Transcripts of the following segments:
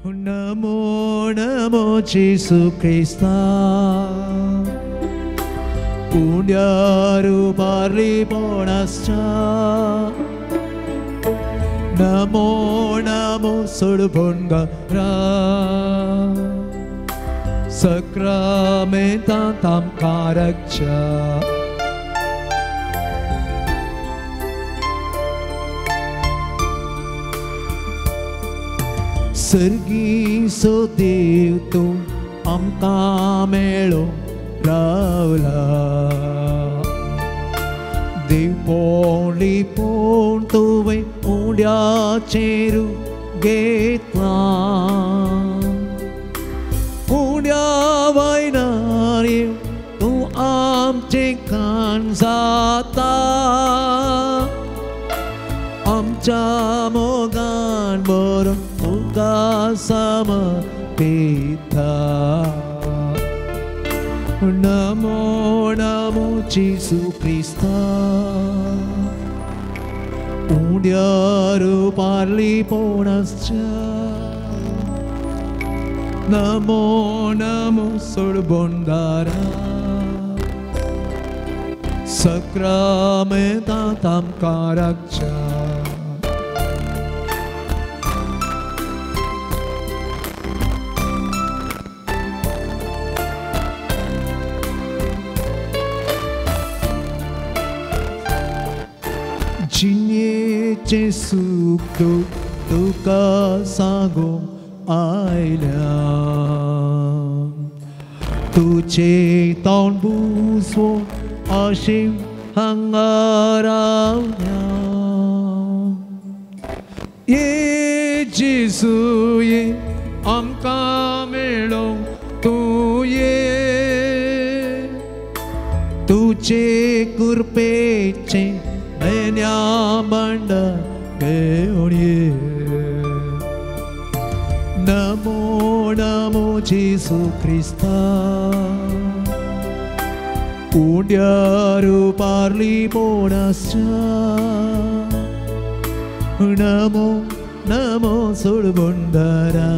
नमो नमो जेसू क्रिस्ता उंड्यार पारलीपणाच्या नमो नमो सोडबोंडारा सक्रामेंतांत आमकां राखच्या. सर्गीचो देव तूं आमकां मेळो रावला देव पोण तुवें उंड्याचेर घेतला उंड्या वयल्यार तूं आमचें खाण जाता आमच्या मोगान बरो तुका समर्पिता. नमो नमो जेसू क्रिस्ता उंड्यार पारलीपणाच्या नमो नमो सोडबोंडारा सक्रामेंतांत आमकां राखच्या. जिणेचें सूख दूख तुका सांगूंक आयल्या तुजें तोंड बुजोवन अशें हांगा रावल्या. ये जेजू ये आमकां मेळोंक तूं ये तुजे कृपेचें मेन्या भांडार घेवन ये. नमो नमो जेसू क्रिस्ता उंड्यार पारलीपणाच्या नमो नमो सोडबोंडारा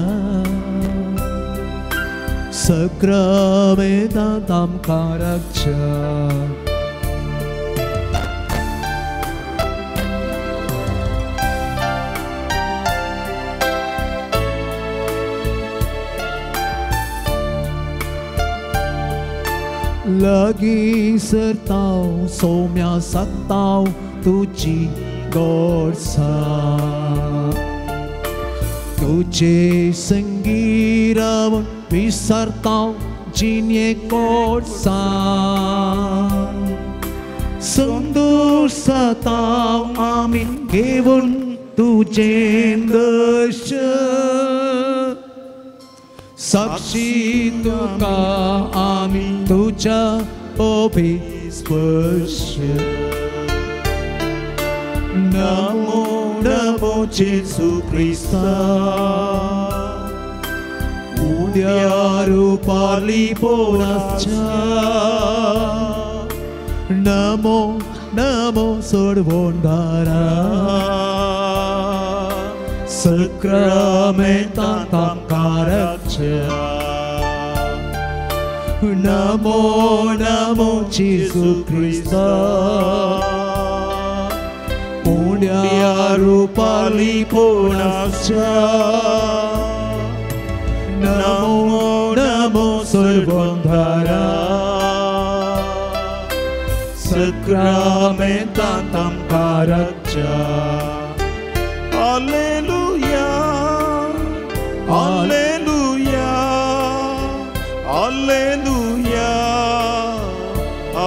सक्रामेंतांत आमकां राखच्या. लागीं सरताव सौम्या सागताव तुजी गोडसाण तुजे संगी रावन विसरताव जिणे गोडसाण संदोश जाताव आमी घेवन तुजें दर्शन साक्षी तुका आमी तुज्या अभिस्पर्श. नमो नमो जेसू क्रिस्ता उंड्यार पारलीपणाच्या नमो नमो सोडबोंडारा सक्रामेंतांत आमकां राखच्या. नमो नमो जेसू क्रिस्ता उंड्यार पारलीपणाच्या नमो नमो सोडबोंडारा सक्रामेंतांत आमकां राखच्या. Alleluia, Alleluia, Alleluia,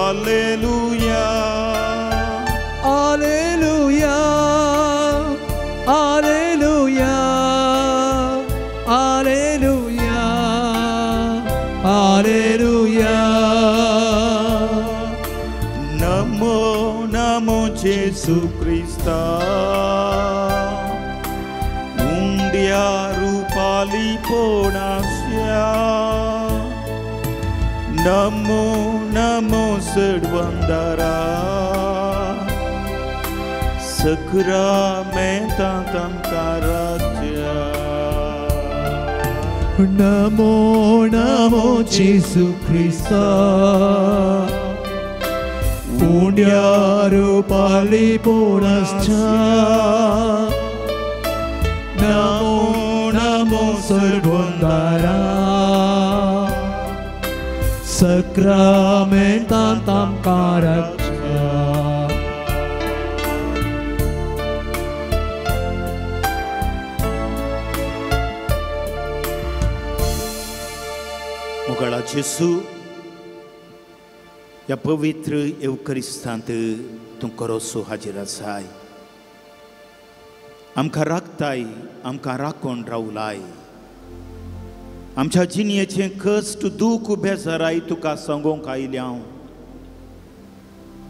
Alleluia, Alleluia, Alleluia, Alleluia, Alleluia. Namo Namo Jesu Krista उंड्यार पारलीपणाच्या Namo Namo सडवंदारा सक्रामेंतांत आमकां राखच्या. नमो नमो जेसू क्रिस्ता उंड्यारू पालिपोणाच्या नमो नमो सर्वंदारा सक्रामेंतांत आमकां राखच्या. मोगाळा जेसू, ह्या पवित्र येवकरिस्तांत तूं करोसो हाजीर आसाय. आमकां राखताय, आमकां राखून रावलाय. आमच्या जिणेचें कश्ट दूख बेजाराय तुका सांगूंक आयल्या हांव.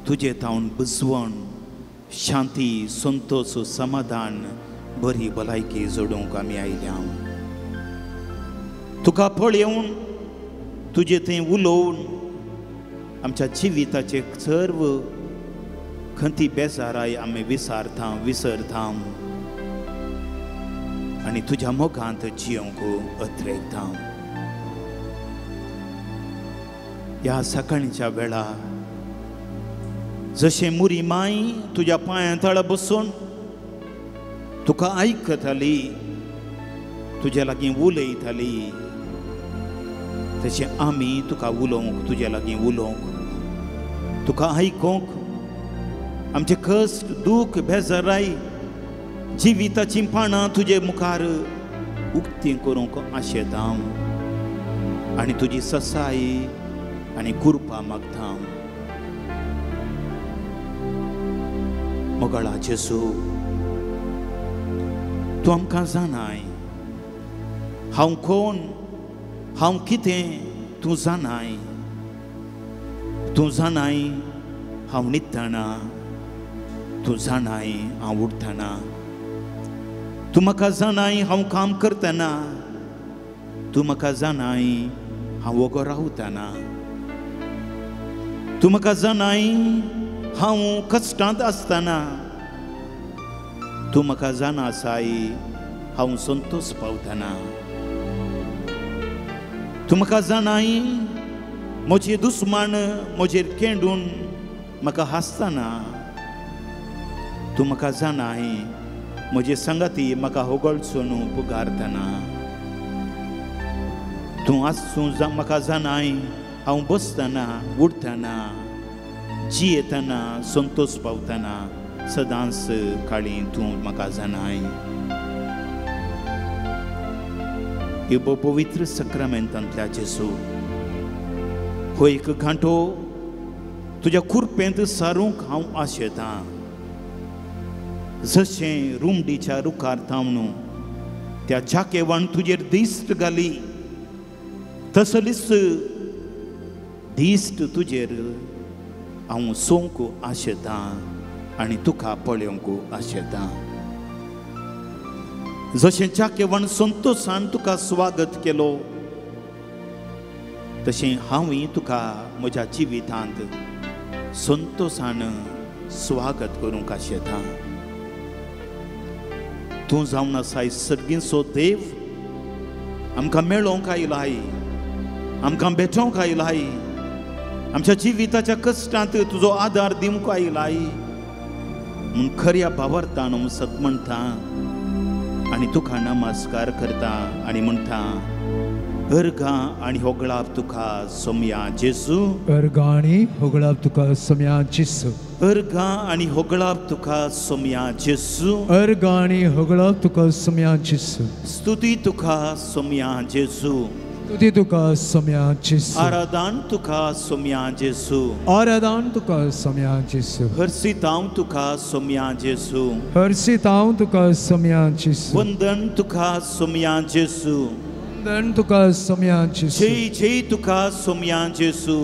तुजे तावन बुजवण, शांती, संतोश, समाधान, बरी भलायकी जोडूंक आमी आयल्या हांव. तुका पळोवन, तुजे थंय उलोवन आमच्या जिविताचे सर्व खंती बेजाराय आमी विसरता विसरता आनी तुज्या मोगांत जियोंक अत्रेकता. ह्या सकाळच्या वेळा जशें मुरी माय तुज्या पांयां तळा बसून तुका आयकताली, तुज्या लागीं उलयताली, तशें आमी तुका उलोवंक, तुज्या लागीं उलोवंक, तुका आयकोंक, आमचे कश्ट दूख बेजाराय जिविताचीं पानां तुजे मुखार उक्तीं करूंक आशेता हांव आनी तुजी ससाय आनी कृपा मागता हांव. मोगाळा जेसू, तूं आमकां जाणाय हांव कोण, हांव कितें तूं जाणाय. तूं जाणाय हांव न्हिदतना, तूं जाणाय हांव उठ्ठना, तूं म्हाका जाणाय हांव काम करतना, तूं म्हाका जाणाय हांव वोगो रावतना, तूं म्हाका जाणाय हांव कश्टांत आसतना, तूं म्हाका जाणा आसाय हांव संतोश पावतना, तूं म्हाका जाणाय म्हजे दुस्मान म्हजेर केंडून म्हाका हांसतना, तूं म्हाका जाणाय म्हजे संगाती म्हाका होगळसून पुकारतना, तूं आसूं म्हाका जाणाय हांव बसतना, उठतना, जियेतना, संतोश पावतना सदांच काळी तूं म्हाका जाणाय. ह्या पवित्र सक्रामेंतांतल्या जेसू, हो एक घांटो तुज्या कुरपेंत सारूंक हांव आशेतां. जशें रुमडीच्या रुखार थावन त्या जाकेवान तुजेर दिश्ट घाली, तसलीच दिश्ट तुजेर हांव सोंक आशेतां आनी तुका पळोवंक आशेतां. जशें जाकेवान संतोशान तुका स्वागत केलो, तशें हांवूय तुका म्हज्या जिवितांत संतोशान स्वागत करूंक आशेतां. तूं जावन आसाय सर्गींचो देव, आमकां मेळोवंक आयलाय, आमकां भेटोवंक आयलाय, आमच्या जिविताच्या कश्टांत तुजो आदार दिवंक आयलाय म्हूण खऱ्या भावार्थान सत म्हणटा आनी तुका नमस्कार करता आनी म्हणटा, अर्गां आनी होगळाप तुका सोमया जेजू, अर्गां आनी होगळाप तुका सोमया जेजू, अर्गां आनी होगळाप तुका सोमया जेजू, अर्गां आनी होगळाप तुका सोमया जेजू, स्तुती तुका सोमया जेजू, स्तुती तुका सोमया जेजू, आराधन तुका सोमया जेजू, आराधन तुका सोमया जेजू, हर्षितांव तुका सोमया जेजू, हर्षितांव तुका सोमया जेजू, वंदन तुका सोमया जेजू, वंदन तुका सोमया जेजू, जय जय तुका सोमया जेजू,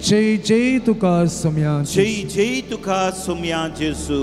जय जय तुका सोमया जेजू, जय जय तुका सोमया जेजू,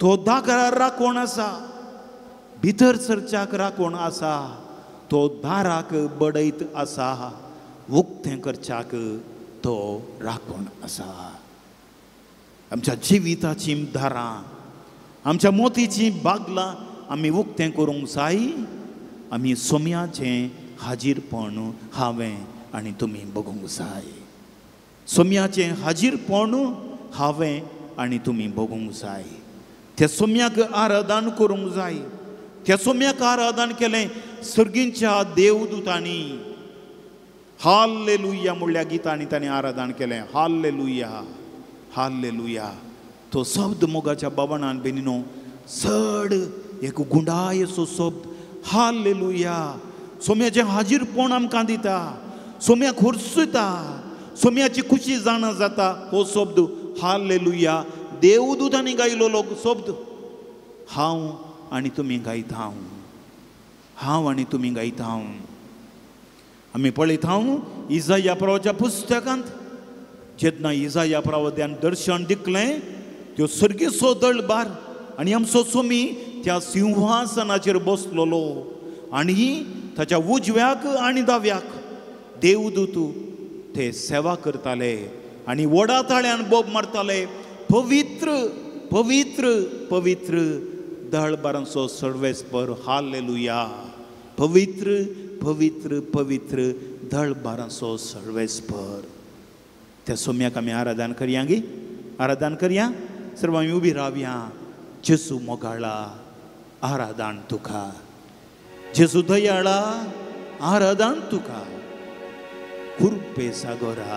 तो दारार राखण आसा, भितर सरच्याक राखण आसा, तो दाराक बडयत आसा, उक्तें करच्याक तो राखण आसा. आमच्या जिविताचीं दारां, आमच्या मोतीचीं बागलां आमी उक्तें करूंक जाय. आमी सोम्याचें हाजीरपण हांवें आनी तुमी बगूंक जाय. सोम्याचें हाजीरपण हांवें आनी तुमी बगूंक जाय. त्या सोम्याक आराधन करूंक जाय. त्या सोम्याक आराधन केलें सर्गींच्या देवदूतांनी. हाल्लेलुया म्हणल्या गितांनी तांणी आराधन केलें. हाल्लेलुया, हाल्लेलुया. तो शब्द मोगाच्या बाबाणान बेनिनो चड एक गुंडायेचो शब्द हाल्लेलुया. सोम्याचें हाजीरपण आमकां दिता, सोम्याक खोर्सता, सोम्याची खुशी जाणा जाता. हो शब्द हाल्लेलुया देवदूतांनी गायलो शब्द. हांव आनी तुमी गायता हांव, हांव आनी तुमी गायता हांव. आमी पळयता हांव इजाया प्रवाच्या पुस्तकांत जेन्ना इजाया प्रवाद्यान दर्शन दिकलें त्यो सर्गेचो दळबार आनी आमचो सोमी त्या सिंहासनाचेर बसलोलो आनी ताच्या उजव्याक आनी दाव्याक देवदूत ते सेवा करताले आनी व्हडा ताळ्यान बोब मारताले, पवित्र पवित्र पवित्र दळबारांचो सर्वेस्पर हाल्लेलुया. पवित्र पवित्र पवित्र दळबारांचो सर्वेस्पर. त्या सोम्याक आमी आराधन करया गी, आराधन करया. सर्व आमी उबी रावया. जेजू मोगाळा आराधन तुका, जेजू दयाळा आराधन तुका, कुर्पे सागोरा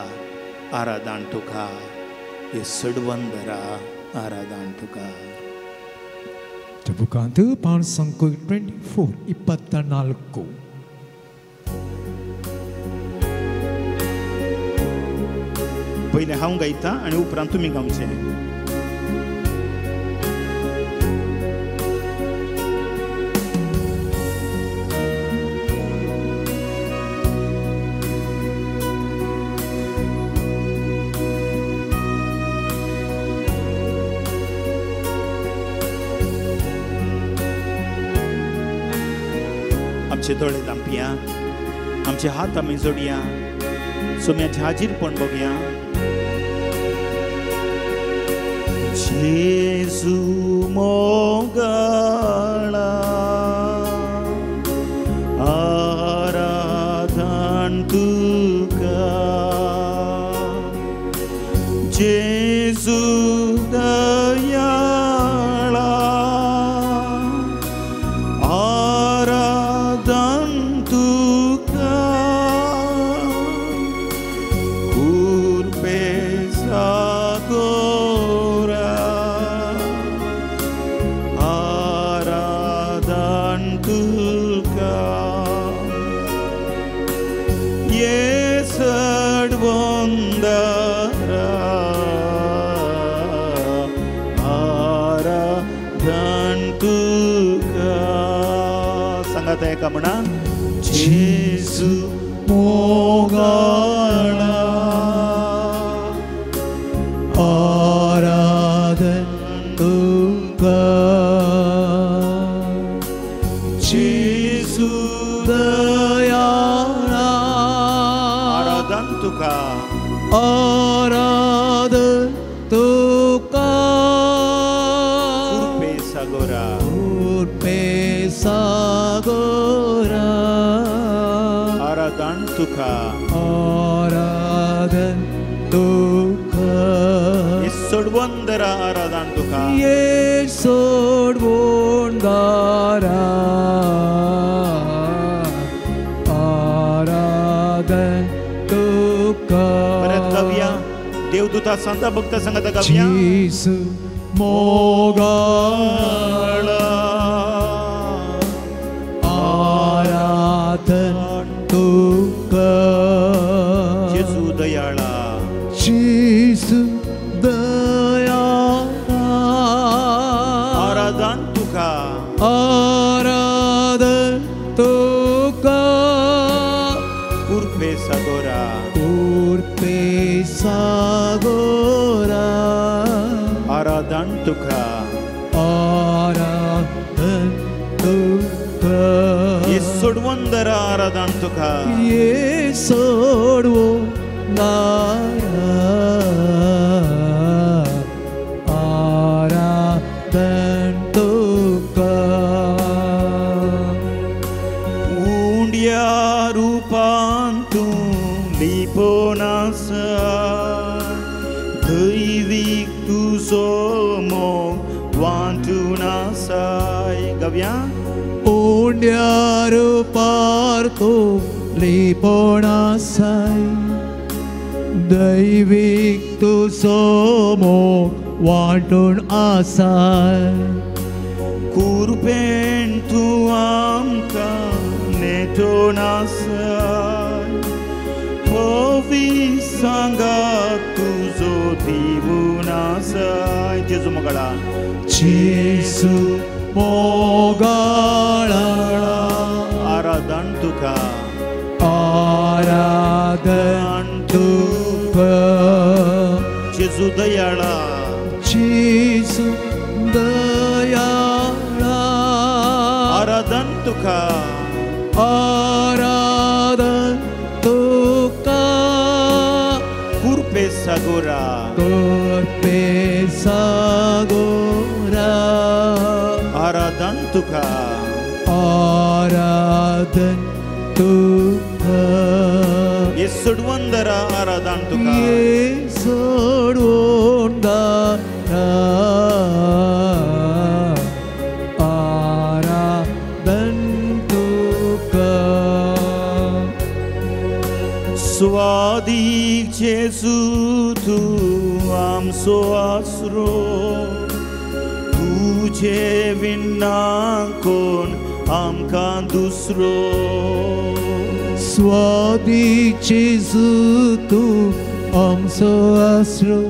आराधन तुका, हे सडवंदरा आराधन तुका. बुकांत पांच 24 24. पयलें हांव गायता आनी उपरांत तुमी गावचें. आमचे दोळे धांपया, आमचे हात आमी जोडया, सोम्याचें हाजीरपण बघया. जेजू मोगाळा आराधन तुका, जेजू दयाळा आराधन तुका, कुर्पे सागोरा आराधन तुका, ये सडवंदरा आराधन तुका. सांगात एका म्हणा, जेजू मोगाळा आराधन तुका, जेजू दयाळा आराधन तुका, आराधन तुका, कुर्पे सागोरा कुर्पे सागोरा आराधन तुका, आराधन तुका, ये सोडवंदरा आराधन तुका, ये सोडवंदरा आराधन तुका. परत गावया. देवदूता सांता भक्त सांगता गावया. जेजू मोगाळा आराधन तुका, जेजू दयाळा जेजू दयाळा आराधन तुका, आराधन तुका, कुर्पे सागोरा कुर्पे सागोरा आराधन तुका, सोडवंदरा आराधन तुका ये सोडवंदारा आराधन तुका उंड्या रूपान तूं लिपोन आसा दैवीक तुजो मोग वांटून आसाय गव्या उंड्या रूपार तूं लिपोन आसाय दैवीक तुजो मोग वांटून आसाय कुरपेन तूं आमकां नेटोन आसाय पवी सांगात तुजो दिवून आसाय जेजू मोगाळा जेजू मोगाळा आराधन तुका आराधन तुका जेजू दयाळा जेजू दयाळा आराधन तुका आराधन तुका कुरपे सागोरा कुरपे सागोरा आराधन तुका आराधन तुका ये सोडवंदरा आराधन तुका ये सोडवंदरा आराधन तुका स्वादीक जेजू तूं आमचो आसरो तुजे विना कोण आमकां दुसरो स्वादीक जेजू तूं आमचो आसरो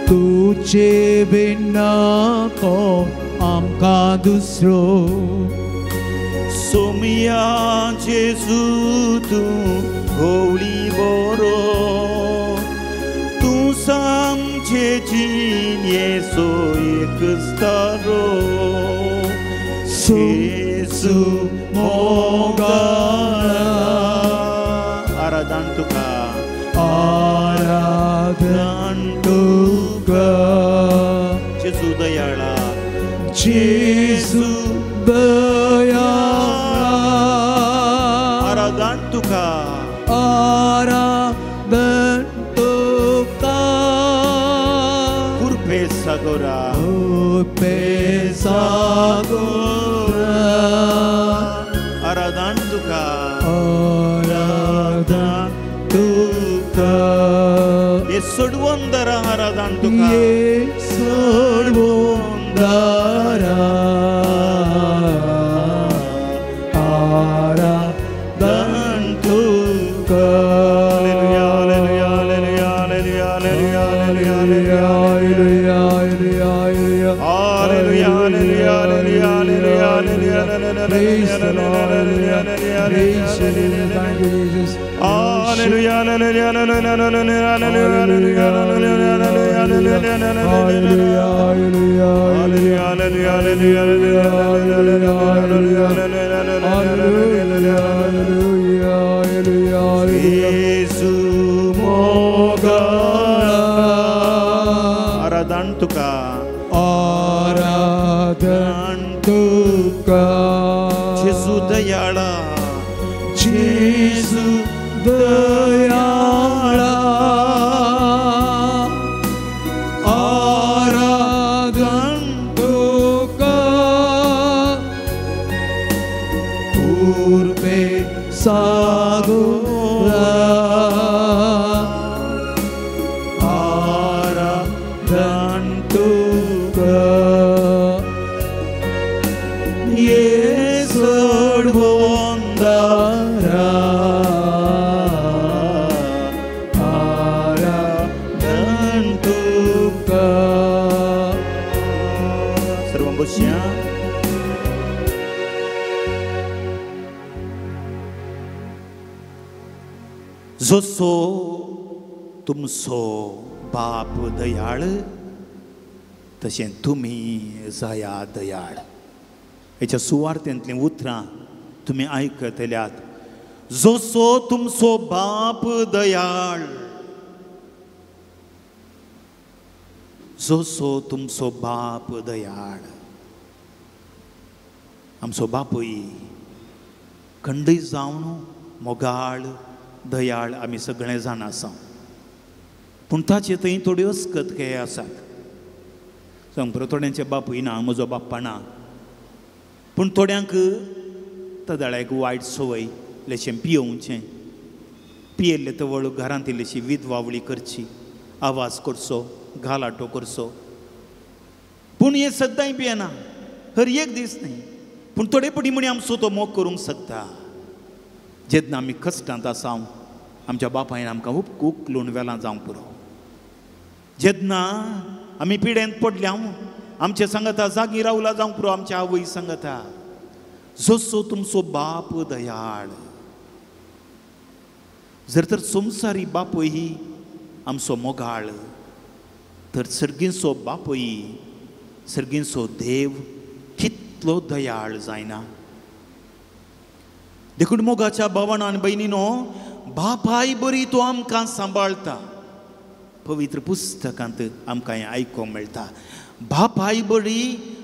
तुजे विना कोण आमकां दुसरो सोमिया जेजू तूं होवळी बरो तूं सामचे जिणेचो एक तारो जेजू मोगाळा आराधन तुका आराधन तुका जेजू दयाळा जेजू दयाळा आराधन तुका आराधन तुका कुरपे सागोरा कुरपे सागोरा आराधन तुका आराधन तुका ये सोडवंदरा आराधन तुका ये सोडवंदरा आराधन तुका hallelujah hallelujah hallelujah hallelujah hallelujah hallelujah hallelujah hallelujah hallelujah hallelujah hallelujah Praise the Lord, hallelujah. Praise you, Jesus. Thank you, Jesus. Hallelujah hallelujah hallelujah hallelujah Hallelujah, hallelujah, hallelujah hallelujah hallelujah hallelujah, hallelujah, hallelujah. Jesu मोगाळा आराधन तुका आराधन तुका जेजू दयाळा जेजू दयाळा आराधन तुका कुरपे सागोरा आराधन तुका ये सोडवंदरा आराधन तुका सर्व बसया जसो तुमचो बाप दयाळ तशें तुमी जाया दयाळ हेच्या सुवार्थेंतलीं उतरां तुमी आयकतल्यात. जसो तुमचो बाप दयाळ, जसो तुमचो बाप दयाळ. आमचो बापूय खंडय जावन मोगाळ दयाळ आमी सगळे जाण आसा, पूण ताचे थंय थोड्यो अस्कतकाय आसात. सांग थोड्यांचे बापूय ना, म्हजो बाप्पा ना, पूण थोड्यांक तदाळ्याक वायट संवय इल्लेशें पियोवचें, पियेल्ले तवळ घरांत इल्लीशी विधवावळी करची, आवाज करचो, घालाटो करचो. पूण हें सद्दांय पियेना, हर एक दीस न्ही, पूण थोडे पटी म्हणी आमचो तो मोग करूंक शकता. जेन्ना आमी कश्टांत आसा आमच्या बापायन आमकां उकलून वेलां जावंक पुरो. जेन्ना आमी पिडेंत पडल्या आमचे सांगता जागी रावला जावंक पुरो आमच्या आवय सांगता. जसो तुमचो बाप दयाळ. जर तर संवसारी बापूय ही आमचो मोगाळ, तर सर्गींचो बापूय सर्गींचो देव कितलो दयाळ जायना. देखून मोगाच्या भावान आनी भयणीनो, बापाय बरी तो आमकां सांबाळटा. पवित्र पुस्तकांत आमकां हें आयकूंक मेळटा, बापाय बरी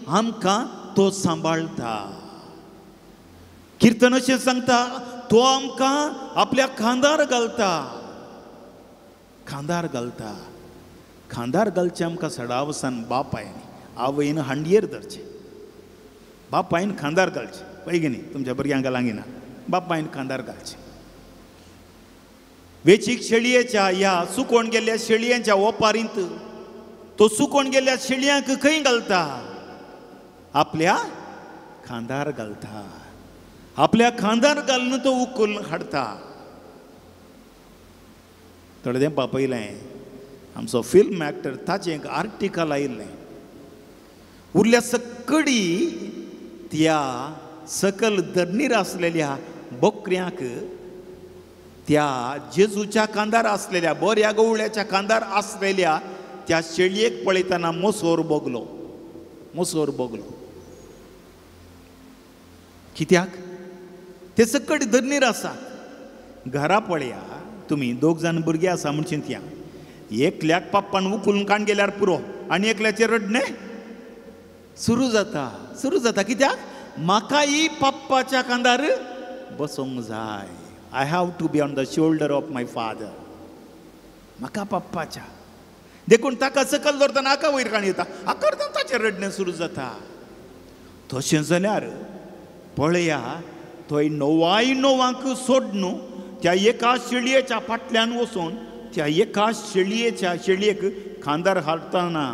आमकां तो सांबाळटा. किर्तन अशें सांगता, तो आमकां आपल्या खांदार घालता, खांदार घालता. खांदार घालचें आमकां सडावसान बापायन आवयन हांडयेर धरचें, बापायन खांदार घालचें. पळय न्ही तुमच्या भुरग्यांक लागीना, बापायन खांदार घालचें. वेचीक शेळयेच्या ह्या सुकोवन गेल्ल्या शेळयांच्या ओपारींत तो सुकोवन गेल्ल्या शेळयांक खंय घालता? आपल्या खांदार घालता. आपल्या खांदार घालून तो उखलून हाडटा. थोडे तेंपा पयलें आमचो फिल्म एक्टर ताचें एक आर्टिकल आयिल्लें. उरल्या सकडी त्या सकल धरणीर आसलेल्या बोकऱ्यांक त्या जेजूच्या खांदार आसलेल्या बऱ्या गवळ्याच्या खांदार आसलेल्या त्या शेळयेक पळयतना मोसोर बोगलो, मोसोर बोगलो. कित्याक? ते सकट धरणीर आसात. घरा पळया तुमी दोग जाण भुरगीं आसा म्हूण चिंतया, एकल्याक पप्पान उखलून काण गेल्यार पुरो आनी एकल्याचें रडणें सुरू जाता, सुरू जाता. कित्याक? म्हाकाय पप्पाच्या खांदार बसोंक जाय. I have to be on the shoulder of my father. म्हाका पप्पाच्या. देखून ताका सकल दवरतना हाका वयर काण येता, हाका करतना ताचें रडणें सुरू जाता. तशें जाल्यार पळया थंय णवाय णवांक सोडून त्या एका शेळयेच्या फाटल्यान वचून त्या एका शेळयेच्या शेळयेक खांदार हाडटना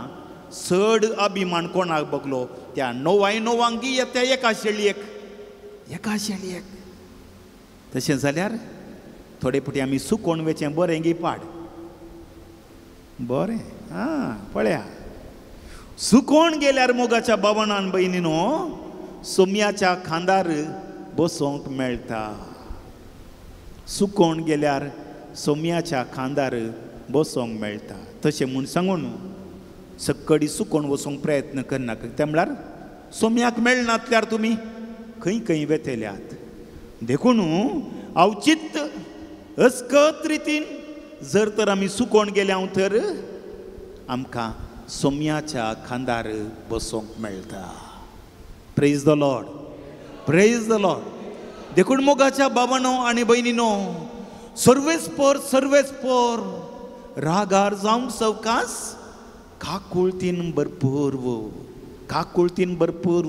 चड अभिमान कोणाक बगलो? त्या णवाय णवांक त्या एका शेळयेक, एका शेळयेक. तशें जाल्यार थोडे फावटी आमी सुकोवन वेचें बरें गी पाड बरें. आं पळया सुकोवन गेल्यार मोगाच्या बावणान भयणीनो सोम्याच्या खांदार बसोंक मेळटा. सुकोवन गेल्यार सोम्याच्या खांदार बसोंक मेळटा. तशें म्हूण सांगून सक्कडी सुकोवन वचोंक प्रयत्न करनाका. ते म्हळ्यार सोम्याक मेळनातल्यार तुमी खंय खंय वेतल्यात. देखून अवचित अस्कत रितीन जर तर आमी सुकोवन गेल्या तर आमकां सोम्याच्या खांदार बसोंक मेळटा. Praise the Lord, praise the Lord. देखून मोगाच्या बाबानो आनी भयणीनो, सर्वेस्पर सर्वेस्पर रागार जावंक सवकास काकुळतीन भरपूर, काकुळतीन भरपूर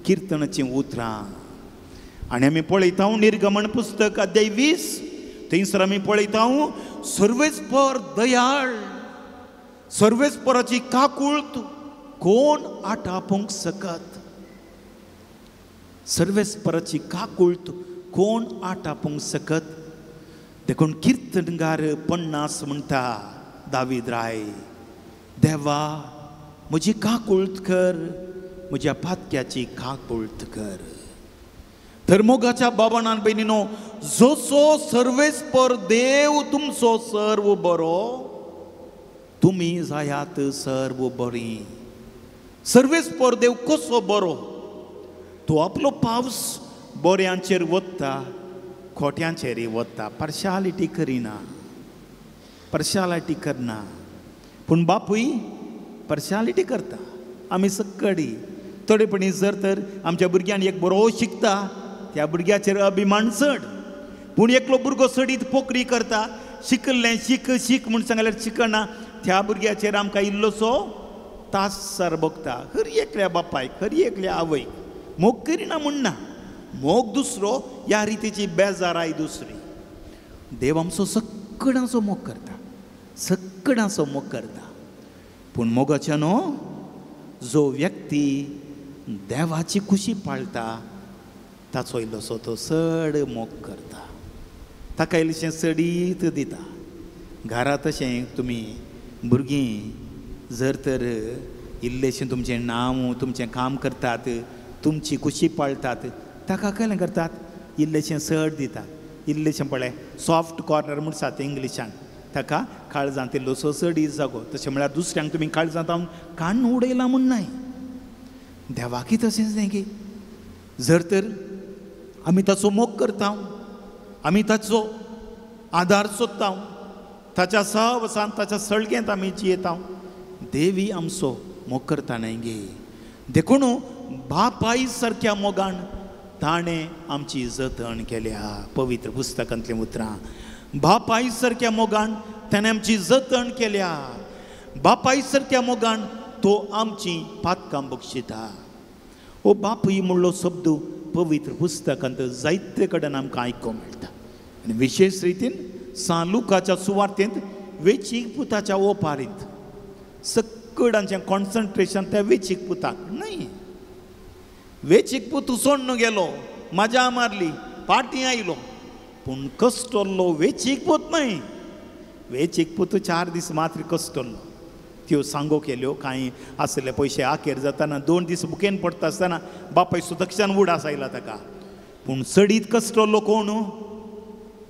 किर्तनाचीं उतरां. आनी आमी पळयता निर्गमन पुस्तक अध्याय 20 थंयसर आमी पळयता सर्वेस्पर दयाळ, सर्वेस्पराची काकुळत कोण आटापूंक शकत? सर्वेस्पराची काकुळत कोण आटापूंक शकत? देखून किर्तनगार 50 म्हणटा दावीद राय, देवा म्हजी काकुळत कर, म्हज्या पातक्याची काकुळत कर. तर मोगाच्या बाबान भयणीनो, जसो सर्वेस्पर देव तुमचो सर्व बरो, तुमी जायात सर्व बरी. सर्वेस्पर देव कसो बरो? तो आपलो पावस बोऱ्यांचेर वता, खोट्यांचेरय वता, पार्शालिटी करिना, पार्शालिटी करना. पूण बापूय पार्शालिटी करता. आमी सक्कडी थोडेपणी जर तर आमच्या भुरग्यान एक बरो शिकता त्या भुरग्याचेर अभिमान चड, पूण एकलो भुरगो सडीत पोकरी करता, शिकल्लें शीक शीक म्हूण सांगल्यार शिकना, त्या भुरग्याचेर आमकां इल्लोसो तास सर भोगता. हर एकल्या बापायक, हर एकल्या आवयक मोग करिना म्हूण ना, मोग दुसरो, ह्या रितीची बेजाराय दुसरी. देव आमचो सगळ्यांचो मोग करता, सगळ्यांचो मोग करता. पूण मोगाच्या न्हू जो व्यक्ती देवाची खुशी पाळटा ताचो इल्लोसो तो चड मोग करता, ताका इल्लेशें चडीत दिता. घरा तशें तुमी भुरगीं जर तर इल्लेशें तुमचें नांव तुमचें काम करतात, तुमची खुशी पाळटात, ताका केलें करतात इल्लेशें चड दितात, इल्लेशें पळय सॉफ्ट कॉर्नर म्हणटात इंग्लिशान, ताका काळजांत इल्लोसो चड जागो. तशें म्हळ्यार दुसऱ्यांक तुमी काळजांत हांव काण्ण उडयलां म्हूण न्हय, देवाकी तशेंच न्ही की जर तर आमी ताचो मोग करता, आमी ताचो आदार सोदता, ताच्या सहवासान ताच्या सळगेंत आमी जियेता, देवी आमचो मोग करता न्हय गे. देखून बापाय सारक्या मोगान ताणें आमची जतन केल्या. पवित्र पुस्तकांतलीं उतरां, बापाय सारक्या मोगान ताणें आमची जतन केल्या, बापाय सारक्या मोगान तो आमची पातकां बक्षिता. ओ बापूय म्हणलो शब्द पवित्र पुस्तकांत जायते कडेन आमकां आयकूंक मेळटा, आनी विशेश रितीन सांलुकाच्या सुवार्तेंत वेचीक पुताच्या ओपारींत सगळ्यांचें कॉन्सन्ट्रेशन त्या वेचीक पुताक न्हय. वेचीक पूत सोडून गेलो, मजा मारली, पाटी आयलो, पूण कश्टल्लो वेचीक पूत न्हय. वेचीक पूत 4 दीस मात्र कश्टल्लो, त्यो सांगो केल्यो, कांय आसले पयशे आखेर जाताना 2 दीस बुकेन पडटा आसतना बापाय सुदक्षान उडास आयला ताका. पूण चडीत कश्टल्लो कोण?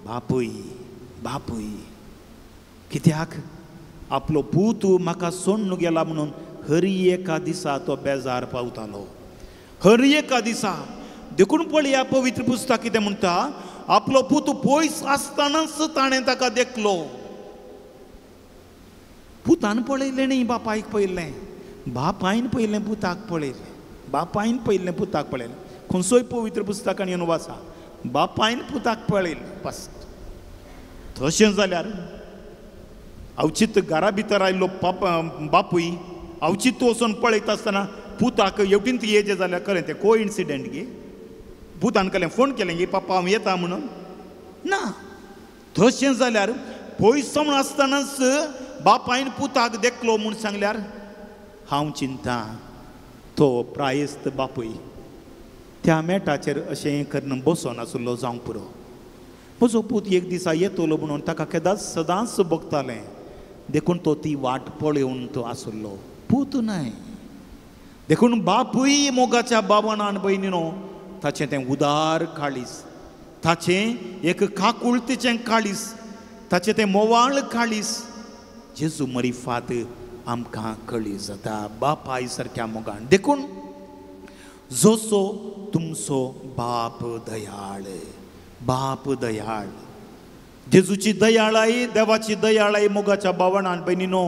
बापूय. बापूय कित्याक आपलो पूत म्हाका सोडून गेला म्हणून हर एका दिसा तो बेजार पावतालो, हर एका दिसा. देखून पळया पवित्र पुस्तक कितें म्हणटा, आपलो पूत पयस आसतनाच ताणें ताका देखलो. पुतान पळयलें न्ही बापायक पळयलें, बापायन पळयलें पुताक पळयलें, बापायन पळयलें पुताक पळयलें. खंयचोय पवित्र पुस्तकान येवन वाचा, बापायन पुताक पळयलें फस्ट. तशें जाल्यार अवचीत घरा भितर आयिल्लो बापूय अवचीत वचून पळयता आसतना पुताक येवटीन येजे जाल्यार कळ्ळें तें को इन्सिडंट गे, पुतान कळ्ळें फोन केलें गे पापा हांव येता म्हणून ना. तशें जाल्यार पयस म्हूण आसतनाच बापायन पुताक देखलो म्हूण सांगल्यार हांव चिंता तो प्रायस्त बापूय त्या मेटाचेर अशें करून बसोन आसलो जावंक पुरो. म्हजो पूत एक दिसा येतलो म्हणून ताका केदांच सदांच भोगतालें, देखून तो ती वाट पळोवन तो आसलो, पूत न्हय. देखून बापूय मोगाच्या बाबान भयणीनो ताचें तें उदार काळीज, ताचें एक काकुळतेचें काळीज, ताचें तें मोवाळ काळीज जेजू मरिफात आमकां कळी जाता बापाय सारक्या मोगान. देखून जसो तुमचो बाप दयाळ, बाप दयाळ, जेजूची दयाळाय देवाची दयाळाय मोगाच्या बावणान भयणीनो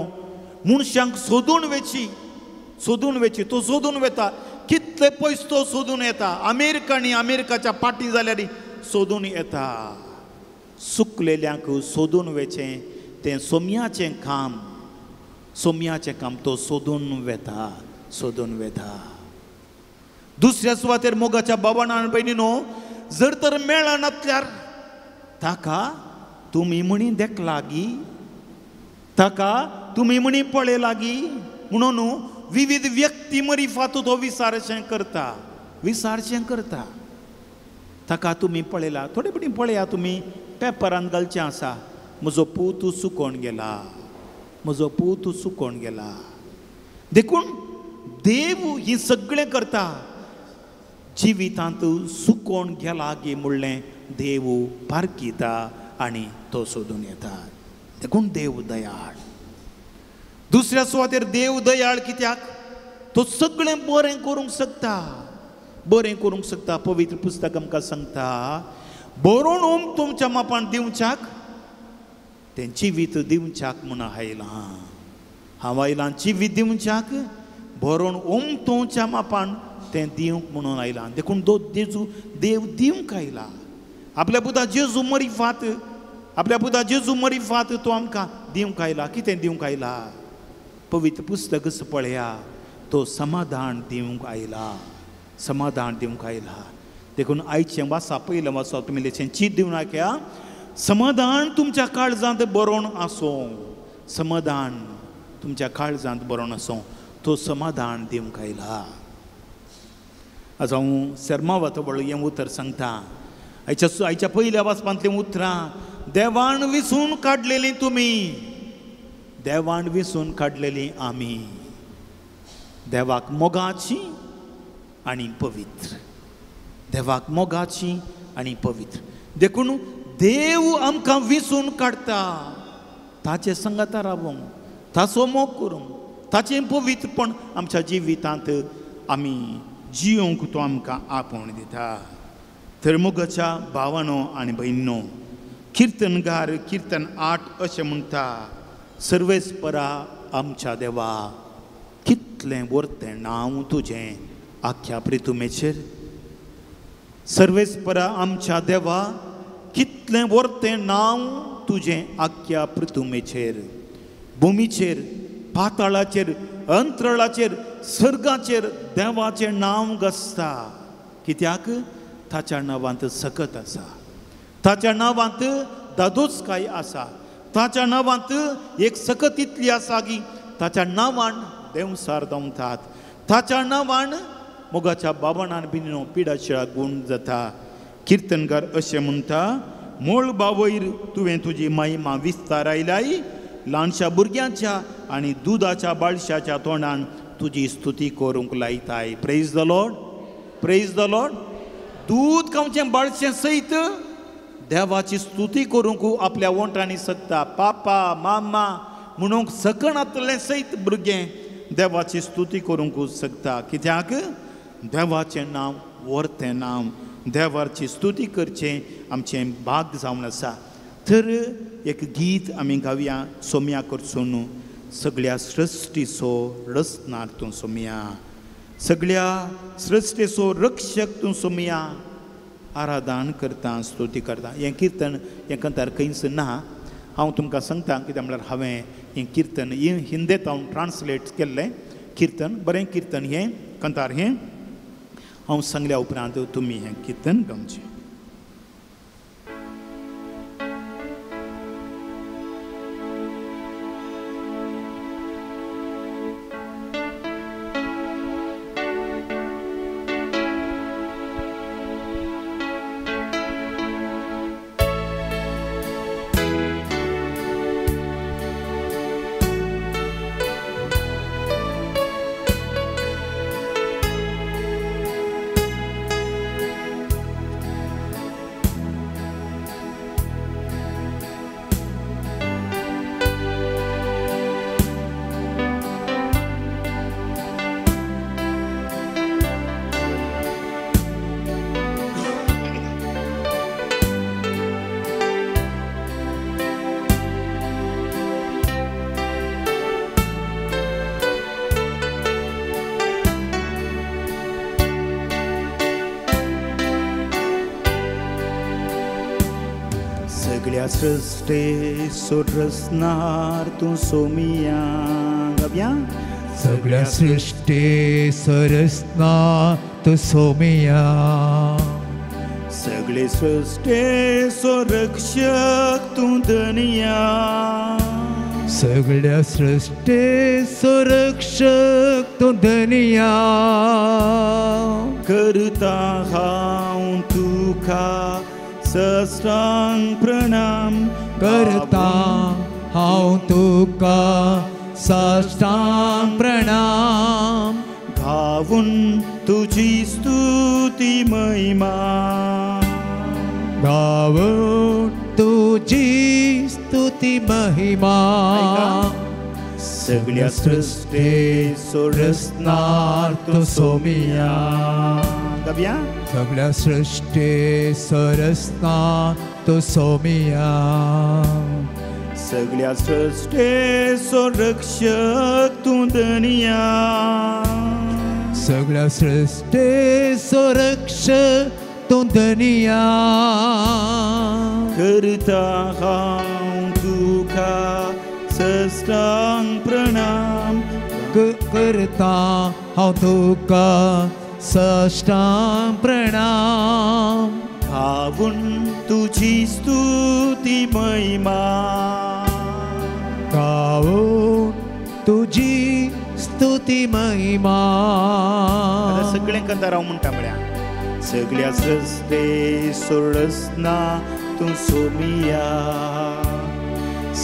मनशांक सोदून वेची, सोदून वेची. तो सोदून वेता, कितले पयस तो सोदून येता. अमेरिका आनी अमेरिकाच्या पाटी जाल्यार सोदून येता. सुकलेल्यांक सोदून वेचें तें सोम्याचें काम, सोम्याचें काम तो सोदून वेता, सोदून वेता. दुसऱ्या सुवातेर मोगाच्या बाबान भयणीनो जर तर मेळनातल्यार ताका तुमी म्हणी देखलागी, ताका तुमी म्हणी पळयलागी म्हणून विविध व्यक्ती मरिफात तो विसारशें करता, विसारशें करता. ताका तुमी पळयला, थोडे पटी पळया तुमी पेपरान घालचें आसा, म्हजो पूत सुकोन गेला, म्हजो पूत सुकोन गेला. देखून देव ही सगळें करता, जिवितांत सुकोन गेला गी म्हणलें देव पारखिता आनी तो सोदून येता. देखून देव दयाळ. दुसऱ्या सुवातेर देव दयाळ कित्याक? तो सगळें बरें करूंक शकता. बरें करूंक शकता. पवित्र पुस्तक आमकां सांगता बरोवन तुमच्या मापान दिवच्याक तें जिवीत दिवच्याक म्हूण आयलां. हांव आयलां जिवीत दिवच्याक, बरोवन ओम तुमच्या मापान तें दिवंक म्हणून आयलां. देखून जेजू देव दिवंक आयला. आपल्या पुता जेजू मरिफात, आपल्या पुता जेजू मरिफात तो आमकां दिवंक आयला. कितें दिवंक आयला? पवित्र पुस्तकच पळया, तो समाधान दिवंक आयला, समाधान दिवंक आयला. देखून आयचें वासा पयलें वासा तुमी लेचें चीत दिवन आयकया. समाधान तुमच्या काळजांत बरोवन आसूं, समाधान तुमच्या काळजांत बरोवन आसूं, तो समाधान दिवंक आयला. आज हांव शर्मावत वळ हें उतर सांगता. आयच्या पयल्या वाचपांतलीं उतरां, देवान विसून काडलेलीं तुमी, देवान विसून काडलेलीं आमी, देवाक मोगाची आनी पवित्र, देवाक मोगाची आनी पवित्र. देखून देव आमकां विसून काडटा, ताचे संगाता रावूंक, ताचो मोग करूंक, ताचें पवित्रपण आमच्या जिवितांत आमी जियोंक तो आमकां आपोवण दिता. तर मोगाच्या भावानो आनी भयणीनो, किर्तनगार किर्तन 8 अशें म्हणटा, सर्वेस्परा आमच्या देवा, कितलें वर्तें नांव तुजें आख्या प्रितुमेचेर. सर्वेस्परा आमच्या देवा, कितलें वर्तें नांव तुजें आख्या पृथुमेचेर. भुमीचेर, पाताळाचेर, अंतराळाचेर, सर्गाचेर देवाचें नांव गाजता. कित्याक? ताच्या नांवांत सकत आसा, ताच्या नांवांत दादोसकाय आसा, ताच्या नांवांत एक सकत इतली आसा की ताच्या नांवान देंवसार दवतात, ताच्या नांवान मोगाच्या बाबाणान बिनो पिडाशिळा गूण जाता. किर्तनकार अशें म्हणटा, मळबा वयर तुवें तुजी महिमा विस्तारायलाय, ल्हानशा भुरग्यांच्या आनी दुदाच्या बाळशाच्या तोंडान तुजी स्तुती करूंक लायताय. Praise the Lord, praise the Lord. दूद खावचें बाळशें सयत देवाची स्तुती करूंक आपल्या ओंठांनी शकता. पापा मामा म्हणूंक सकनातलें सयत भुरगें देवाची स्तुती करूंक शकता. कित्याक? देवाचें नांव वर्तें नांव, देवाची स्तुती करचें आमचें भाग जावन आसा. तर एक गीत आमी गावया सोम्या करसून, सगळ्या सृश्टीचो रचणार तूं सोम्या, सगळ्या सृश्टीचो रक्षक तूं सोम्या, आराधन करता, स्तुती करता. हें किर्तन हें कंतार खंयच ना. हांव तुमकां सांगता कित्याक म्हळ्यार हांवें हें किर्तन हिंदींत हांव ट्रान्सलेट केल्लें किर्तन, बरें किर्तन हें कंतार हें हांव सांगल्या उपरांत तुमी हें किर्तन गावचें. सगळ्या सृश्टेचो रचणार तूं सोमिया, गावया. सगळ्या सृश्टेचो रचणार तूं सोमिया, सगळे सृश्टेचो रक्षक तूं धनिया, सगळ्या सृश्टेचो रक्षक तूं धनिया. करता हांव तुका साष्टांग प्रणाम, करता हांव तुका साष्टांग प्रणाम, गावून तुजी स्तुती महिमा, गावून तुजी स्तुती महिमा. सगळ्या सृश्टेचो रचणार तूं सोमिया, गावया. सगळ्या सृष्टे सरसना तो सोमिया, सगळ्या सृष्टे संरक्षक तूं धनिया, सगळ्या सृष्टे संरक्षक तूं धनिया. करता हांव तुका सष्टांग प्रणाम, करता हांव तुका सष्टांग प्रणाम. गावून तुजी स्तुती महिमा, गावून तुजी स्तुती महिमा. सगळें कंदार हांव म्हणटा म्हळ्यार सगळ्या सृष्टे सोडसना तूं सोमिया,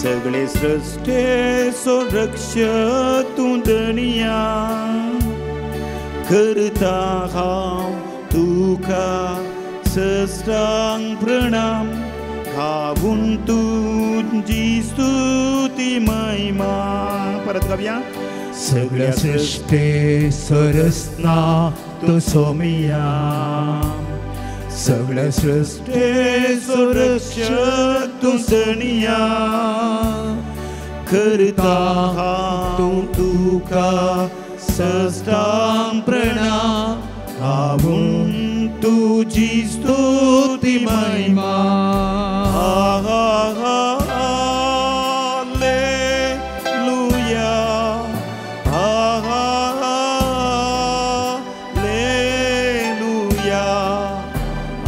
सगळे सृष्टे संरक्षक तूं धनिया. करता हांव तुका सष्टांग प्रणाम, गावून तुजी स्तुती महिमा. परत गावया. सगळ्या सृष्टे सरसना तूं सोमिया, सगळ्या सृष्टे संरक्षक तूं धनिया. करता हांव तुका सष्टांग प्रणाम, गावून तुजी स्तुती महिमा. Hallelujah, hallelujah,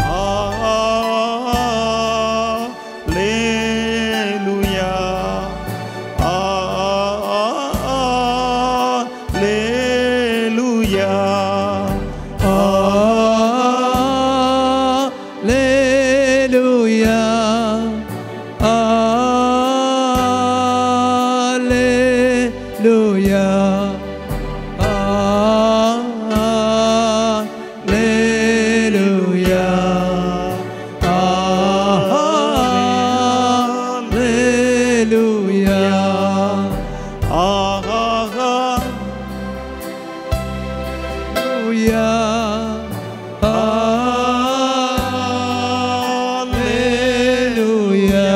hallelujah, hallelujah, hallelujah, hallelujah, hallelujah, hallelujah. Hallelujah, hallelujah,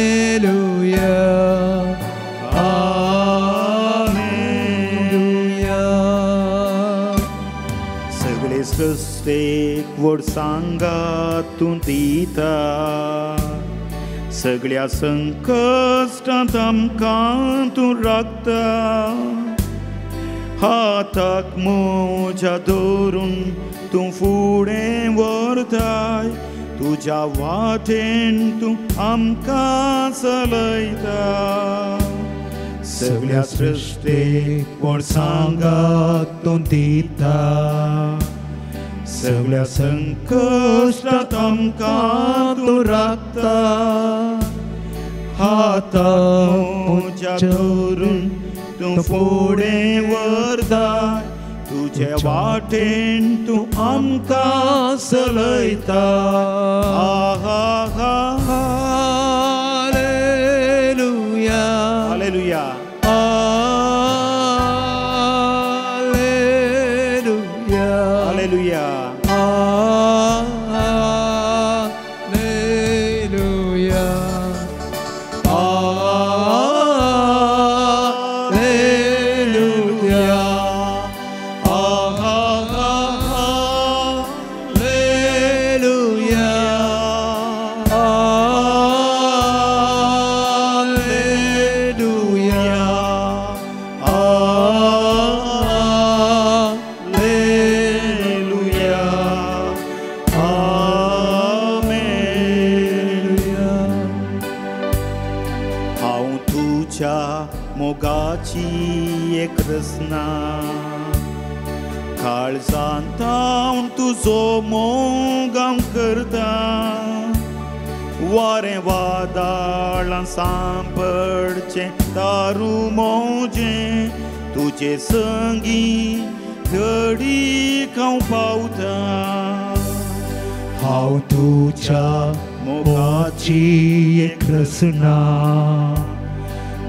hallelujah, hallelujah. सगळे सृष्टेक व्हड सांगात तूं दिता, सगळ्या संकश्टांत आमकां तूं राखता. हाताक म्हज्या धरून तूं फुडें व्हरताय, तुज्या वाटेन तूं आमकां चलयता. सगळ्या सृष्टेक व्हड सांगात तूं दिता, सगळ्या संकश्टांत आमकां तूं राखता. हाताक म्हज्या धरून तूं फुडें व्हरताय, तुज्या वाटेन तूं आमकां चलयता. Hallelujah, hallelujah, hallelujah, hallelujah, hallelujah, hallelujah, hallelujah, hallelujah, hallelujah, amen. हांव तुज्या मोगाची एक रचना, काळजांत हांव तुजो मोग हांव करता. वारें वादळां सांपडचें तारू मोजें, तुजे संगीं घडीक हांव पावता. हांव तुज्या मोगाची एक रचना,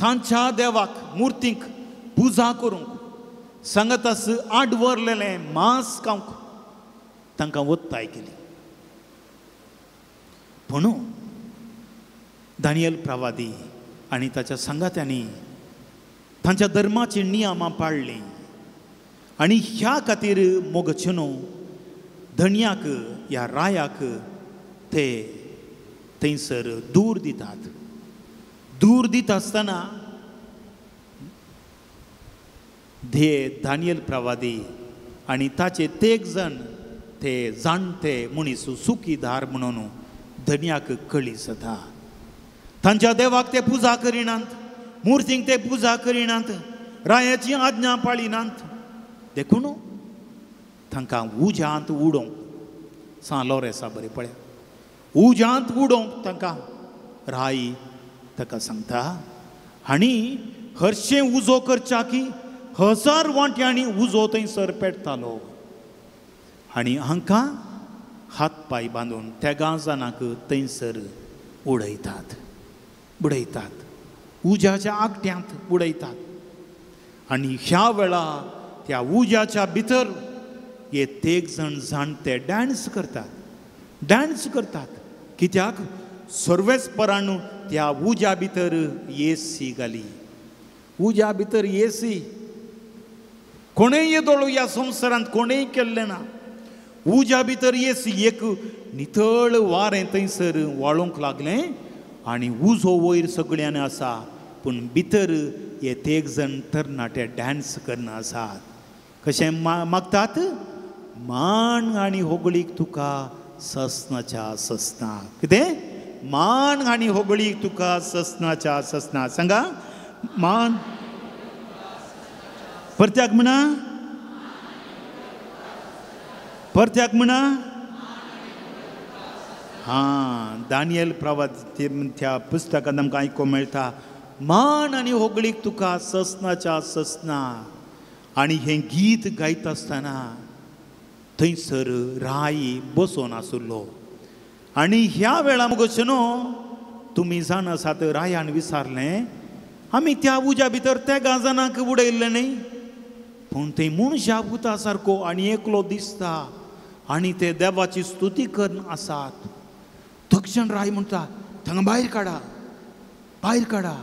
तांच्या देवाक मुर्तींक पुजा करूंक सांगतास आडवरलेलें मांस खावंक तांकां ओत्ताय केली. पूण दानियल प्रवादी आनी ताच्या सांगात्यांनी तांच्या धर्माची नियमां पाळ्ळीं आनी ह्या खातीर मोगचेनो धनयाक ह्या रायाक ते थंयसर दूर दितात. दूर दिता आसतना धे दानियल प्रवादी आनी ताचे तेग जाण ते जाणटे मनीस सुखीदार म्हणून धनयाक कळी जाता. तांच्या देवाक ते पुजा करिनात, मुर्तींक ते पुजा करिनात, रायाची आज्ञा पाळिनात, देखून तांकां उज्यांत उडोवंक सांग लोरेसा बरें पळय उज्यांत उडोवंक तांकां राय ताका सांगता. आनी हरशें उजो करच्या की 1000 वांट्यांनी उजो थंयसर पेटतालो आनी हांकां हात पांय बांदून तेगां जाणांक थंयसर उडयतात बुडयतात, उज्याच्या आगट्यांत उडयतात. आनी ह्या वेळा त्या उज्याच्या भितर हे तेग जाण जाणटे डांस करतात, डांस करतात. कित्याक सर्वेस्परान त्या उज्या भितर एसी घाली, उज्या भितर एसी. कोणेय येदोळ ह्या संवसारांत कोणेय केल्लें ना. उज्या भितर एसी एक नितळ वारें थंयसर वाळोवंक लागलें आनी उजो वयर सगळ्यांनी आसा, पूण भितर हे तेग जाण तरणाटे डांस करना आसात. कशें मागतात मान आनी होगळीक तुका ससनाच्या ससना. कितें? मान आनी होगळीक तुका ससनाच्या ससना. सांगा मान परत्याक म्हणा, परत्याक म्हणा. हां, दानियल प्रवाद त्या पुस्तकांत आमकां आयकूंक मेळटा मान आनी होगळीक तुका ससनाच्या ससना. आनी हें गीत गायता आसतना थंयसर राय बसोन आसलो आनी ह्या वेळा मुगो न्हू तुमी जाण आसात रायान विचारलें आमी त्या उज्या भितर तेगां जाणांक उडयल्लें न्ही, पूण थंय मनशा पुता सारको आनी एकलो दिसता आनी ते देवाची स्तुती करून आसात. तक्षण राय म्हणटा तांकां भायर काडा, भायर काडा.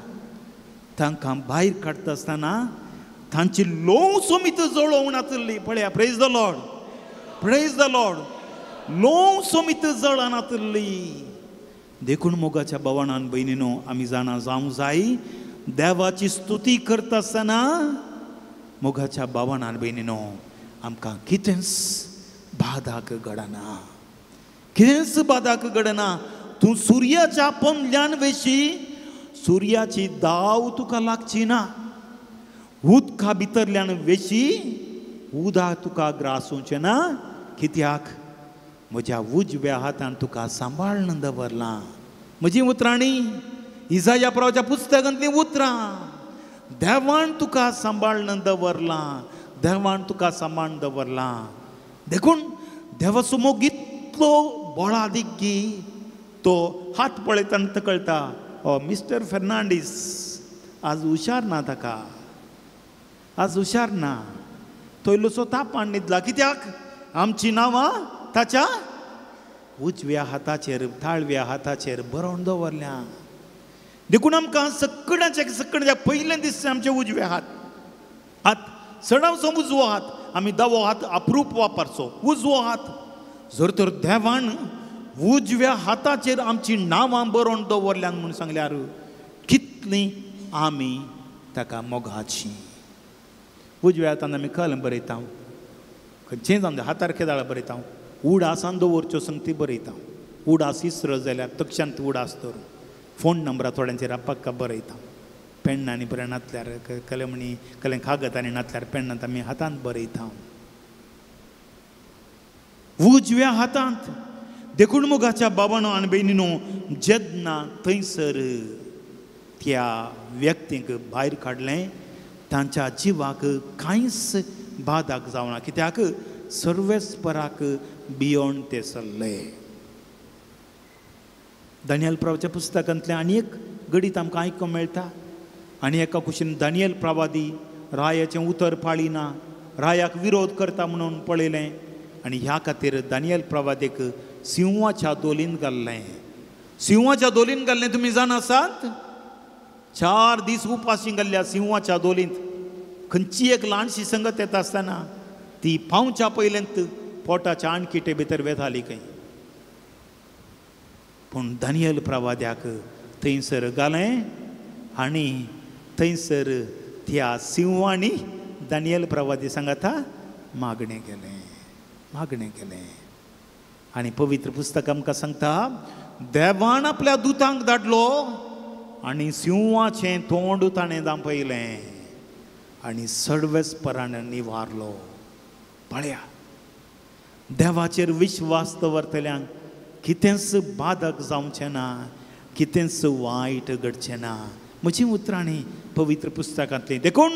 तांकां भायर काडटा आसतना तांची लोव सोमीत जळोवंक नातली. पळया, praise the Lord, praise the Lord. लोव सोमीत जळनातली. देखून मोगाच्या भवानान भयणीनो आमी जाणा जावंक जाय देवाची स्तुती करता आसतना मोगाच्या भावानान भयणीनो आमकां कितेंच बादाक घडना, कितेंच बादाक घडना. तूं सुर्याच्या पोंदल्यान वेशी, सुर्याची दाव तुका लागची ना. उदका भितरल्यान वेशी, उदक तुका ग्रासूचें ना. कित्याक म्हज्या उजव्या हातान तुका सांबाळून दवरलां. म्हजी उतरांनी इजाया प्रवाच्या पुस्तकांतलीं उतरां, देवान तुका सांबाळून दवरलां, देवान तुका सांबाळून दवरलां. देखून देवाचो मोग इतलो बळादीक की तो हात पळयतना कळटा, ओ मिस्टर फेर्नांडीस आज हुशार ना, ताका आज हुशार ना, तो इल्लोसो तापान न्हिदला. कित्याक आमची नांवां ताच्या उजव्या हाताचेर ताळव्या हाताचेर बरोवन दवरल्या. देखून आमकां सगळ्यांच्या सगळ्यांच्या पयलें दिसता आमचे उजवे हात, हात चडावचो उजवो हात, आमी दावो हात अप्रूप वापरचो, उजवो हात. जर तर देवान उजव्या हाताचेर आमची नांवां बरोवन दवरल्यान म्हूण सांगल्यार कितलीं आमी ताका मोगाची. उजव्या हातान आमी कलम बरयता, खंयचें जावं हातार केदाळ बरयता, उडासान दवरच्यो संगती बरयता. उडास इसरो जाल्यार तक्षांत उडास दवर, फोन नंबरा थोड्यांचेर पक्का बरयता. पेण्णांनी बरें नातल्यार कलमणी कलें कागदांनी नातल्यार पेण्णांत आमी हातांत बरयता, उजव्या हातांत. देखून मोगाच्या बाबानो आनी भयणीनो जेन्ना थंयसर त्या व्यक्तींक भायर काडलें तांच्या जिवाक कांयच बादाक जावना. कित्याक सर्वेस्पराक बियोन ते सरले. दानियल प्रवाच्या पुस्तकांतलें आनी एक गणीत आमकां आयकूंक मेळटा. आनी एका कुशीन दानियल प्रवादी रायाचें उतर पाळिना, रायाक विरोध करता म्हणून पळयलें आनी ह्या खातीर दानियल प्रवादीक सिंवाच्या दोलीन घाल्लें. सिंवाच्या दोलीन घाल्लें तुमी जाणा आसात. 4 दीस उपाशी घाल्ल्या सिंवाच्या दोलींत. खंयची एक ल्हानशी संगत येता आसतना ती पावच्या पयलेंत पोटाच्या आणकिटे भितर वेताली खंय. पूण दानियल प्रवाद्याक थंयसर घालें आनी थंयसर त्या सिंवांनी दानियल प्रवादी सांगाता मागणें केलें, मागणें केलें. आनी पवित्र पुस्तक आमकां सांगता देवान आपल्या दुतांक धाडलो आनी सिंवाचें तोंड ताणें दांपयलें आनी सर्वेस्परान निवारलो. पळया, देवाचेर विश्वास दवरतल्यांक कितेंच बाधक जावचें ना, कितेंच वायट घडचें ना. म्हजी उतरांनी पवित्र पुस्तकांतली. देखून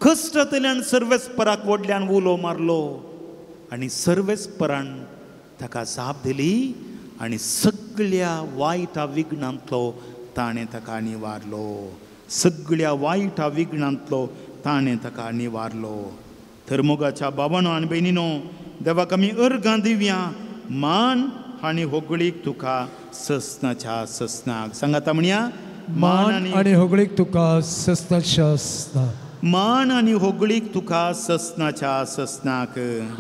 कश्टांतल्यान सर्वेस्पराक व्हडल्यान उलो मारलो आनी सर्वेस्परान ताका जाप दिली आनी सगळ्या वायटा विघ्नांतलो ताणें ताका निवारलो. सगळ्या वायटा विघ्नांतलो ताणें ताका निवारलो. तर मोगाच्या बाबानो आनी भयणीनो, देवाक आमी अर्गां दिवया, मान आनी होगळीक तुका ससनाच्या ससनाक. सांगाता म्हणया, मान आनी होगळीक तुका ससनाच्या ससनाक. मान आनी होगळीक तुका ससनाच्या ससनाक.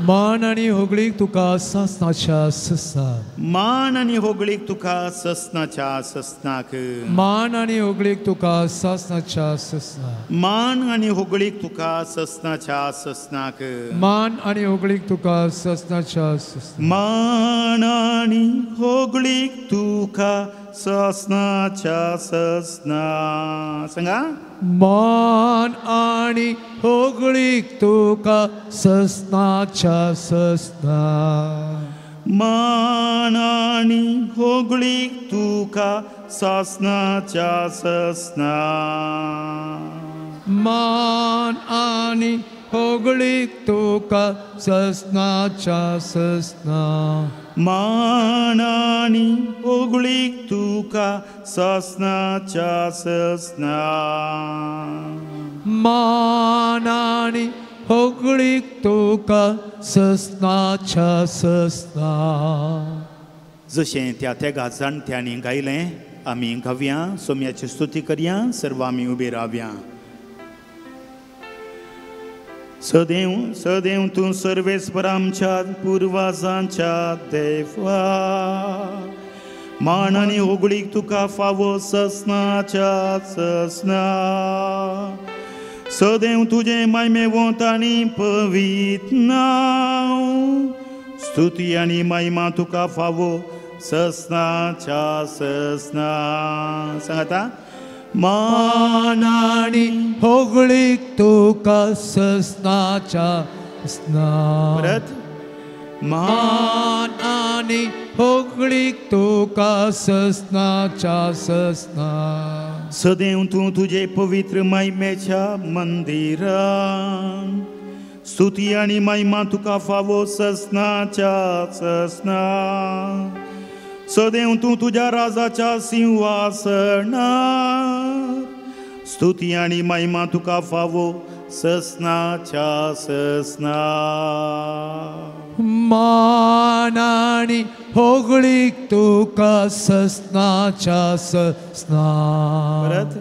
मान आनी होगळीक तुका ससनाच्या ससनाक. मान आनी होगळीक तुका ससनाच्या ससनाक. मान आनी होगळीक तुका ससनाच्या ससनाक. मान आनी होगळीक तुका ससनाच्या ससनाक. मान आनी होगळीक तुका ससनाच्या ससनाक. मान आनी होगळीक तुका ससनाच्या ससनाक. सांगा, मान आनी होगळीक तुका ससनाच्या ससनाक. मान आनी होगळीक तुका ससनाच्या ससनाक. मान आनी होगळीक तुका ससनाच्या ससनाक. मान आनी होगळीक तुका ससनाच्या ससनाक. मान आनी होगळीक तुका ससनाच्या ससनाक. जशें त्या तेगा जाणट्यांनी गायलें आमी गावया, सोम्याची स्तुती करया, सर्व आमी उबे रावया. सदैव सदैव तूं सर्वेस्पर आमच्या पुर्वाजांच्या देवा, मान आनी होगळीक तुका फावो ससनाच्या ससना. सदैव तुजें मायमेवंत आनी पवित्र नांव, स्तुती आनी महिमा तुका फावो ससनाच्या ससना. सांगाता, मान आनी होगळीक तुका ससनाच्या ससनाक. परत, मान आनी होगळीक तुका ससनाच्या ससनाक. सदैव तूं तुजे पवित्र महिमेच्या मंदिरान, स्तुती आनी महिमा तुका फावो ससनाच्या ससनाक. सदैव तूं तुज्या राजाच्या सिंहासनार, स्तुती आनी महिमा तुका फावो ससनाच्या ससनाक. मान आनी होगळीक तुका ससनाच्या ससनाक. परत,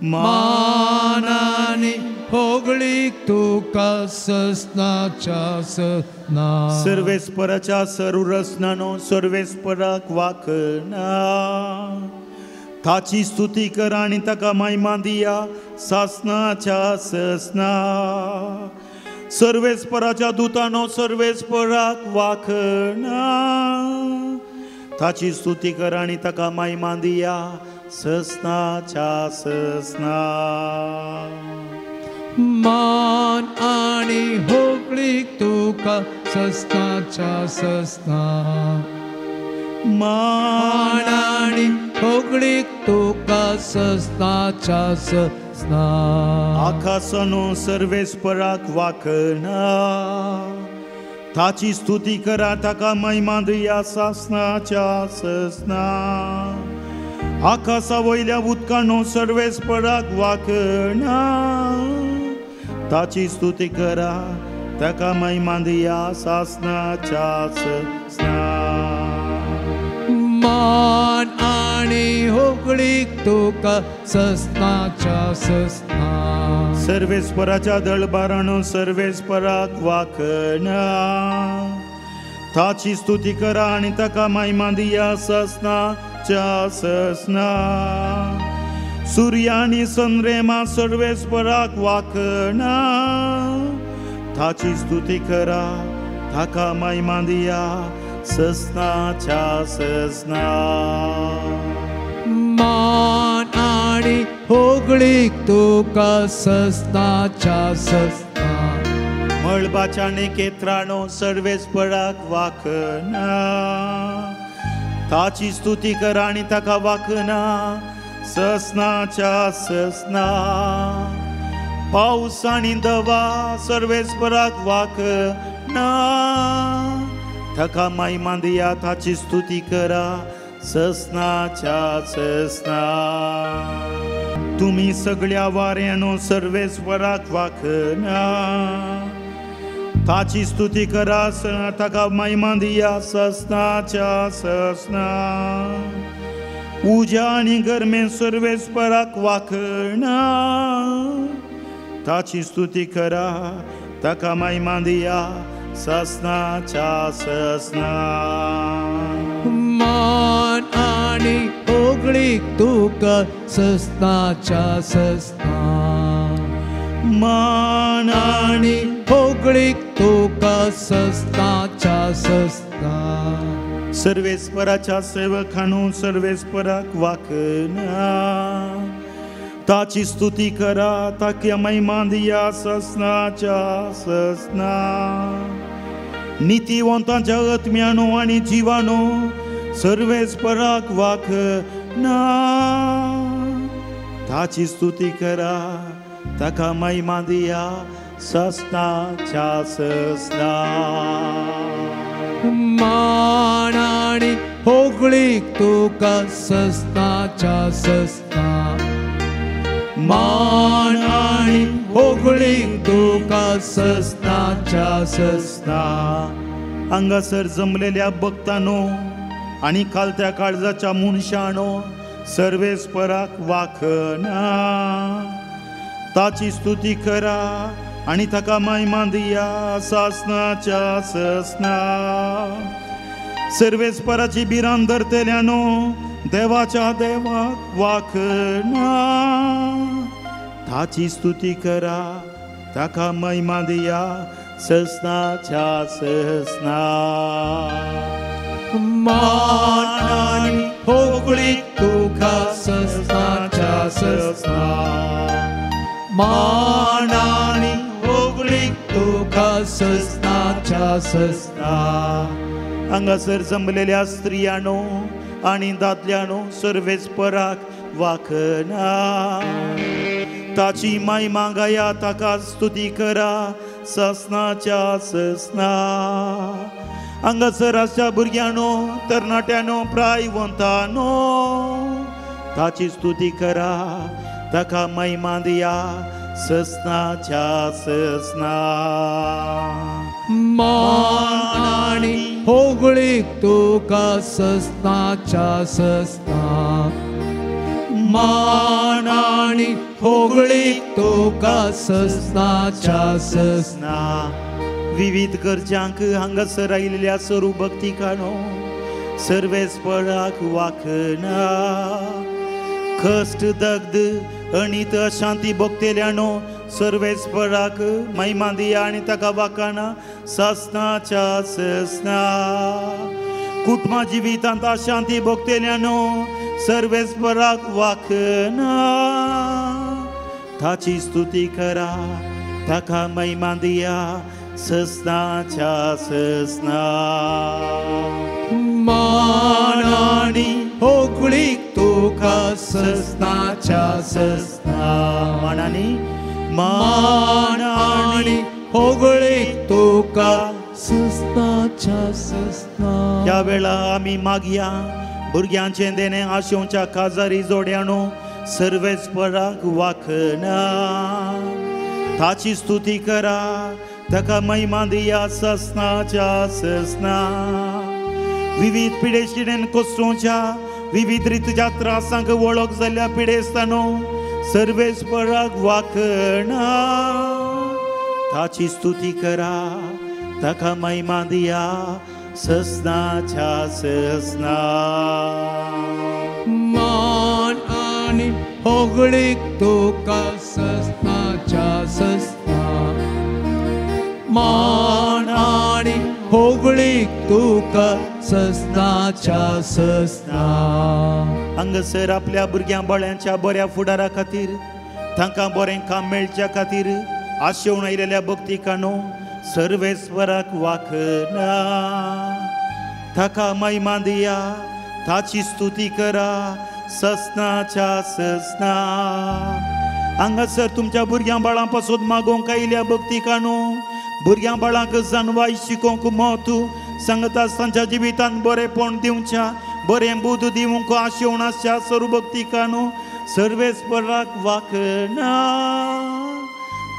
मान आनी होगळीक तुका ससनाच्या ससनाक. सर्वेस्पराच्या सर्वरचनानो सर्वेस्पराक वाखना, ताची स्तुती कर आनी ताका महिमा दिया सासनाच्या ससना. सर्वेस्पराच्या दुतानो सर्वेस्पराक वाखना, ताची स्तुती कर आनी ताका महिमा दिया ससनाच्या ससना. मान आनी होगळीक तुका ससनाच्या ससनाक. मान आनी होगळीक तुका ससनाच्या ससनाक. आकाशानो सर्वेस्पराक वाखना, ताची स्तुती करा ताका महिमा दिया सासनाच्या ससनाक. आकाशा वयल्या उदकानो सर्वेस्पराक वाखणा, ताची स्तुती करा, ताका महिमा दिया सासनाच्या ससना। मान आनी होगळीक तुका ससनाच्या ससना। सर्वेस्पराच्या दळबारानो सर्वेस्पराक वाखणा, ताची स्तुती करा आनी ताका महिमा दिया ससनाच्या ससना। सूर्य आनी संद्रेमा सर्वेस्पराक वाखणा, ताची स्तुती करा, ताका महिमा दिया ससनाच्या ससना। मान आनी होगळीक तुका ससनाच्या ससना। मळबाच्या नेकेत्रानो सर्वेस्पराक वाखणा, ताची स्तुती करा आनी ताका वाखणा ससनाच्या ससना। पावस आनी दवा सर्वेस्पराक वाखणा, ताका महिमा दिया, ताची स्तुती करा ससनाच्या ससना। तुमी सगळ्या वाऱ्यानो सर्वेस्पराक वाखणा, ताची स्तुती करा, ताका महिमा दिया ससनाच्या ससना। उज्या आनी गरमे सर्वेस्पराक वाखणा, ताची स्तुती करा, ताका महिमा दिया ससनाच्या ससना। मान आनी होगळीक तुका ससनाच्या ससना। मान आनी होगळीक तुका ससनाच्या ससना। सर्वेस्पराच्या सेवकानो सर्वेस्पराक वाखणा, ताची स्तुती करा, ताका महिमा दिया ससनाच्या ससना। नितीवंतांच्या आत्म्यानो आनी जिवानो सर्वेस्पराक वाखणा, ताची स्तुती करा, ताका महिमा दिया ससनाच्या ससना। मान आनी होगळीक तुका ससनाच्या ससना। मान आनी होगळीक तुका ससनाच्या ससना। हांगासर जमलेल्या भक्तानो आनी खालत्या काळजाच्या मनशानो सर्वेस्पराक वाखणा, ताची स्तुती करा आनी ताका महिमा दिया सासनाच्या ससना। सर्वेस्पराची भिरांत धरतल्यानो देवाच्या देवाक वाखणा, ताची स्तुती करा, ताका महिमा दिया ससनाच्या ससना। मान आनी होगळीक तुका ससनाच्या ससना। मान आनी होगळीक तुका ससनाच्या ससना। हांगासर जमलेल्या स्त्रियांनो आनी दादल्यांनो सर्वेस्पराक वाखणा, ताची महिमा गाया, ताका स्तुती करा ससनाच्या ससना। हांगासर आसच्या भुरग्यांनो, तरणाट्यांनो, प्रायवंतानो ताची स्तुती करा, ताका महिमा दिया ससनाच्या ससना। मान आनी होगळीक तुका ससनाच्या ससना। मान आनी होगळीक तुका ससनाच्या ससना। विविध गरजांक हांगासर आयिल्ल्या सरू भक्तिकानो सर्वेस्पराक वाखणा, कश्ट दग्ध अणीत अशांती भोगतेल्यानो सर्वेस्पराक महिमा दिया आनी ताका वाखणा ससनाच्या ससना। कुटुंबा जिवितांत अशांती भोगतेल्यानो सर्वेस्पराक वाखणा, ताची स्तुती करा, ताका महिमा दिया ससनाच्या ससना। मान आनी होगळीक तुका ससनाच्या ससना। मान आनी मान आनी होगळीक तुका ससनाच्या ससना। ह्या वेळा आमी मागया भुरग्यांचें देणें आशेवच्या काजारी जोड्यानो सर्वेस्पराक वाखना. ताची स्तुती करा, ताका महिमा दिया ससनाच्या ससना. विविध पिडेशिडेन कोसळोवच्या विविध रितीच्या त्रासांक वळख जाल्ल्या पिडेस्तानो सर्वेस्पराक वाखना. ताची स्तुती करा, ताका महिमा दिया ससनाच्या ससना. मान आनी होगळीक तुका ससनाच्या ससना. मान आनी होगळीक तुका ससनाच्या ससना. हांगासर आपल्या भुरग्यां बाळ्यांच्या बऱ्या फुडारा खातीर, तांकां बरें काम मेळच्या खातीर आशेवन आयिल्ल्या भक्तिकानो सर्वेस्वराक वाखना. ताका महिमा दिया, ताची स्तुती करा ससनाच्या ससना. हांगासर तुमच्या भुरग्यां बाळां पासून मागोवंक आयिल्ल्या भक्तिकानो भुरग्यां बाळांक जानवाय शिकोवंक म्हत्व सांगता, तांच्या जिवितांत बरेंपण दिवच्या, बरें बुद्द दिवंक आशेवन आसच्या सर्व भक्तिकानो सर्वेस्पराक वाखना.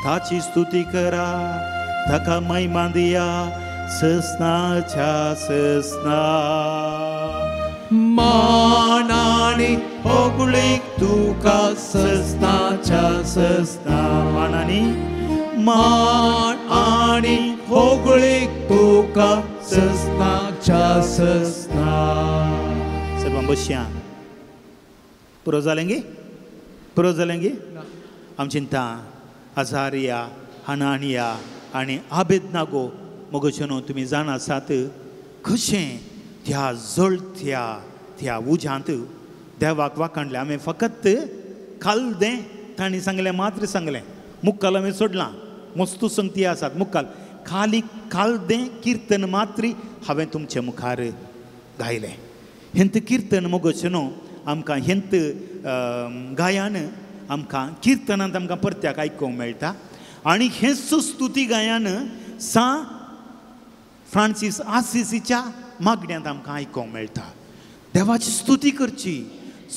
ताची स्तुती करा, ताका महिमा दिया ससनाच्या ससना. मान आनी होगळीक तुका ससनाच्या ससना. मान आनी मान आनी होगळीक तुका ससनाच्या ससना. सर्वां बसया. पुरो जालें गे? पुरो जालें गे? आम चिंता अजारिया, हनानिया आनी आबेदनागो मोगोचेनो तुमी जाणा आसात कशें त्या जळत्या त्या उज्यांत देवाक वाखाणलें. हांवें फकत खालदें तांणी सांगलें मात्र सांगलें, मुक्काल हांवें सोडलां. मस्तू संगती आसात मुक्काल खाली खालदें किर्तन मात्र हांवें तुमचे मुखार गायलें. हेंत किर्तन मोगोचेनो आमकां हेंत गायान आमकां किर्तनांत आमकां परत्याक आयकूंक मेळटा. आनी हेंच स्तुती गायान सा फ्रांसीस आसिसीच्या मागण्यांत आमकां आयकूंक मेळटा. देवाची स्तुती करची,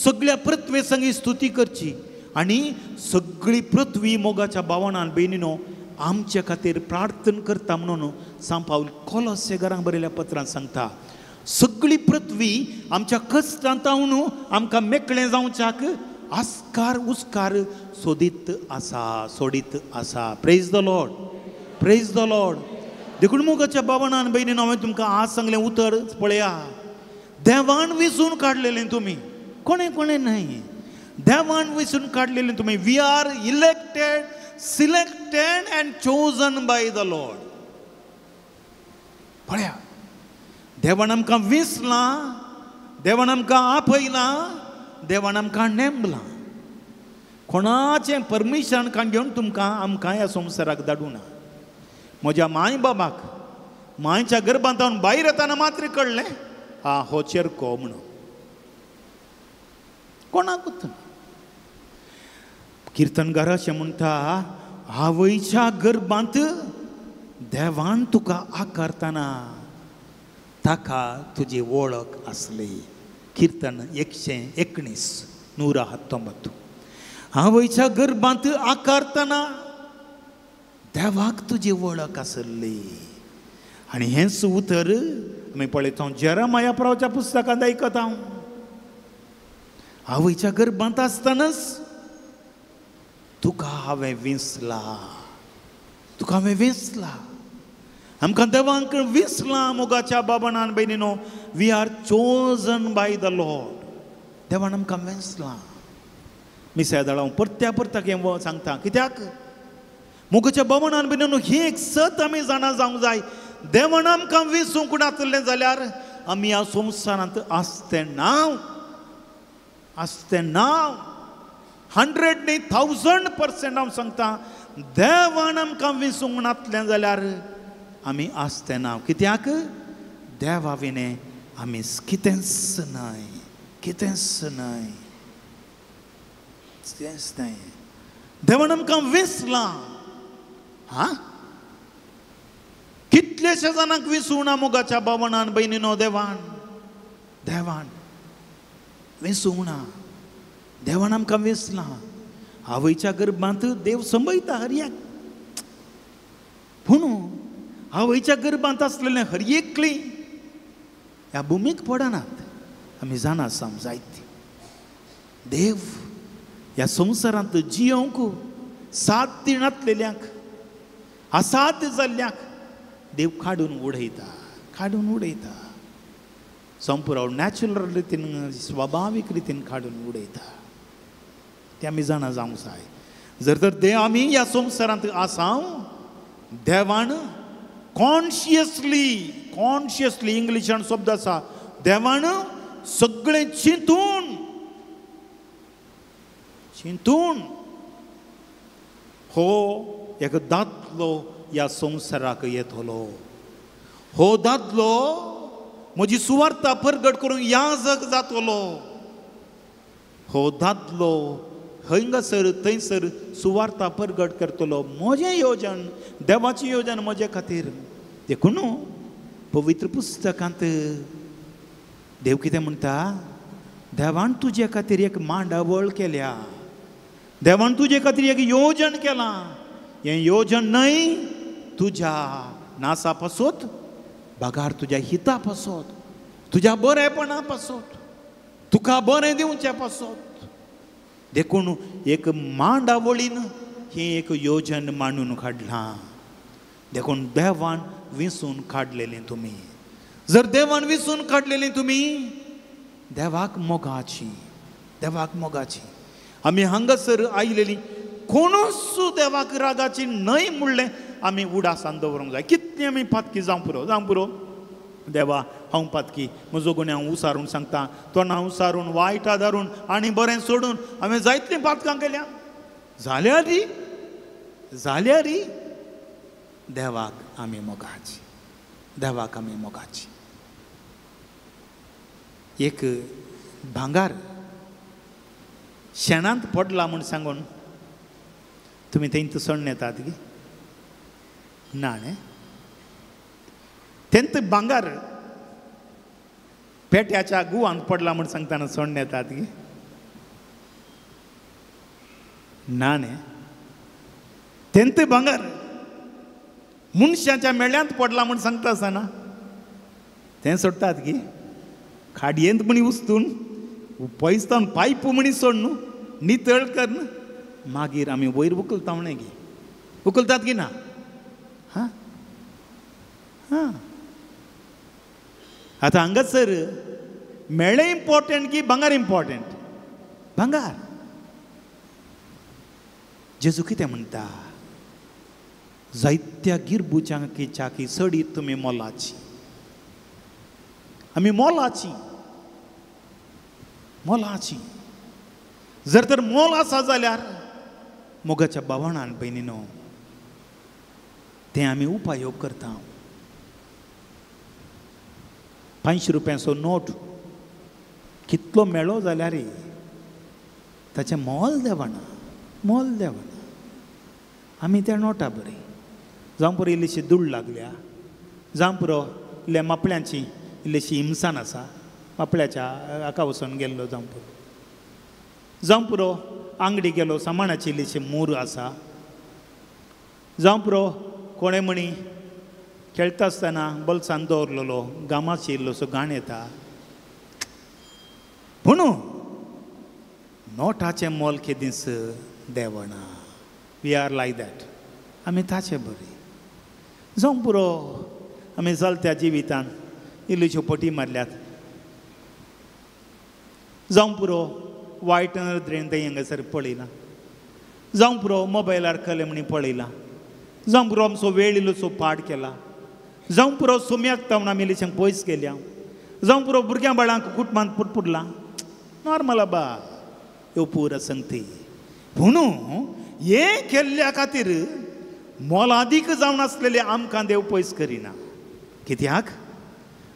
सगळ्या पृथ्वे संगी स्तुती करची आनी सगळी पृथ्वी मोगाच्या भावनान भयणीनो आमचे खातीर प्रार्थना करता म्हणून सांत पावल कोलोसे घरांक बरयल्या पत्रांत सांगता. सगळी पृथ्वी आमच्या कश्टांत आमकां मेकळें जावच्याक आस्कार उस्कार सोदीत आसा, सोडीत आसा. Praise the Lord, praise the Lord. देखून मोगाच्या बाबान भयणीन हांवें तुमकां आज सांगलें उतर पळया, देवान विसून काडलेलें तुमी, कोणें कोणें न्हय, देवान विसून काडलेलें तुमी. We are elected, selected and chosen by the Lord. पळया, देवान आमकां विसलां, देवान आमकां आपयलां, देवान आमकां नेमलां. कोणाचें परमिशन काण घेवन तुमकां आमकां ह्या संवसाराक धाडूना. म्हज्या माय बाबाक मायच्या गर्भांत हांव भायर येतना मात्र कळ्ळें हा हो चेरको म्हणून. कोणाकूच किर्तनकार अशें म्हणटा, आवयच्या गर्भांत देवान तुका आकारतना ताका तुजी वळख आसली. किर्तन 119 119. आवयच्या गर्भांत आकारतना देवाक तुजी वळख आसली. आनी हेंच उतर आमी पळयता जेरमाया प्रवाच्या पुस्तकांत आयकता. आवयच्या गर्भांत आसतनाच तुका हांवें विंचला, तुका हांवें विंचला. आमकां देवांक विंचलां मोगाच्या बाबान भयणीनो. We are chosen by the Lord. देवान आमकां विंचलां. मिसाय दळां परत्या परत्याक हें सांगता कित्याक मोगाच्या बाबान भयणीनो ही एक सत आमी जाणा जावंक जाय. देवान आमकां विंचूंक नासलें जाल्यार आमी ह्या संवसारांत आसते नांव, आसते नांव. 100 न्ही 1000% हांव सांगता, देवान आमकां विंचूंक नासलें जाल्यार आमी आसते नांव. कित्याक देवा विणें आमी कितेंच न्हय, कितेंच न्हय, कितेंच न्हय. देवान आमकां विंचलां. हां, कितलेशे जाणांक विंचूं ना मोगाच्या बावणान भयणीनो देवान, देवान. वेसूंक ना. देवान आमकां वेसलां. आवयच्या गर्भांत देव संबयता हरयाक. पूण आवयच्या गर्भांत आसलेलें हर एकली ह्या भुमीक पडनात. आमी जाणा आसा जायती देव ह्या संवसारांत जियोंक साथ दिनातलेल्यांक असाध्य जाल्ल्यांक देव काडून उडयता, काडून उडयता. संपुराव नॅचरल रितीन, स्वभावीक रितीन काडून उडयता. ते आमी जाणा जावंक जाय. जर तर देव आमी ह्या संवसारांत आसाव, देवान कॉन्शियसली, कॉन्शियसली इंग्लिशान शब्द आसा, देवान सगळें चिंतून चिंतून हो एक दादलो ह्या संवसाराक येतलो. हो दादलो म्हजी सुवार्ता परगट करून याजक जातलो. हो दादलो हंगासर थंयसर सुवार्ता परगट करतलो. म्हजें योजन, देवाचें योजन म्हजे खातीर. देखून पवित्र पुस्तकांत देव कितें म्हणटा? देवान तुजे खातीर एक मांडावळ केल्या, देवान तुजे खातीर एक योजन केलां. हें योजन न्हय तुज्या नासा पासत, बगार तुज्या हिता पासत, तुज्या बरेपणा पासत, तुका बरें दिवच्या पासत. देखून एक मांडावळीन हें एक योजन मांडून काडलां. देखून देवान विसून काडलेलें तुमी. जर देवान विसून काडलेलें तुमी, देवाक मोगाची, देवाक मोगाची. आमी हांगासर आयलेली कोणूच देवाक रागाची न्हय म्हणलें आमी उडासान दवरूंक जाय. कितली आमी पातकी जावं पुरो, जावं पुरो. देवा हांव पातकी, म्हजो गुन्यांव उसारून सांगता, तोंडां उसारून, वायट आदारून आनी बरें सोडून हांवें जायतलीं पातकां केल्या. जाल्यार जाल्यार देवाक आमी मोगाची, देवाक आमी मोगाची. एक भांगार शेणांत पडला म्हूण सांगून तुमी तेंत सोडून येतात की ना? न्ही, तेंत भांगार पेट्याच्या गुवांत पडला म्हूण सांगतना सोडून येतात की ना? न्ही, तेंत भांगार मनशाच्या मेळ्यांत पडला म्हूण सांगता आसतना तें सोडटात की? खाडयेंत म्हणी उस्तून पयसतावन पायप म्हणी सोड न्हू, नितळ कर न्हू, मागीर आमी वयर उखलता म्हणे की? उखलतात की ना? हां हां. आतां हांगासर मेळें इम्पॉर्टंट की भांगार इम्पॉर्टंट? भांगार. जेजू कितें म्हणटा? जायत्या गिरबुजांकी चाकी सडीत तुमी मोलाची. आमी मोलाची, मोलाची. जर तर मोल आसा जाल्यार मोगाच्या भावणान भयणीनो तें आमी उपायोग करता. 500 रुपयांचो नोट कितलो मेळो जाल्यार ताचें मोल देवना, मोल देवना. आमी त्या नोटा बरी जावं पुरो इल्लीशी दुड लागल्या, जावं पुरो इल्ल्या मापळ्यांची इल्लीशी हिमसान आसा, मापळ्याच्या हाका वचून गेल्लो जावं पुरो, जावं पुरो आंगडी गेलो सामानाची इल्लीशी मूर आसा, जावं पुरो कोणें म्हणी खेळटा आसतना बोल्सान दवरलेलो गामाची इल्लोसो घाण येता. पूण नोटाचें मोल केदींच देवना. We are like that. आमी ताचे बरी जावं पुरो आमी चलत्या जिवितान इल्ल्योश्यो पटी मारल्यात, जावं पुरो वायट नदरेन तें हांगासर पळयलां, जावं पुरो मोबायलार कले म्हणी पळयलां, जावं पुरो आमचो वेळ इल्लोसो पाड केला, जावं पुरो सोम्याक तावन आमी इल्लेशें पयस गेल्या, जावं पुरो भुरग्यां बाळांक कुटुंबांत पुटपुटलां. नॉर्मल आबा ह्यो पूर संगती. पूण हें केल्ल्या खातीर मोलादीक जावन आसलेले आमकां देव पयस करिना. कित्याक?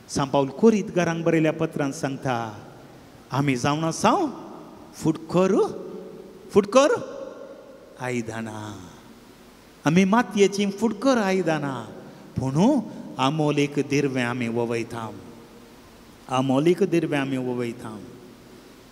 सांपावल कोरीत घरांक बरयल्या पत्रान सांगता, आमी जावन आसा फुटकर, फुटकर आयदनां. आमी मातयेची फुटकर आयदनां, पूण आमोलीक दिरवें आमी ववयता, आमोलीक दिरवें आमी ववयता.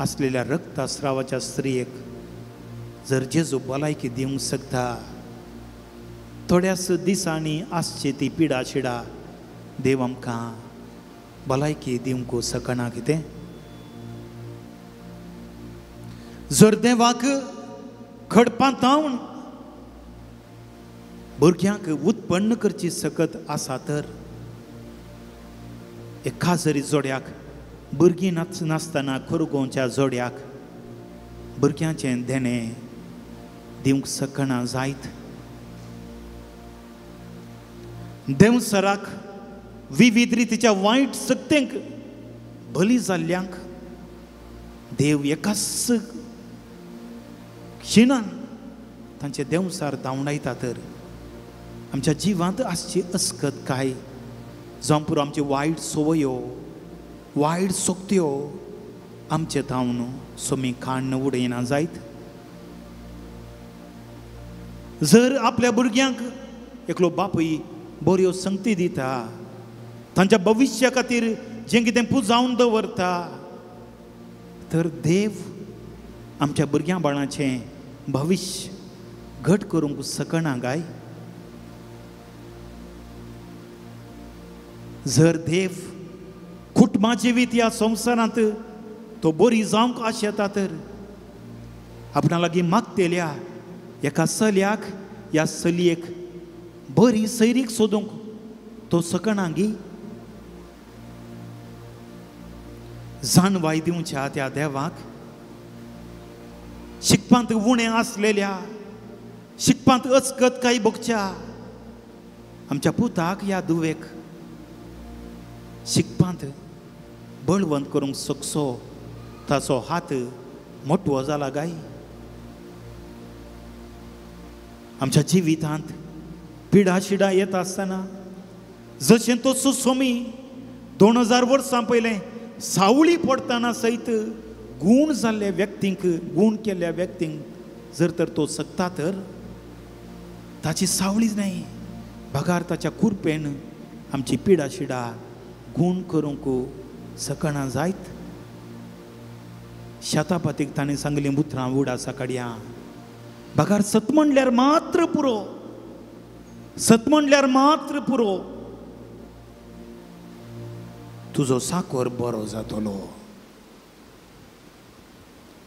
आसलेल्या रक्तस्रावाच्या स्त्रियेक जर जेजू भलायकी दिवंक शकता, थोड्याच दिसांनी आसची ती पिडा शिडा देव आमकां भलायकी दिवंक शकना कितें? जर देवाक खडपां तावन भुरग्यांक उत्पन्न करची सकत आसा तर एका जरी जोड्याक भुरगीं नासतना खोरगोंच्या जोड्याक भुरग्यांचें देणें दिवंक शकना जायत? देंवसराक विविध रितीच्या वायट शक्तींक बली जाल्ल्यांक देव एकाच खिणान तांचे देंवसार धांवडायता तर आमच्या जिवांत आसची अस्कत काय जावं पुरो आमची वायट संवयो, वायट शक्त्यो आमचे धांवन सोमी काण्ण उडयना जायत? जर आपल्या भुरग्यांक एकलो बापूय बऱ्यो संगती दिता, तांच्या भविश्या खातीर जें कितें पुजावन दवरता, तर देव आमच्या भुरग्यां बाळाचें भविश्य घट करूंक शकना काय? जर देव कुटुंबा जिवीत ह्या संवसारांत तो बरी जावंक आशेता तर आपणा लागीं मागतेल्या एका चल्याक ह्या चलयेक बरी सैरीक सोदूंक तो शकना गी? जाणवाय दिवच्या त्या देवाक शिकपांत उणें आसलेल्या, शिकपांत अचकत काय भोगच्या आमच्या पुताक ह्या दुवेक शिकपांत बळवंत करूंक शकचो ताचो हात मोटवो जाला काय? आमच्या जिवितांत पिडा शिडा येता आसतना जशें तो सुसोमी 2000 वर्सां पयलें सावळी पडटना सयत गूण जाल्ल्या व्यक्तींक, गूण केल्ल्या व्यक्तींक जर तर तो शकता तर ताची सावळीच न्हय बगार ताच्या कुरपेन आमची पिडा शिडा गूण करूंक शकना जायत? शेतापातीक ताणें सांगलीं उतरां उडासा काडया, बगार सत म्हणल्यार मात्र पुरो, सत म्हणल्यार मात्र पुरो, तुजो साकोर बरो जातलो.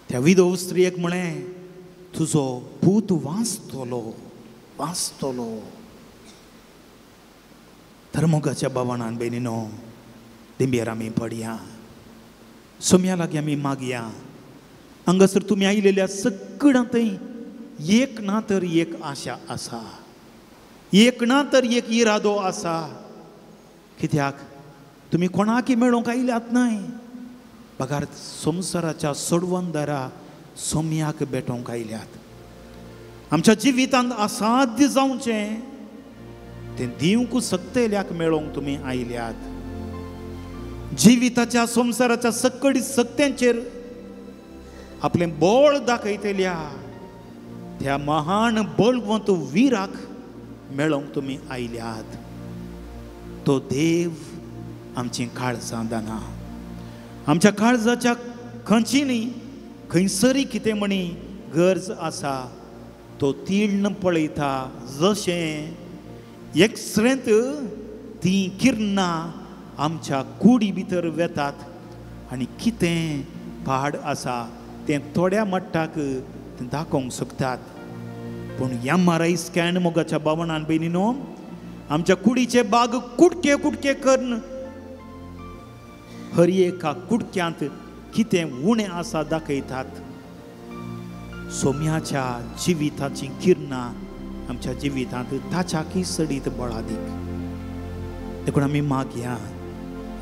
त्या विधव स्त्रियेक म्हळें तुजो पूत वाचतलो, वाचतलो. तर मोगाच्या बाबाणान भयणीनो दिंबेर आमी पडया, सोम्या लागीं आमी मागया. हांगासर तुमी आयिल्ल्या सगळ्यां थंय एक ना तर एक आशा आसा, एक ना तर एक इरादो आसा. कित्याक तुमी कोणाकी मेळोवंक आयल्यात न्हय, बगार संवसाराच्या सोडवणदारा सोम्याक भेटोवंक आयल्यात. आमच्या जिवितांत असाध्य जावचें तें दिवंक शकतल्याक मेळोवंक तुमी आयल्यात. जिविताच्या संवसाराच्या सकडी सक्त्यांचेर आपलें बळ दाखयतल्या त्या महान बळवंत विराक मेळोवंक तुमी आयल्यात. तो देव आमचीं काळजां दाना, आमच्या काळजाच्या खंचीनी खंयसरी कितें म्हणी गरज आसा तो तीर्ण पळयता. जशें एक्सरेंत तीं किरणां आमच्या कुडी भितर वेतात आनी कितें पाड आसा तें थोड्या मट्टाक तें दाखोवंक शकतात. पूण MRI scan मोगाच्या बावणान भयणीनो आमच्या कुडीचे बाग कुडके कुडके करून हर एका कुडक्यांत कितें उणें आसा दाखयतात. सोम्याच्या जिविताचीं किरणां आमच्या जिवितांत ताच्याकी सडीत बळादीक. देखून आमी मागया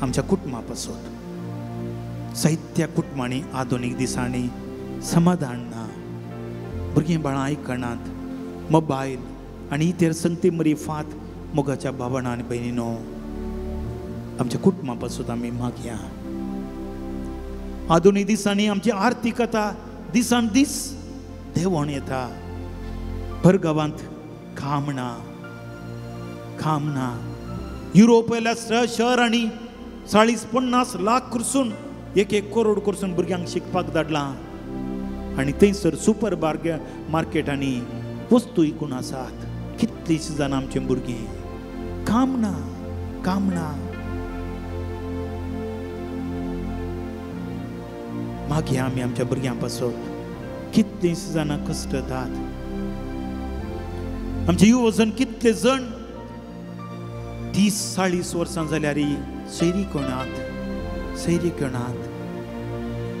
आमच्या कुटुंबा पासत. साहित्य कुटुंबांनी आधुनीक दिसांनी समाधान ना, भुरगीं बाळां आयकनात, मोबायल आनी इतर संगती मरी फात. मोगाच्या भावणां आनी भयणीनो आमच्या कुटुंबा पासत आमी मागया. आधुनीक दिसांनी आमची आर्थीकता दिसान दीस देंवोन येता. परगांवांत काम ना, काम ना. युरोपेल्या शहरांनी 40-50 लाख कुरसून 1-1 करोड करसून भुरग्यांक शिकपाक धाडलां आनी थंयसर सुपर मार्केटांनी वस्तू इकून आसात. कितलींशीं जाणां आमचीं भुरगीं काम ना, काम ना. मागीर आमी आमच्या भुरग्यां पासत कितलींशीं जाणां कश्टतात. आमचे युवजण कितले जण 30-40 वर्सां जाल्यार सैरीकोणांत, सैरीकोणांत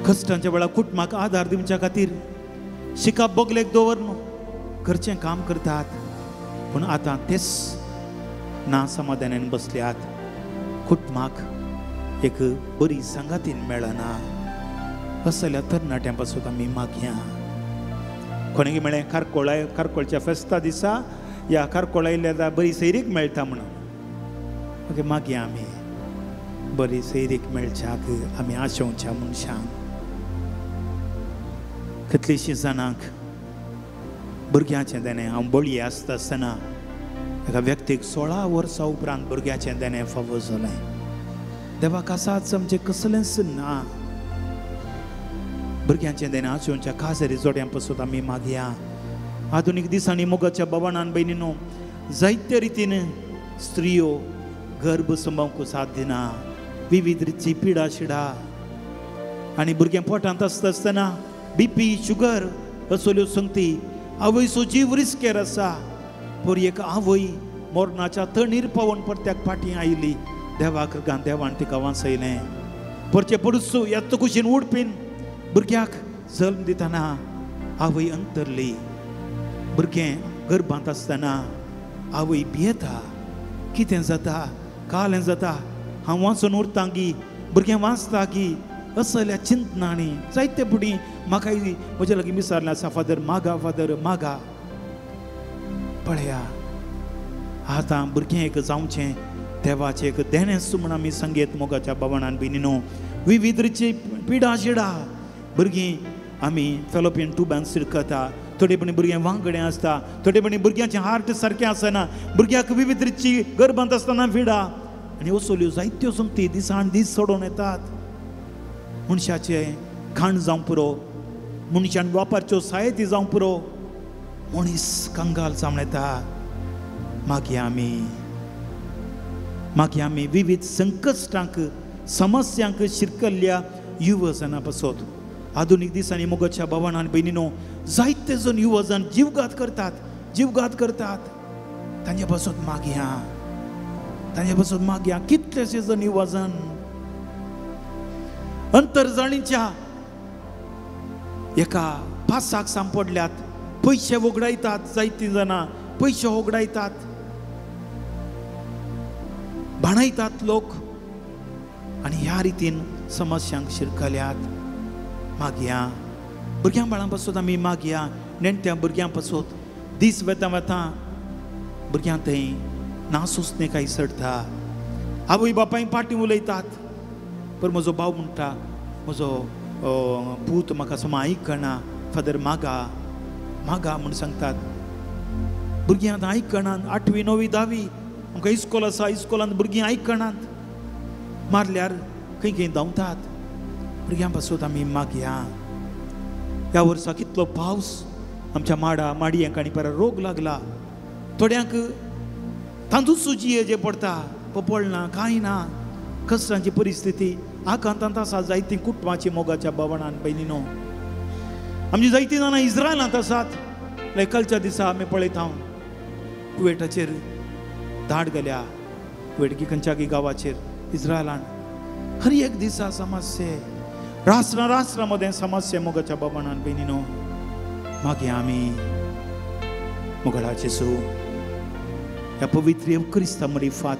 कश्टांच्या वेळार कुटुंबाक आदार दिवच्या खातीर शिकप बगलेक दवरून घरचें काम करतात. पूण आतां तेच ना समाधानान बसल्यात. कुटुंबाक एक बरी सांगातीन मेळना. असल्या तरणाट्यां पासून आमी मागया. कोणें म्हळें कारकोळ, कारकोळच्या फेस्ता दिसा ह्या कारकोळ आयल्यार बरी सैरीक मेळटा म्हणून. ओके, मागया आमी बरी सैरीक मेळच्याक आमी आशोवच्या मनशांक. कितलींशीं जाणांक भुरग्यांचें देणें, हांव बळये आसता आसतना एका व्यक्तीक 16 वर्सां उपरांत भुरग्याचें देणें फावो जालें. देवाक आसाच आमचें कसलेंच ना. भुरग्यांचें देणें आशोवच्या खाजरी जोड्यां पासून आमी मागया. आधुनीक दिसांनी मोगाच्या बाबाणान भयणीनो जायते रितीन स्त्रियो गर्भ सांबाळूंक साथ दिना. विविध रितीची पिडा शिडा आनी भुरग्यां पोटांत आसता आसतना बीपी, शुगर असल्यो संगती. आवयचो जीव रिस्केर आसा. पर एक आवय मरणाच्या तणीर पावोवन परत्याक फाटीं आयली. देवाक देवान तिका वांचयलें. परचे परसू येत कुशीन उडपीन भुरग्याक जल्म दितना आवय अंतरली. भुरगें गर्भांत आसतना आवय भियेता, कितें जाता, कालें जाता, हांव वाचून उरता गी, भुरगें वाचता गी, असल्या चिंतनांनी जायते फुडें म्हाका म्हज्या लागीं विचारलें आसा, फादर मागा, फादर मागा. पळया आतां भुरगें एक जावचें देवाचें एक देणें म्हूण आमी सांगेत मोगाच्या बाबाणान भयणीनो. विविध रितीची पिडा शिडा भुरगीं आमी फेलोपियन ट्युबान शिरकता. थोडेपणी भुरगें वांगडें आसता, थोडेपणी भुरग्यांचें हार्ट सारकें आसना, भुरग्याक विविध रितीची गर्भांत आसतना पिडा आनी असल्यो जायत्यो संगती दिसान दीस सोडून येतात. मनशाचें खाण जावं पुरो, मनशान वापरच्यो सायती जावं पुरो, मनीस कंगाल जावन येता. मागीर आमी, मागीर आमी विविध संकश्टांक, समस्यांक शिरकल्ल्या युवजना पासत आधुनीक दिसांनी मोगाच्या भावान आनी भयणीनो जायते जण युवजण जीवघात करतात, जीवघात करतात. तांचे पासत मागया, तांचे पासत मागया. कितलेशे जण युवजण अंतरजाळीच्या एका पासाक सांपडल्यात. पयशे वगडायतात, जायतीं जाणां पयशे वगडायतात, बाणयतात लोक आनी ह्या रितीन समस्यांक शिरकल्यात. मागया भुरग्यां बाळां पासत आमी मागया. नेणट्या भुरग्यां पासत दीस वेता वेता भुरग्यां थंय नासुसने काय चडटा. आवय बापाय पाटी उलयतात. पर म्हजो भाव म्हणटा, म्हजो पूत म्हाका समा आयकना, फादर मागा मागा म्हूण सांगतात. भुरगीं आतां आयकनात. 8वी 9वी 10वी आमकां इस्कोल आसा, इस्कोलांत भुरगीं आयकनात, मारल्यार खंय खंय धांवतात. भुरग्यां पासत आमी मागया. ह्या वर्सा कितलो पावस आमच्या माडा माडयांक आनी परा रोग लागला. थोड्यांक तांदूळ सुजी जे पडटा, पपळ ना, कांय ना. कश्टांची परिस्थिती आकांतांत आसा जायतीं कुटुंबाची मोगाच्या बाबाणान भयणीनो. आमची जायतीं जाणां इस्रायलांत आसात. कालच्या दिसा आमी पळयता कुवेटाचेर धाड गेल्या, कुवेट खंयच्या गांवाचेर इस्रायलान. हर एक दिसा समस्ये, राष्ट्रा राष्ट्रा मदें समस्या मोगाच्या बाबाणान भयणीनो. मागीर आमी मोगळाचे सू ह्या पवित्र क्रिस्ता मरिफात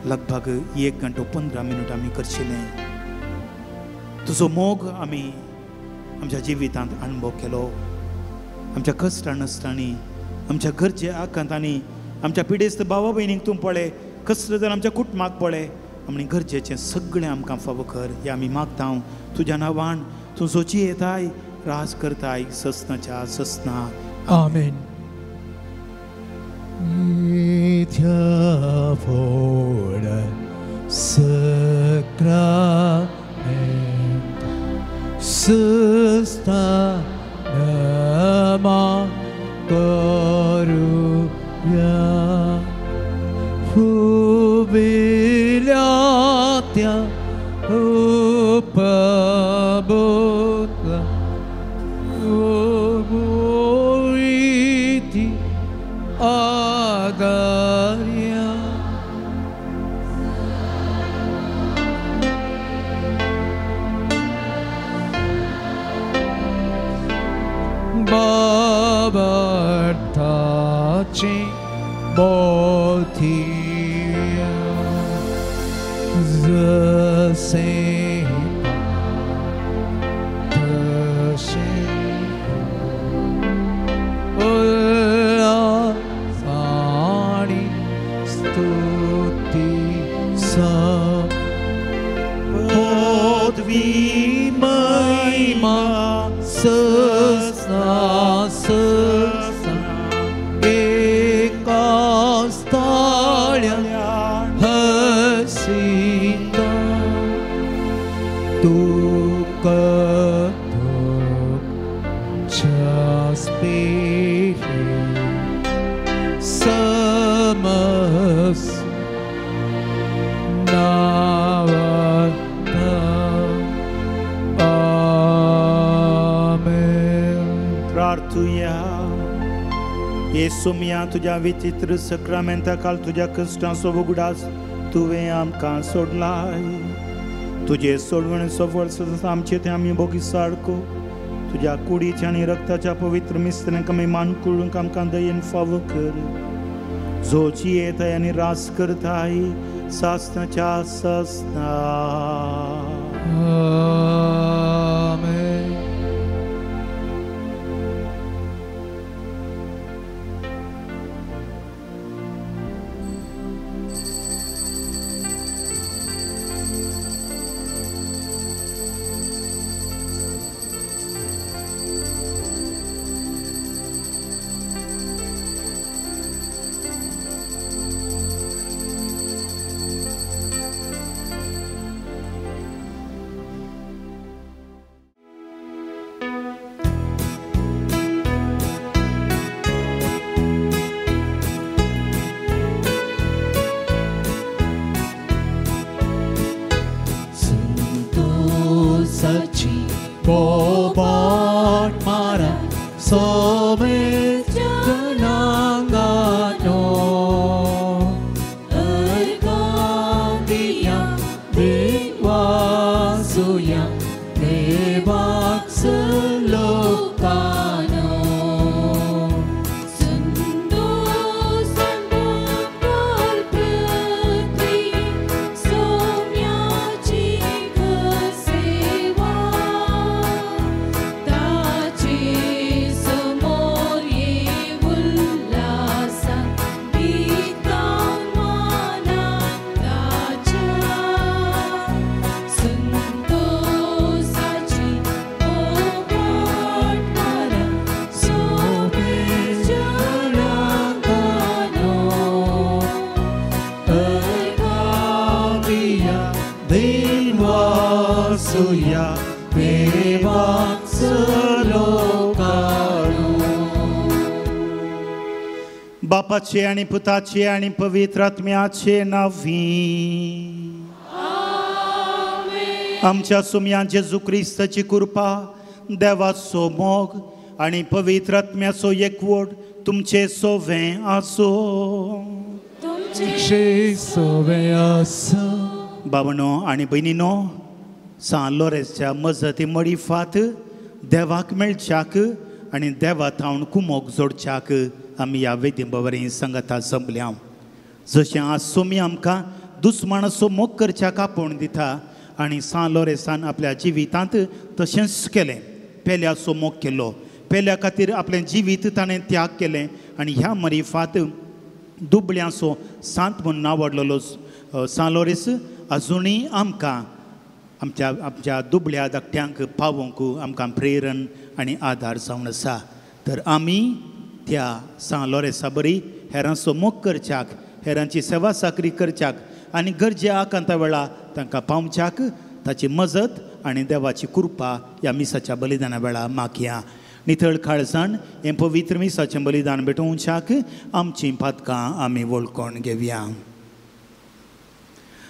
लगभग 1 घंटो 15 मिनट आमी करशिलें. तुजो मोग आमी आमच्या जिवितांत अणभव केलो. आमच्या कश्टां नश्टांनी, आमच्या घरच्या आकांतांनी, आमच्या पिडेस्त भावा भयणींक तूं पळय, कसले जर आमच्या कुटुंबाक पळय, आमी गरजेचें सगळें आमकां फावो कर. हें आमी मागता तुज्या नांवान. तूं सोची येताय, राज करताय ससनाच्या ससना. आमेन. Sacramento. सुस्ता नमा करुया हुबिल्या त्या उपबोधला उबोईती आदार्या बाबार्थाची बोधिया जसे तसे उल्हास आणि स्तुती पदवी महिमा सस्ना सस्ना एका स्थाळ्या हसीता तुका तुझ्या समस नावाता आमेन. प्रार्थुया. येसू मिया तुज्या विचित्र सक्रामेंता काल तुज्या कश्टांचो उगडास तुवें आमकां सोडलाय. तुजे सोडवणेचो वर्स आमचे ते आमी बोगी सारको तुज्या कुडीच्या आनी रक्ताच्या पवित्र मिस्त्रांक आमी मानकुळूंक आमकां दयेन फावो कर. जो जियेताय आनी रास करताय सासनाच्या सासना. आमेन. संतोषाची बोबाट मारा सोमे जनांगानो अर्गादिया देवासुया देवाक लोकानो देवासुया देवाक लोकानो. बापाचे आनी पुताचे आनी पवित्र आत्म्याचे नांवी आमच्या सुम्या जेजू क्रिस्ताची कृपा, देवाचो मोग आनी पवित्र आत्म्याचो एकवट तुमचे सोवें आसूं. तुमचे सोवें आसूं. बाबनो आनी भयणीनो, सान लोरेसच्या मजती मडिफात देवाक मेळच्याक आनी देवा थावन कुमोक जोडच्याक आमी ह्या वेदीं सांगाता जमल्या. जशें आज सोमी आमकां दुस्मानाचो मोग करच्याक आपोवन दिता आनी सान लोरेसान आपल्या जिवितांत तशेंच केलें. पेल्याचो मोग केलो, पेल्या खातीर आपलें जिवीत ताणें त्याग केलें आनी ह्या मरिफात दुबळ्यांचो सांत म्हूण नांव सान लोरेस अजुनूय आमकां आमच्या आमच्या दुबळ्या धाकट्यांक पावोवंक आमकां प्रेरण आनी आदार जावन आसा. तर आमी त्या सान लोरेसा बरी हेरांचो मोग करच्याक, हेरांची सेवा साकरी करच्याक आनी गरजे आकांता वेळा तांकां पावच्याक ताची मजत आनी देवाची कृपा ह्या मिसाच्या बलिदाना वेळार मागया. नितळ काळजान हें पवित्र मिसाचें बलिदान भेटोवच्याक आमचीं पातकां आमी वळखून घेवया.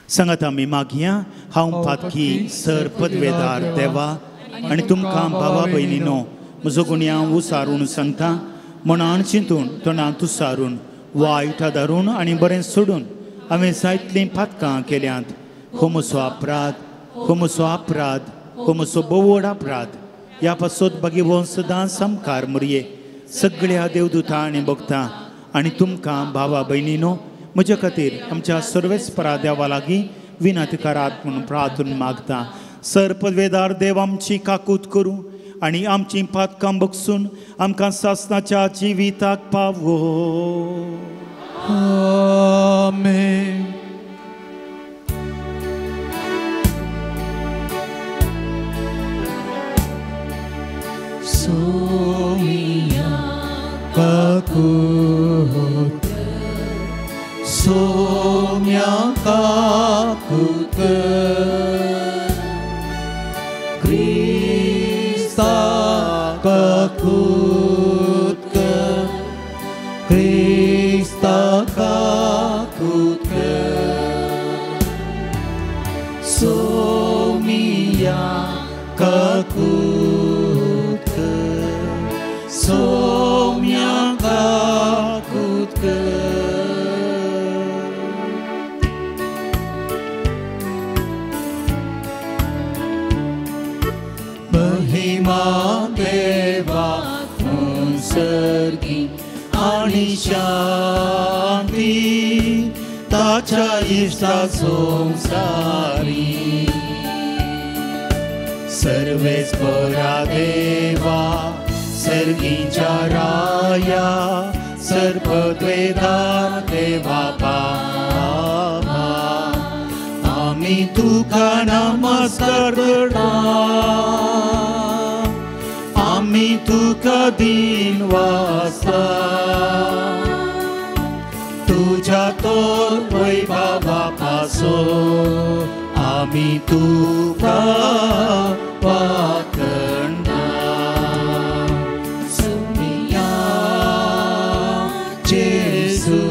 सांगात आमी मागया. हांव पातकी सर पदवेदार देवा आनी तुमकां भावा भयणीनो म्हजो गुन्यांव उसारून सांगता मनान चिंतून तोंडान तुसारून वायट आदारून आनी बरें सोडून हांवें जायतलीं पातकां केल्यांत. हो म्हजो अपराध, हो म्हजो अपराध, हो म्हजो भोव व्हड अपराध. ह्या पासत भगवंत सदां सामकार मुरये सगळ्या देवदूतां आनी भक्तां आनी तुमकां भावा भयणीनो म्हज्या खातीर आमच्या सर्वेस्परा देवा लागीं विनंती करात म्हणून प्रार्थना मागता. सर पदवेदार देव आमची काकूत करूं आनी आमचीं पातकां बगसून आमकां सासणाच्या जिविताक पावो. आमेन. सोम्या काकूत, सोम्या काकूत, क्रिस्ता काकूत, क्रिस्ता काकूत, सोम्या काकूत, सोम्या काकूत. महिमा देवा सर्गी आनी शांती ताच्या इश्टा संवसारी. सर्वेस्परा देवा सर्गीच्या राया सर्पद्वेदार देवा बाबा आमी तुका नमस्कार करता, आमी तुका दिन वासता. तुज्या तोर वैभवा पासो आमी तुका वाखणता. सुमिया जेजू,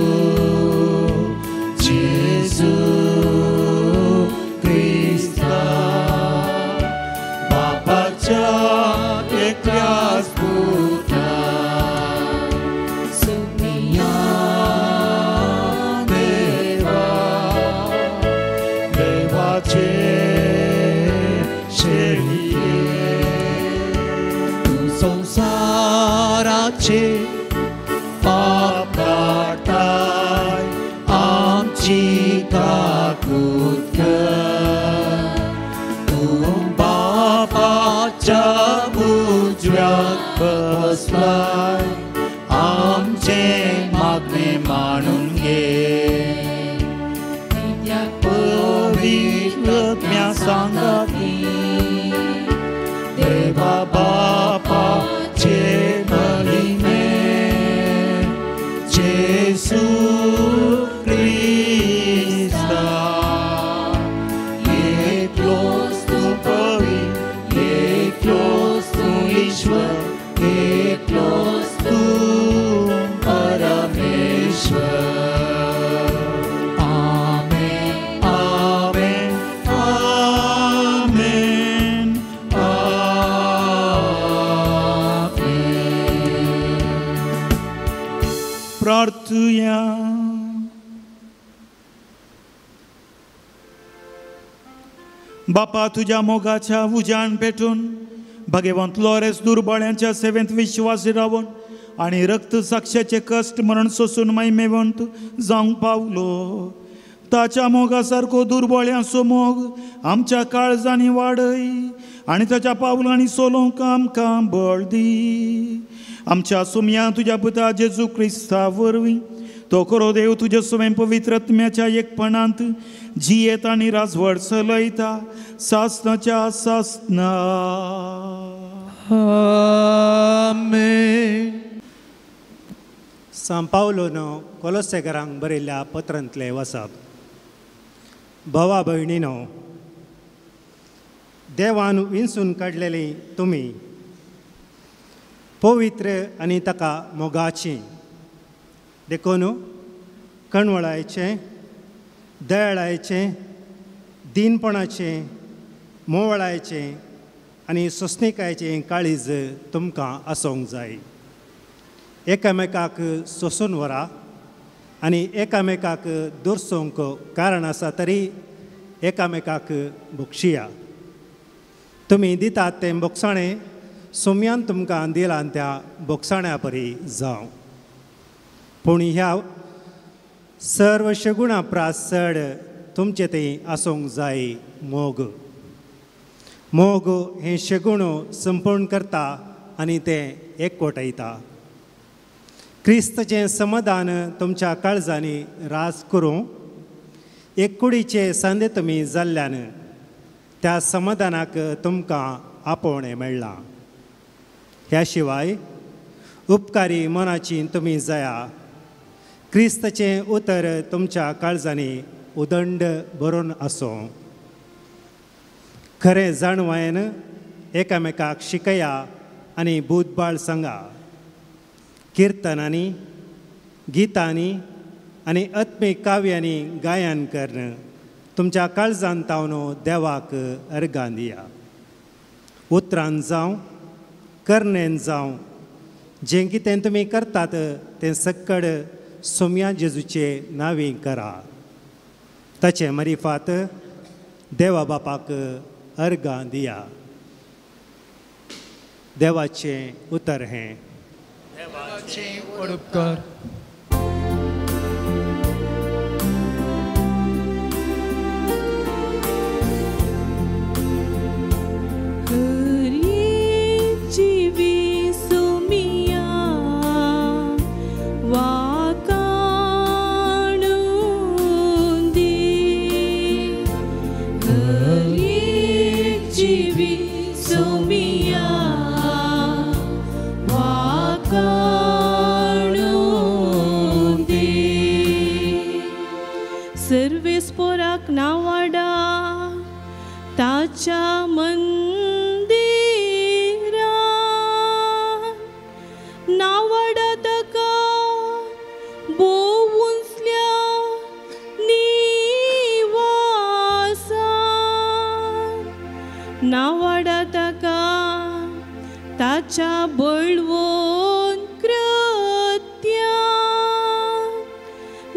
जेजू क्रिस्ता बापाच्या एकल्याच पुता. सुमिया देवा, देवाचे शेळये, तूं संवसाराचे पाप काडटाय आमची काकूत कर. तूं बापाच्या उजव्याक बसलाय आमचें मागणें मानून घे. पवित्र आत्म्या सांगाती देवा बापाचे महिमे जेजू क्रिस्ता एकलोच तूं पवित्र, एकलोच तूं ईश्वर, एकलोच तूं परमेश्वर. आमेन, आमेन, आमेन, आमेन. प्रार्थुया. बापा तुज्या मोगाच्या उज्यान पेटून भगवंत लोरेस दुर्बळ्यांच्या सेवेंत विश्वासी रावन आनी रक्त साक्षाचे कश्ट मरण सोसून महिमेवंत जावंक पावलो. ताच्या मोगा सारको दुर्बळ्यांचो मोग आमच्या काळजांनी वाडय आनी ताच्या पावलांनी सोलोवंक आमकां बळ दी. आमच्या सुमया तुज्या पुता जेजू क्रिस्ता वरवीं तो खरो देव तुज्या स्वयं पवित्र आत्म्याच्या एकपणांत जियेत आनी राजवट चलयता सासणाच्या सासणा. आमेन. सांव पावलोन कोलोसेकरांक बरयल्ल्या पत्रांतलें वाचप. भावा भयणीनो, देवान विंचून काडलेली तुमी पवित्र आनी ताका मोगाची देखून कणवळायचें दयाळायचें दीनपणाचें मोवळायचें आनी सोंसणिकायचें काळीज तुमकां आसूंक जाय. एकामेकाक सोंसून व्हरा आनी एकामेकाक दुरसूंक कारण आसा तरी एकामेकाक बक्षिया. तुमी दितात तें बोगसाणें सोम्यान तुमकां दिलां त्या बोगसाण्या परी जावं. पूण ह्या सर्व शगुणा प्रास चड तुमचें थंय आसूंक जाय मोग. मोग हें शगुण संपूर्ण करता आनी तें एकवटायता. क्रिस्तचें समाधान तुमच्या काळजांनी राज करूं. एक कुडीचे सांदे तुमी जाल्ल्यान त्या समाधानाक तुमकां आपोवणें मेळ्ळां. ह्या शिवाय उपकारी मनाची तुमी जाया. क्रिस्तचें उतर तुमच्या काळजांनी उदंड भरून आसूं. खरें जाणवायन एकामेकाक शिकया आनी बुद्धबाळ सांगा. किर्तनांनी गितांनी आनी आत्मीक काव्यांनी गायन करून तुमच्या काळजान तावन देवाक अर्गां दिया. उतरान जावं करणेन जावं जें कितें तुमी करतात तें सक्कड सोम्या जेजूचे नांवी करा. ताचें मरिफात देवा बापाक अर्गां दिया. देवाचें उतर हें. देवाचें उपकार. जीवी सुमिया वाकाणूंदी हरी जीवी सुमिया वाकाणूंदी. सर्वेस पोराक नावाडा ताच्या मंदिरा नावाडा ताका भोव उंचल्या निवासा नावाडा ताका ताच्या बळवून कृत्या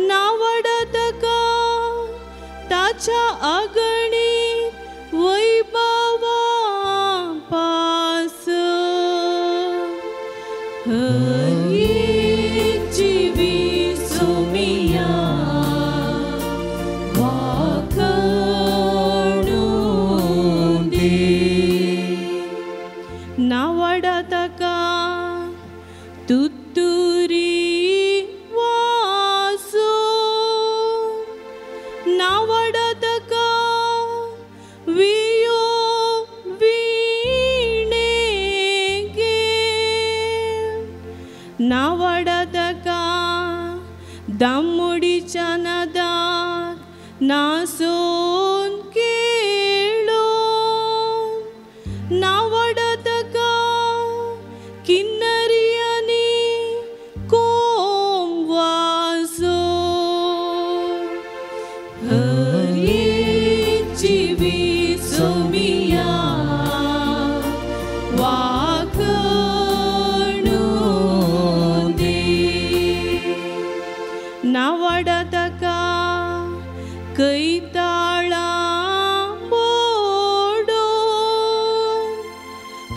नावाडा ताका ताच्या आगणी वैभवा पास. हरी जीवी सुमिया वाकाणूंदी. नावाडा ताका तुत्तुरी वासो नावाडा ताका वियो वीणेगे नावाडा ताका दामोडीच्या नादाक नासून केळो नावाडा ताका किन्नरियांनी कोम वाजो. हरी जीवी सुमिया वाकाणूंदी. नावाडा ताका कैताळा बोडो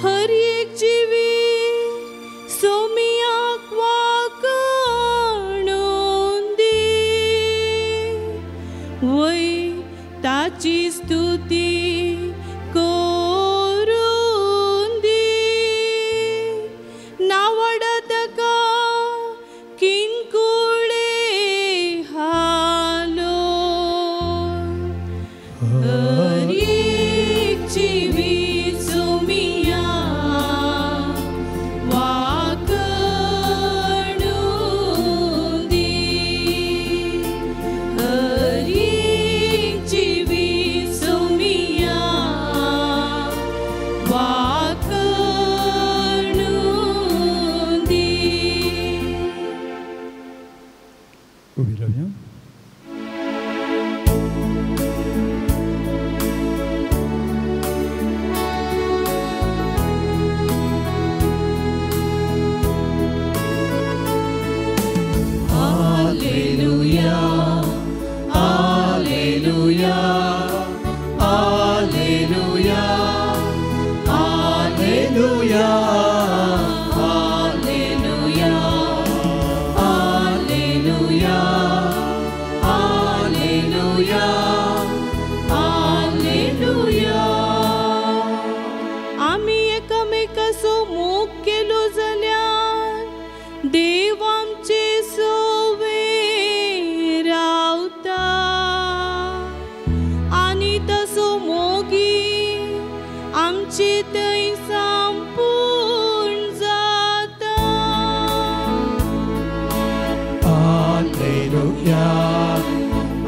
हर एक जीवी सोमियाक वाकाणूंदी. वय ताची स्तुती करूंदी. नावाडा ताका किंकुळे हालो. हरी जीवी सुमिया वाकाणूंदी. हरी जीवी सुमिया. आमचे थंय संपूर्ण जाता. Alleluia,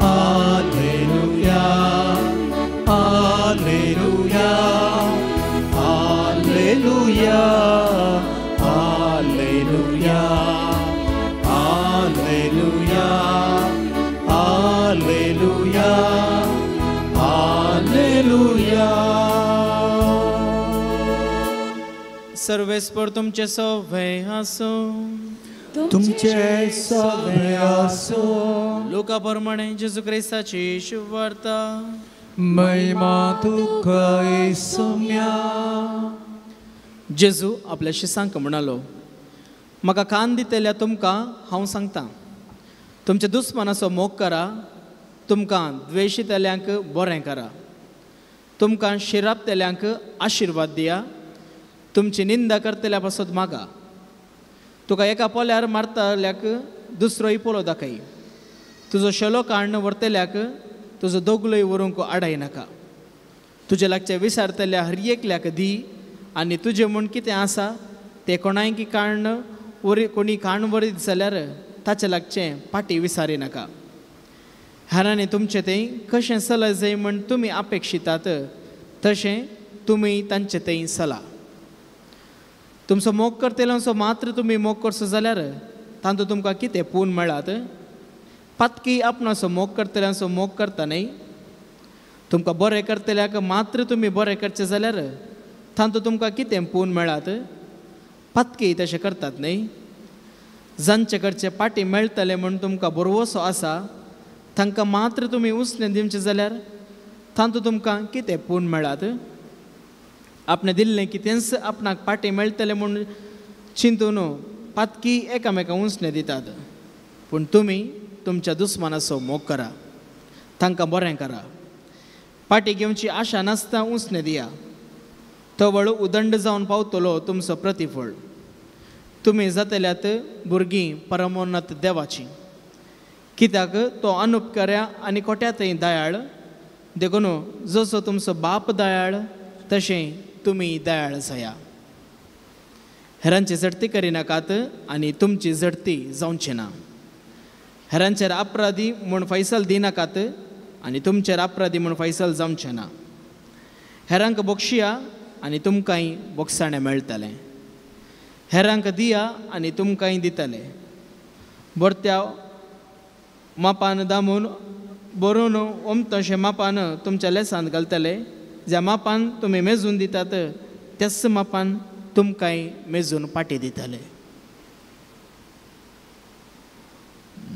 alleluia, alleluia, alleluia, alleluia, alleluia, alleluia, alleluia. सर्वेस्पर तुमचे सवे आसो, तुमचे सवे आसो. लोका प्रमाणे जेजू क्रिस्ताची शुभवार्ता. महिमा तुका येसुम्या. जेजू आपल्या शिसांक म्हणालो, म्हाका कान दितल्या तुमकां हांव सांगता, तुमच्या दुस्मानाचो मोग करा, तुमकां द्वेशितल्यांक बरें करा, तुमकां शिरापतल्यांक आशिर्वाद दिया, तुमची निंदा करतल्या पासत मागा, तुका एका पोल्यार मारतल्याक दुसरोय पोलो दाखय, तुजो शेलो काण्ण व्हरतल्याक तुजो दोगलोय व्हरूंक आडाय नाका, तुजे लागचे विसारतल्या हर एकल्याक दी आनी तुजें म्हूण कितें आसा तें कोणायकी काण्ण वरी कोणी काण वरीत जाल्यार ताचे लागचें पाटी विसारी नाका. हेरांनी तुमचें थंय कशें सला जाय म्हूण तुमी अपेक्षितात तशें तुमी तांचे थंय सला. तुमचो मोग करतल्यांचो मात्र तुमी मोग करचो जाल्यार तांतूं तुमकां कितें पूण मेळात? पातकी आपणाचो मोग करतल्यांचो मोग करता न्हय? तुमकां बरें करतल्याक मात्र तुमी बरें करचें जाल्यार तांतूं तुमकां कितें पूण मेळात? पातकी तशें करतात न्हय? जांचे कडचे पाटी मेळटले म्हूण तुमकां बरवसो आसा तांकां मात्र तुमी उसणें दिवचें जाल्यार तांतूं तुमकां कितें पूण मेळात? आपणें दिल्लें कितेंच आपणाक पाटी मेळटलें म्हूण चिंतून पातकी एकामेकां उंचणें दितात. पूण तुमी तुमच्या दुस्मानाचो मोग करा, तांकां बरें करा, पाटी घेवची आशा नासता उंचणें दिया, तवळ उदंड जावन पावतलो तुमचो प्रतिफळ. तुमी जातल्यात भुरगीं परमोन्नत देवाची, कित्याक तो अनुपकऱ्या आनी कोट्यातय दयाळ. देखून जसो तुमचो बाप दयाळ तशें तुमी दयाळ जाया. हेरांची झडती करिनाकात आनी तुमची झडती जावची ना. हेरांचेर अपराधी म्हूण फैसल दिनाकात आनी तुमचेर अपराधी म्हूण फैसल जावचें ना. हेरांक बक्षिया आनी तुमकांय बोगसाणें मेळटलें. हेरांक दिया आनी तुमकांय दितले. बरत्या मापान दामून बरोवन ओमतशें मापान तुमच्या लेसांत घालतले. ज्या मापान तुमी मेजून दितात त्याच मापान तुमकांय मेजून पाटी दितले.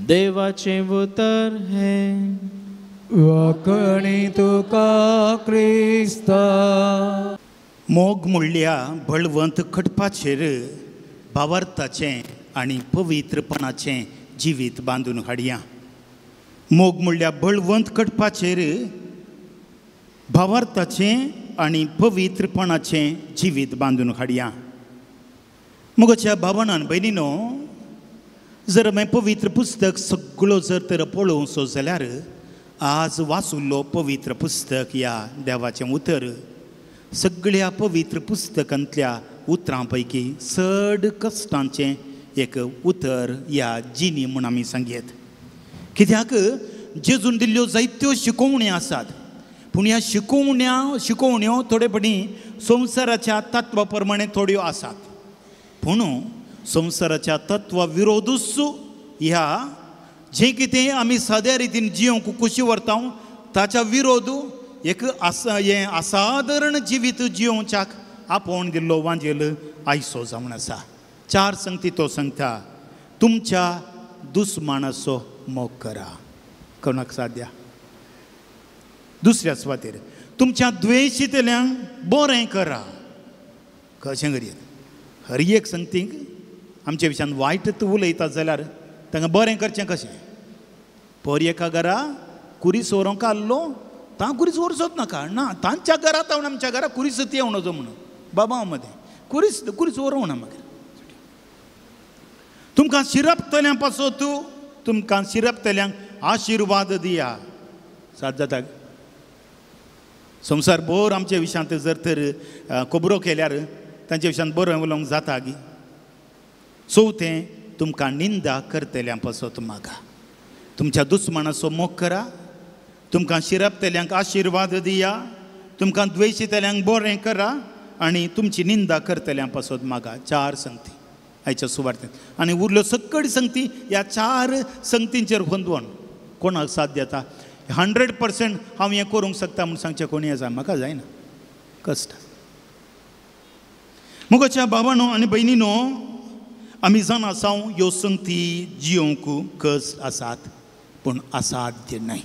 देवाचें उतर हें. वाकणी तुका क्रिस्ता. मोग म्हणल्या बळवंत खटपाचेर भावार्थाचें आनी पवित्रपणाचें जिवीत बांदून हाडया. मोग म्हणल्या बळवंत खटपाचेर भावार्थाचें आनी पवित्रपणाचें जिवीत बांदून हाडया. मोगाच्या भावनान भयणीनो, जर हांवें पवित्र पुस्तक सगळो जर तर पळोवचो जाल्यार आज वाचुल्लो पवित्र पुस्तक ह्या देवाचें उतर सगळ्या पवित्र पुस्तकांतल्या उतरां पैकी चड कश्टांचें एक उतर ह्या जिनी म्हूण आमी सांगयत. कित्याक जेजून दिल्ल्यो जायत्यो शिकोवण्यो आसात, पूण ह्या शिकोवण्यो थोडे पणी संवसाराच्या तत्वा प्रमाणे थोड्यो आसात, पूण संवसाराच्या तत्वा विरोधूच ह्या जें कितें आमी साद्या रितीन जियोंक कुशी व्हरता ताच्या विरोध एक आसा हें असाधारण जिवीत जियोवच्याक आपोवन दिल्लो वांजेल आयसो जावन आसा. चार संगती तो सांगता, तुमच्या दुस्मानाचो मोग करा. कोणाक साद्या दुसऱ्या सुवातेर तुमच्या द्वेशितल्यांक बरें करा. कशें करयत? हर एक संगतीक आमच्या विशयान वायट तूं उलयता जाल्यार तांकां बरें करचें कशें? पर एका घरा कुरीस व्हरूंक आहलो तां कुरीस व्हरचोच नाका ना, तांच्या घरांत हांव आमच्या घरा कुरीस ती येवणचो म्हणून बाबा मदें कुरीस कुरीस व्हरूंक ना. मागीर तुमकां शिरपतल्यां पासत तुमकां शिरपतल्यांक आशिर्वाद दिया. सात जाता संवसार भर आमच्या विशयांत जर तर खबरो केल्यार तांच्या विशयांत बरें उलोवंक जाता गी. चवथें, तुमकां निंदा करतल्यां पासत मागा. तुमच्या दुस्मानाचो मोग करा, तुमकां शिरपतल्यांक आशिर्वाद दिया, तुमकां द्वेशितल्यांक बरें करा आनी तुमची निंदा करतल्यां पासत मागा. चार संगती आयच्या सुवार्तेंत आनी उरल्यो सकड संगती ह्या चार संगतींचेर गोंदवण. कोणाक साथ जाता 100% हांव हें करूंक शकता म्हूण सांगचें कोणी आसा? म्हाका जायना, कश्ट. मुखाच्या बाबानो आनी भयणीनो, आमी जाणा आसा ह्यो संगती जियोंक कश्ट आसात, पूण असाध्य न्हय,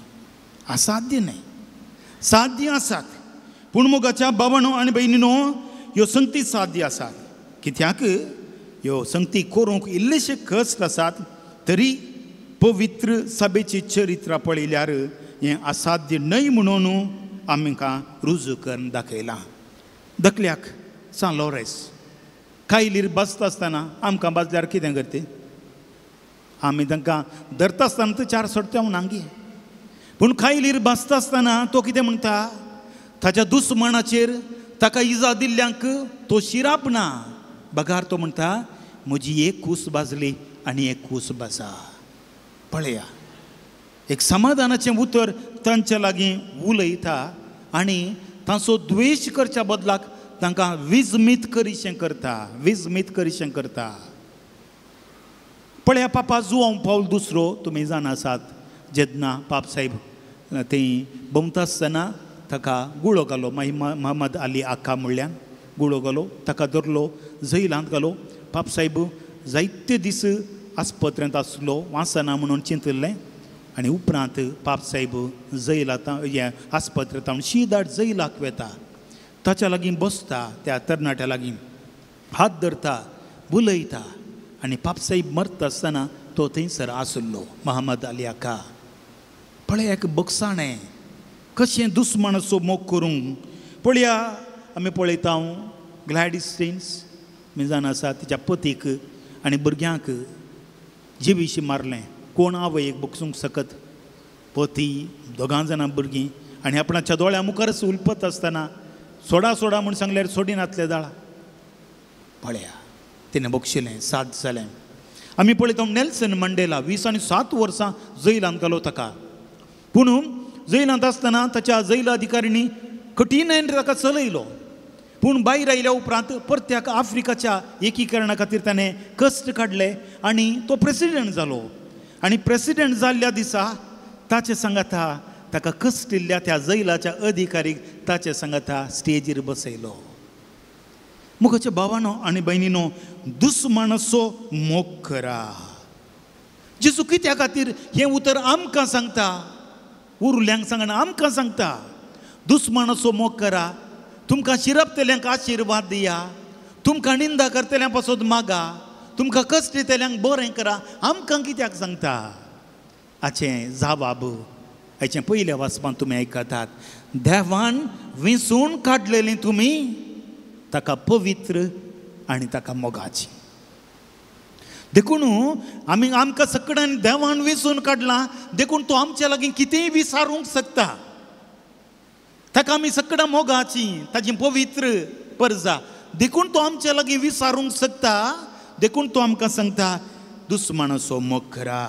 असाध्य न्हय, साध्य आसात. पूण मोगाच्या बाबानो आनी भयणीनो, ह्यो संगती साध्य आसात. कित्याक ह्यो संगती करूंक इल्लेशे कश्ट आसात तरी पवित्र सभेची चरित्रां पळयल्यार हें असाध्य न्हय म्हणून आमकां रुजू करून दाखयलां. धाकल्याक सान लॉरेस कायलीर बसता आसतना आमकां बाजल्यार कितें करता? आमी तांकां धरता आसतना तो चार सोडटा म्हूण आंगी, पूण कायलीर बसता आसतना तो कितें म्हणटा? ताच्या दुस्मानाचेर ताका इजा दिल्ल्यांक तो शिराप ना, बगार तो म्हणटा म्हजी एक कूस बाजली आनी एक कूस बाजा. पळया, एक समाधानाचें उतर तांच्या लागीं उलयता आनी तांचो द्वेश करच्या बदलाक तांकां विजमीत करीशें करता, विजमीत करीशें करता. पळया, पापा जुआंव पावल दुसरो तुमी जाणा आसात, जेन्ना पाप साहेब थंय भोंवता आसतना ताका गुळो घालो, मागीर महम्मद अली आका म्हणल्यान गुळो घालो, ताका धरलो, जैलांत घालो. पाप साहेब जायते दीस आस्पत्रेंत आसलो, वाचना म्हणून चिंतिल्लें आनी उपरांत पाप साहेब जैलांत आस्पत्रेंत शीदाट जैलाक वेता, ताच्या लागीं बसता, त्या तरणाट्या लागीं हात धरता, उलयता आनी पाप साहेब मरता आसतना तो थंयसर आसलो, महम्मद अली आका. पळया, एक बगसाणें कशें दुस्मानाचो मोग करूंक. पळया, आमी पळयता ग्लॅडीस स्टेन्स, आमी जाणा आसा तिच्या पतीक आनी भुरग्यांक जिवीशी मारलें. कोण आवयक बगसूंक शकत? पती, दोगां जाणां भुरगीं आनी आपणाच्या दोळ्या मुखारच उलपत आसतना सोडा सोडा म्हूण सांगल्यार सोडिनातलें दाळा. पळया, तिणें बगशिलें, साथ जालें. आमी पळयता नेल्सन मंडेला 20 आनी 7 वर्सां जैलांत घालो ताका. पूण जैलांत आसतना ताच्या जैला अधिकाऱ्यांनी कठीणायेन ताका चलयलो. पूण भायर आयल्या उपरांत परत्याक आफ्रिकाच्या एकीकरणा खातीर ताणें कश्ट काडले आनी तो प्रेसिडेंट जालो. आनी प्रेसिडेंट जाल्ल्या दिसा ताचे सांगाता ताका कश्टिल्ल्या त्या जैलाच्या अधिकारीक ताचे सांगाता स्टेजीर बसयलो. मुखाच्या भावानो आनी भयणीनो, दुस्मानाचो मोग करा. जेजू कित्या खातीर हें उतर आमकां सांगता? उरल्यांक सांगना, आमकां सांगता दुस्मानाचो मोग करा, तुमकां शिरपतल्यांक आशिर्वाद दिया, तुमकां निंदा करतल्यां पासत मागा, तुमकां कश्ट दितल्यांक बरें करा. आमकां कित्याक सांगता? हाचें जवाब हाचें पयल्या वाचपान तुमी आयकतात, देवान विंचून काडलेलीं तुमी ताका पवित्र आनी ताका मोगाची. देखून आमी आमकां सगळ्यांनी देवान विंचून काडलां, देखून तो आमच्या लागीं कितेंय विचारूंक शकता. ताका आमी सगळ्या मोगाची, ताची पवित्र परजा, देखून तो आमच्या लागीं विचारूंक शकता. देखून तो आमकां सांगता दुस्मानाचो मोग करा.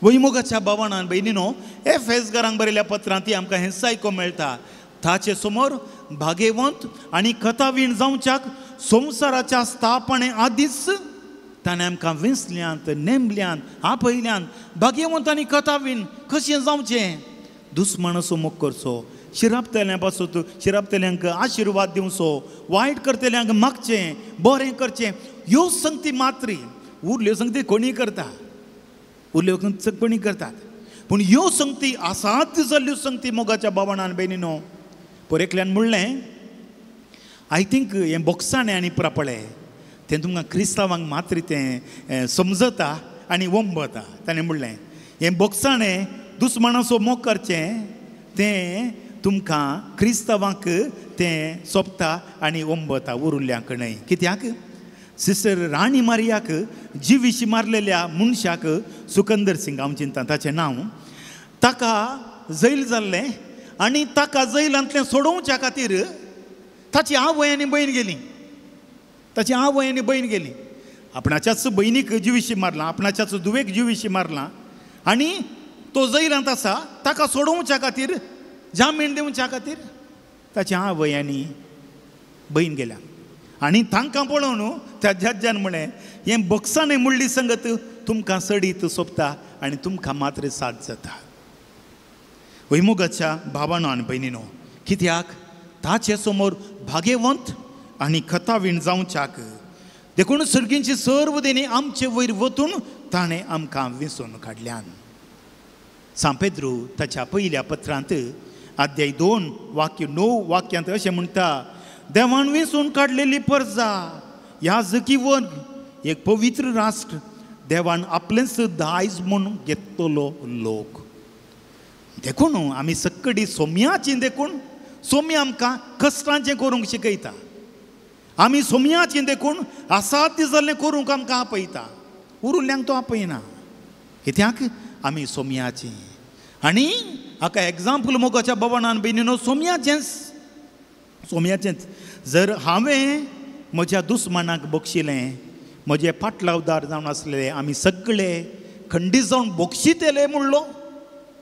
वय मोगाच्या भावान भयणीनो, एफेसकारांक बरयल्या पत्रांत ती आमकां हें सायको मेळटा. ताचे समोर भागेवंत आनी कथावीण जावच्याक संवसाराच्या स्थापने आदींच ताणें आमकां विंचल्यांत, नेमल्यांत, आपयल्यान. भागेवंत आनी कथावीण कशें जावचें? दुस्मानाचो मोग करचो, शिरापतल्यां पासून शिरापतल्यांक आशिर्वाद दिवचो, वायट करतल्यांक मागचें, बरें करचें. ह्यो संगती मात्री उरल्यो संगती कोणी करता, उरल्यो कोणी करतात, पूण ह्यो संगती असाध्य जाल्ल्यो संगती मोगाच्या बाबान भयणीनो. पर एकल्यान म्हणलें, I think हें बोक्साणें आनी प्रापळें तें तुमकां क्रिस्तांवांक मात्र तें समजता आनी वंबता. ताणें म्हणलें हें बोक्साणें दुस्मानाचो मोग करचें तें तुमकां क्रिस्तांवांक तें सोंपता आनी वंबता, उरुल्ल्यांक न्हय. कित्याक? सिस्टर राणी मारियाक जिवीशी मारलेल्या मनशाक सुकंदर सिंग हांव चिंता ताचें नांव, ताका जैल जाल्लें आनी ताका जैलांतलें सोडोवच्या खातीर ताची आवय आनी भयण गेली. ताची आवय आनी भयण गेली. आपणाच्याच भयणीक जिविशी मारला, आपणाच्याच धुवेक जिविशी मारला आनी तो जैलांत आसा, ताका सोडोवच्या खातीर, जामीन दिवच्या खातीर ताची आवय आनी भयण गेल्या. आनी तांकां पळोवन त्या जज्जान म्हळें, हें बक्सांनी म्हणली संगत तुमकां सडीत सोंपता आनी तुमकां मात्र साथ जाता. वैमुगाच्या भावानो आनी भयणीनो, कित्याक ताचे समोर भाग्यवंत आनी खतावीण जावच्याक देखून सर्गींची सर्व देणी आमचे वयर वतून ताणें आमकां विंचून काडल्यान. सांपेद्रू ताच्या पयल्या पत्रांत अध्याय 2 वाक्य 9 वाक्यांत अशें म्हणटा, देवान विंचून काडलेली परजा याजकी वर्ग एक पवित्र राष्ट्र, देवान आपलेंच दायज म्हूण घेतलो लोक. देखून आमी सक्कडी सोम्याची, देखून सोम्या आमकां कश्टांचें करूंक शिकयता. आमी सोम्याची देखून असाध्य जाल्लें करूंक आमकां आपयता, उरुल्ल्यांक तो आपयना. कित्याक आमी सोम्याची. आनी हाका एग्जाम्पल मोगाच्या भवनान भयणीनो, सोम्याचेंच सोम्याचेंच. जर हांवें म्हज्या दुस्मानाक बक्षिलें, म्हजे पाटलावदार जावन आसलेले आमी सगळे खंडीत जावन बक्षितले म्हणलो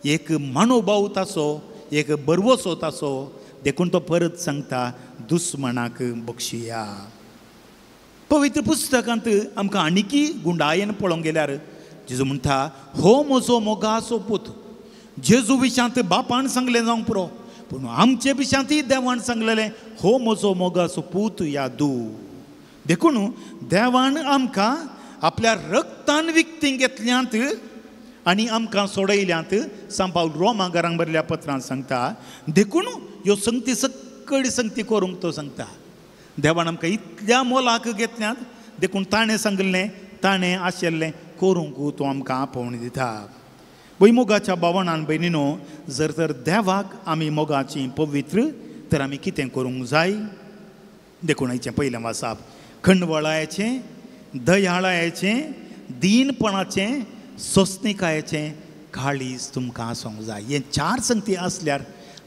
एक मानोभाव ताचो, एक बरवसो ताचो. देखून तो परत सांगता, दुस्मनाक बक्षिया. पवित्र पुस्तकांत आमकां आनीकी गुंडायेन पळोवंक गेल्यार जेजू म्हणटा, हो म्हजो मोगाचो पूत. जेजू विशांत बापान सांगलें जावंक पुरो, पूण आमचे विशांतय देवान सांगलेलें, हो म्हजो मोगाचो पूत या दू. देखून देवान आमकां आपल्या रक्तान विकती घेतल्यांत आनी आमकां सोडयल्यांत. सांपावल रोमा घरांक बरयल्ल्या पत्रान सांगता. देखून ह्यो संगती सक्कडी संगती करूंक तो सांगता. देवान आमकां इतल्या मोलाक घेतल्यांत, देखून ताणें सांगिल्लें, ताणें आशिल्लें करूंक तो आमकां आपोवणी दिता. भुंयमोगाच्या भावनान भयणीनो, जर तर देवाक आमी मोगाची पवित्र तर आमी कितें करूंक जाय? देखून आयचें पयलें वासाप खंडवळायचें, दयाळायचें, दीनपणाचें, सोंसणिकायेचें काळीज तुमकां आसूंक जाय. हे चार संगती आसल्यार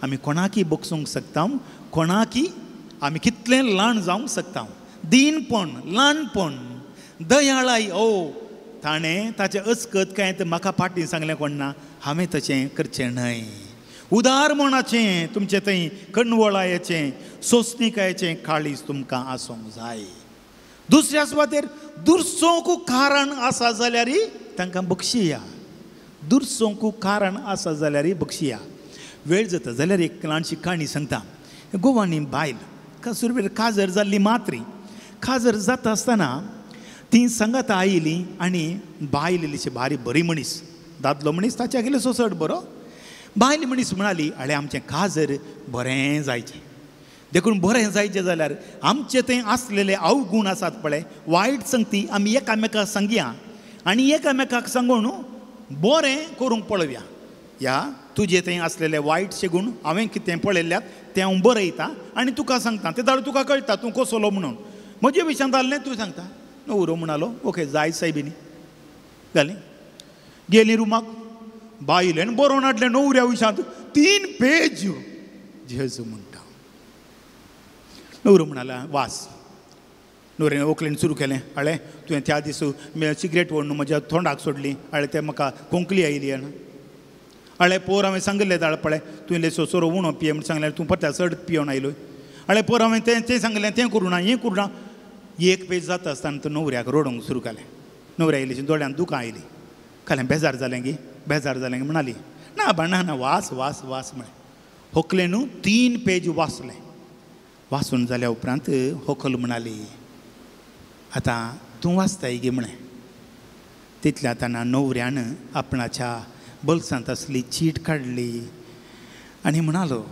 आमी कोणाकी बगसूंक शकता, कोणाकी आमी कितलें ल्हान जावंक शकता. दीनपण, ल्हानपण, दयाळाय. ओ ताणें ताचें अस्कत कांय तर म्हाका फाटीं सांगलें कोण ना, हांवें तशें करचें न्हय. उदार मनाचें तुमचें थंय कणवळायेचें, सोंसणिकायेचें काळीज तुमकां आसूंक जाय. दुसऱ्या सुवातेर दुरसोंक कारण आसा जाल्यार तांकां बक्षिया. दुरसोंक कारण आसा जाल्यार बक्षिया. वेळ जाता जाल्यार एक ल्हानशी काणी सांगता. गोवानी बायल सुरवेर काजर जाल्ली मात्री. काजर जाता आसतना ती सांगाता आयली आनी बायल इल्लीशी भारी बरी मनीस, दादलो मनीस ताच्या गेले सो चड बरो. बायल मनीस म्हणाली, अळे आमचें काजर बरें जायचें, देखून बरें जायचें जाल्यार आमचें थंय आसलेले अवगूण आसात पळय, वायट संगती आमी एकामेकाक सांगया आनी एकामेकाक सांगून बरें करूंक पळोवया. ह्या तुजे थंय आसलेले वायटशे गूण हांवें कितें पळयल्यात तें हांव बरयता आनी तुका सांगता, तें जाल्यार तुका कळटा तूं कसलो म्हणून. म्हजे विशयांत जाल्लें तूं सांगता. न्हवरो म्हणालो, ओके जाय सायबिनी. जालें, गेलीं रुमाक. बायलेन बरोवन हाडलें न्हवऱ्या विशयांत 3 पेज. जेजू म्हणटा. न्हवरो म्हणाला, वास. न्हवऱ्यान ओकलेन सुरू केलें, अळे तुवें त्या दीस सिगरेट ओडून म्हज्या तोंडाक सोडली, अळे तें म्हाका खोंकली आयली. आनी अळे पोर हांवें सांगिल्लें जाळ पळय, तुवें इल्लें सोरो उणो पिये म्हण सांगलें, तूं परत्या चड पियोन आयलो. अळे पोर हांवें तें तें सांगलें, तें करूं ना, हें करूं ना. 1 पेज जाता आसतना तो न्हवऱ्याक रडोवंक सुरू केलें. न्हवऱ्या इल्लीशी दोळ्यान दुकां आयलीं. खालें बेजार जालें गी, बेजार जालें गी म्हणाली, ना बा ना ना, वास वास वास म्हळें. होकलें न्हू 3 पेज वाचलें. वाचून जाल्या उपरांत होकल म्हणाली, आतां तूं वाचताय गी म्हळें. तितल्या आतां न्हवऱ्यान आपणाच्या बोल्सांत आसली चीट काडली आनी म्हणालो,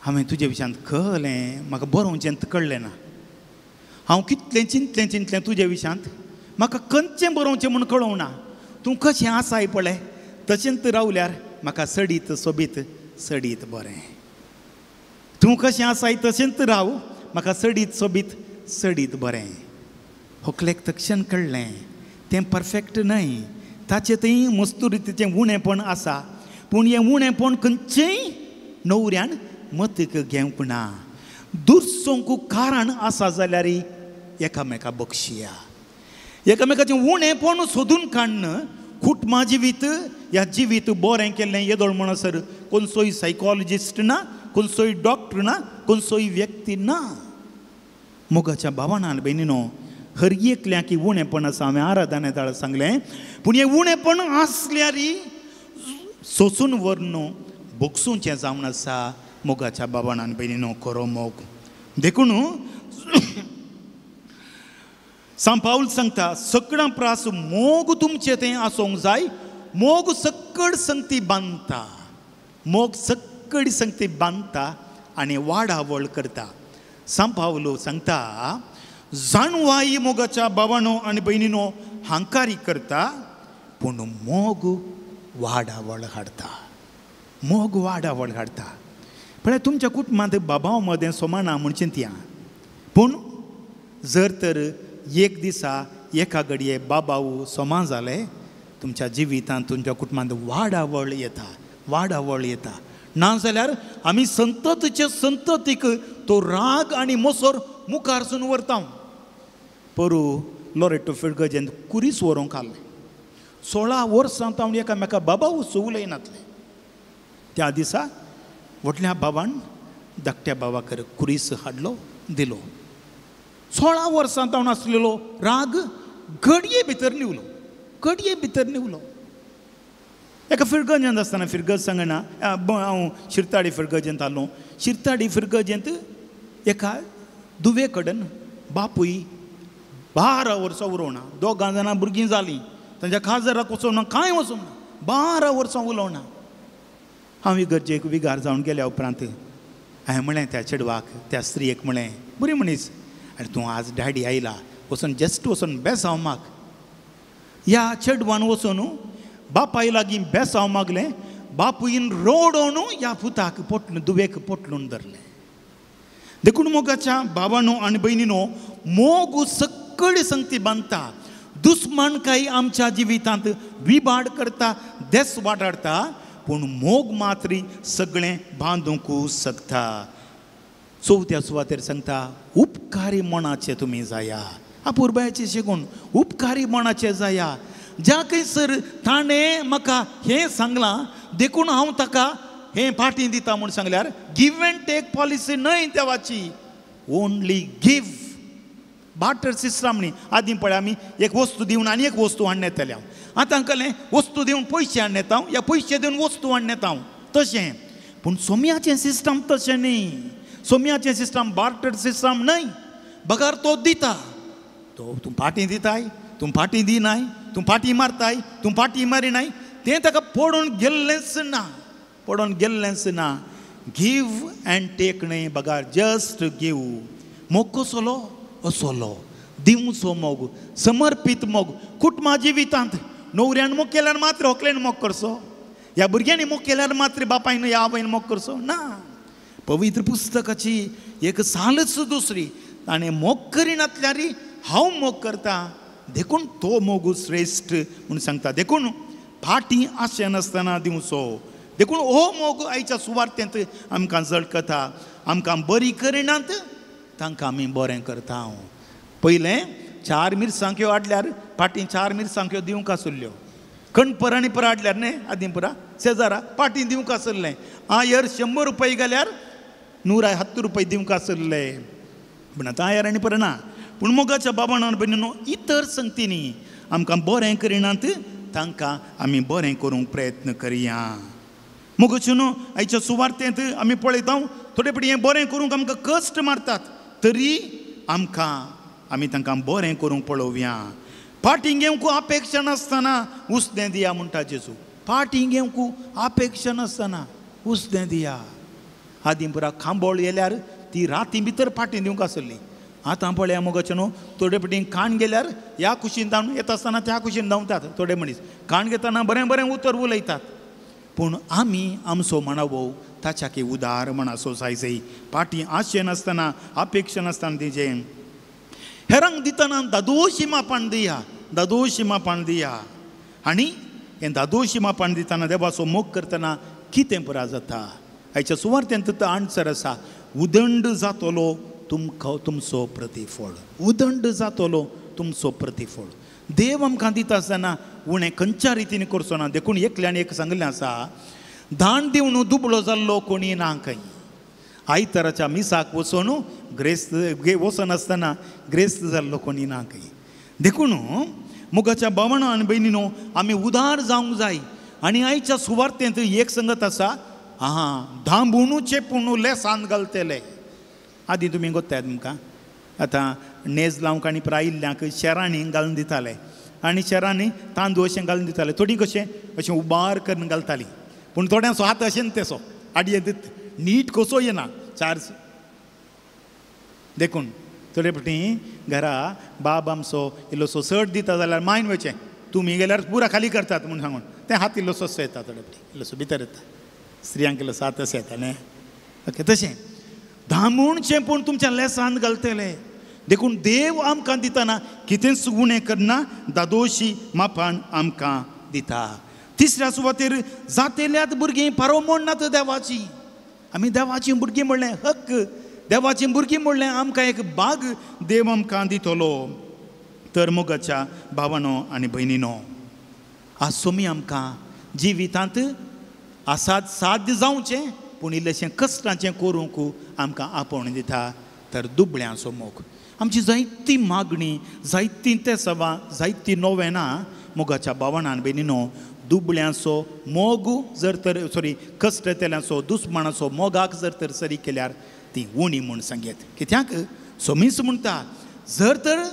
हांवें तुजे विशयांत कळ्ळें, म्हाका बरोवचें कळ्ळें ना. हांव कितलें चिंतलें चिंतलें तुजे विशयांत, म्हाका खंयचें बरोवचें म्हूण कळोवंक ना. तूं कशें आसाय पळय तशेंच रावल्यार म्हाका सडीत सोबीत, सडीत बरें. तूं कशें आसाय तशेंच राव, म्हाका सडीत सोबीत, सडीत बरें. होकलेक तक्षण कळ्ळें तें परफेक्ट न्हय, ताचें थंय मस्तुरीचें उणेपण आसा, पूण हें उणेपण खंयचेंय न्हवऱ्यान मतीक घेवंक ना. दुरसोंक कारण आसा जाल्यार एकामेका बक्षिया, एकामेकाचें उणेपण सोदून काडून कुटुंबा जिवीत ह्या जिवीत बरें केल्लें येदोळ म्हणसर कोणसोय सायकोलॉजिस्ट ना, कोणसोय डॉक्टर ना, कोणसोय व्यक्ती ना. मोगाच्या भावान आनी भयणीनो, हर एकल्याक उणेपण आसा. हांवें आराधने ताळा सांगलें, पूण हें उणेपण आसल्यार सोसून व्हरून भोगसूचें जावन आसा. मोगाच्या बाबान आनी भयणीनो, खरो मोग. देखून सांत पावल सांगता, सगळ्यां प्रास मोग तुमचें तें आसूंक जाय. मोग सकड संगती बांदता, मोग सकड संगती बांदता आनी वाडावळ करता. सांत पावलो सांगता, जाणवाई मोगाच्या बाबानो आनी भयणीनो हांकारी करता, पूण मोग वाडावळ हाडटा, मोग वाडावळ हाडटा. पळय तुमच्या कुटुंबांत बाबा मदें सोमाना म्हूण चिंतया, पूण जर तर एक दिसा एका घडये बाबाऊ सोमा जाले, तुमच्या जिवितांत तुमच्या कुटुंबांत वाडावळ येता, वाडावळ येता. ना जाल्यार आमी संततीचे संततीक तो राग आनी मोसोर मुखारसून व्हरता. पोरू लोरेटो फिरगजेंत कुरीस व्हरूंक हाडलें. 16 वर्सां तावन एकामेका बाबाऊ उलयनातले. त्या दिसा व्हडल्या बाबान धाकट्या बाबाक कुरीस हाडलो, दिलो. 16 वर्सां तावन आसलेलो राग घडये भितर निवलो, घडये भितर निवलो. एका फिरगजेंत आसतना फिरगज सांगना, हांव शिरताडी फिरगजेंत आसलो. शिरताडी फिरगजेंत एका दुवे कडेन बापूय 12 वर्सां उलोवना. दोगां जाणां भुरगीं जालीं, तांच्या खाजराक वचोना, कांय वचोना, 12 वर्सां उलोवना. हांव इगर्जेक विगार जावन गेल्या उपरांत हांवें म्हणलें त्या चेडवाक, त्या स्त्रियेक म्हणलें, बरी मनीस, आनी तूं आज डॅडी आयला, वचून जस्ट वचून बेसांव माग. ह्या चेडवान वचून बापाय लागीं बेसांव मागलें. बापूयन रोडोन ह्या पुताक पोटलून, दुवेक पोटलून धरलें. देखून मोगाच्या बाबानो आनी भयणीनो, मोग सकळ संगती बांदता. दुस्मानकाय आमच्या जिवितांत विबाड करता, देस वाटाडटा, पूण मोग मात्री सगळें बांदूंक शकता. चवथ्या सुवातेर सांगता, उपकारी मनाचे तुमी जाया. अपुरबायेचे शिकून उपकारी मनाचे जाया. ज्या खंयसर ताणें म्हाका हें सांगलां देखून हांव ताका हें फाटीं दिता म्हूण सांगल्यार गिव एंड टेक पॉलिसी न्हय देवाची, ओनली गिव. बार्टर सिस्टम न्ही. आदीं पळय आमी एक वस्तू दिवन आनी एक वस्तू हाडून येतले. हांव आतां कळ्ळें, वस्तू दिवन पयशे हाडून येता हांव, या पयशे दिवन वस्तू हाडून येता हांव, तशें. पूण सोम्याचें सिस्टम तशें न्ही. सोम्याचें सिस्टम बार्टर सिस्टम न्हय. बगर तो दिता, तो तूं फाटीं दिताय, तूं फाटीं दिनाय, तूं फाटीं मारताय, तूं फाटीं मारिनाय, तें ताका पडून गेल्लेंच ना, पडून गेल्लेंच ना. गिव एंड टेक न्हय, बगर जस्ट गिव. मोग कसलो असलो दिवचो मोग, समर्पीत मोग. कुटुंबा जिवितांत न्हवऱ्यान मोग केल्यार मात्र होकलेन मोग करचो, ह्या भुरग्यांनी मोग केल्यार मात्र बापायन ह्या आवयन मोग करचो ना. पवित्र पुस्तकाची एक सालच दुसरी, ताणें मोग करिनातल्यार हांव मोग करता, देखून तो मोग श्रेश्ठ म्हूण सांगता. देखून फाटीं आशें नासतना दिवचो. देखून हो मोग आयच्या सुवार्थेंत आमकां झळकता. आमकां बरी करिनात तांकां आमी बरें करता. पयलें 4 मिरसांक्यो हाडल्यार फाटीं 4 मिरसांक्यो दिवंक आसल्ल्यो. कणपर आनी परा हाडल्यार न्ही आदीं पुरा शेजारा फाटीं दिवंक आसल्लें. आयर 100 रुपया घाल्यार 170 रुपया दिवंक आसल्ले. पूण आतां आयर आनी परा ना. पूण मोगाच्या बाबान आनी भयणीनो, इतर संगतींनी आमकां बरें करिनात तांकां आमी बरें करूंक प्रयत्न करया. मोगाच्यो न्हू आयच्या सुवार्थेंत आमी पळयता, थोडे फावटी हें बरें करूंक आमकां कश्ट मारतात, तरी आमकां आमी तांकां बरें करूंक पळोवया. फाटीं घेवंक अपेक्षा नासतना उसणें दिया म्हणटा जेजू. फाटीं घेवंक अपेक्षा नासतना उसणें दिया. आदीं पुरा खांबोळ येल्यार ती राती भितर फाटीं दिवंक आसली. आतां पळया मोगाचें न्हू, थोडे फावटी काण गेल्यार ह्या कुशीन धांवन येता आसतना त्या कुशीन धांवतात. थोडे मनीस काण घेतना बरें बरें उतर उलयतात, पूण आमी आमचो म्हणावो ताच्या उदार म्हणाचो जाय जाय. फाटीं आशें नासतना अपेक्षा नासतना दिजें. हेरांक दितना दादोशी मापान दिया, दादोशी मापान दिया. आनी हें दादोशी मापान दितना देवाचो मोग करतना कितें पुरा जाता. आयच्या सुवार्थ्यांत तो आन्सर आसा, उदंड जातलो तुमकां तुमचो प्रतिफळ, उदंड जातलो तुमचो प्रतिफळ. देव आमकां दिता आसतना उणें खंयच्या रितीन करचो ना. देखून एकल्यान एक सांगिल्लें आसा, दान दिवन दुबळो जाल्लो कोणी ना खंय. आयताराच्या मिसाक वचून ग्रेस्त वचनासतना ग्रेस्त जाल्लो कोणी ना खंय. देखून मोगाच्या भावणां आनी भयणीनो आमी उदार जावंक जाय. आनी आयच्या सुवार्थेंत एक संगत आसा, आहा धांबून चेपून लेसान घालतले. आदी तुमी गोत्ताय तुमकां आतां नेज लावंक आनी प्रायिल्ल्यांक शेरांनी घालून दिताले आनी शेरांनी तांदूळ अशें घालून दिताले. थोडीं कशें अशें उबार करून घालतालीं, पूण थोड्यांचो हात अशें तेसो आडयेंत नीट कसो येना चार. देखून थोडे फावटी घरा बाब आमचो इल्लोसो सट दिता जाल्यार मायन वयचें, तुमी गेल्यार पुरा खाली करतात म्हूण सांगून तें हात इल्लोसो असो येता, थोडे फावटी इल्लोसो भितर येता, स्त्रियांक इल्लोसो हात अशें येता न्ही. ओके, तशें धामूण चेपून तुमच्या लेसान घालतले. देखून देव आमकां दितना कितेंच उणें करना, दादोशी मापान आमकां दिता. तिसऱ्या सुवातेर जातेल्यात भुरगीं पारो मोडनात देवाची. आमी देवाचीं भुरगीं म्हणलें हक्क, देवाचीं भुरगीं म्हणलें आमकां एक बाग देव आमकां दितलो. तर मोगाच्या भावानो आनी भयणीनो, आज सोमी आमकां जिवितांत आसात साध्य जावचें, पूण इल्लेशें कश्टांचें करूंक आमकां आपोवणें दिता. तर दुबळ्यांचो मोग, आमची जायती मागणी, जायतीं तेसवां, जायतीं नोवेनां मोगाच्या भावणान भयणीनो दुबळ्यांचो मोग जर तर सॉरी कश्ट तेल्यांचो दुस्मानाचो मोगाक जर तर सरी केल्यार ती उणी म्हूण सांगयत. कित्याक सोमीस म्हणटा, जर तर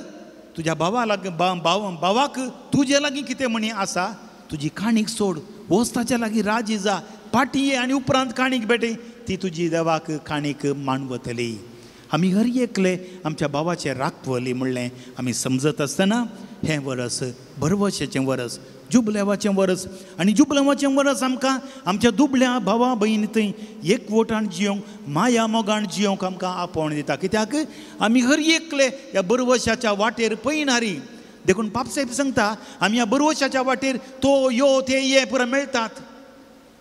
तुज्या भावा लागीं भावाक तुजे लागीं कितें म्हणी आसा, तुजी काणीक सोड, वच ताच्या लागीं राजी जा, पाटी ये आनी उपरांत काणीक भेटय, ती तुजी देवाक काणीक मानवतली. आमी हर एकले आमच्या भावाचें राखवली म्हणलें आमी समजत आसतना हें वरस भरवशाचें वरस, जुबलेवाचें वरस. आनी जुबलेवाचें वरस आमकां आमच्या दुबल्या भावा भयणी थंय एकवटान जियोंक, माया मोगान जियोंक आमकां आपोवण दिता. कित्याक आमी हर एकले ह्या बरवशाच्या वाटेर पयणारी. देखून पापसाहेब सांगता, आमी ह्या बरवशाच्या वाटेर तो यो ते ये पुरा मेळटात,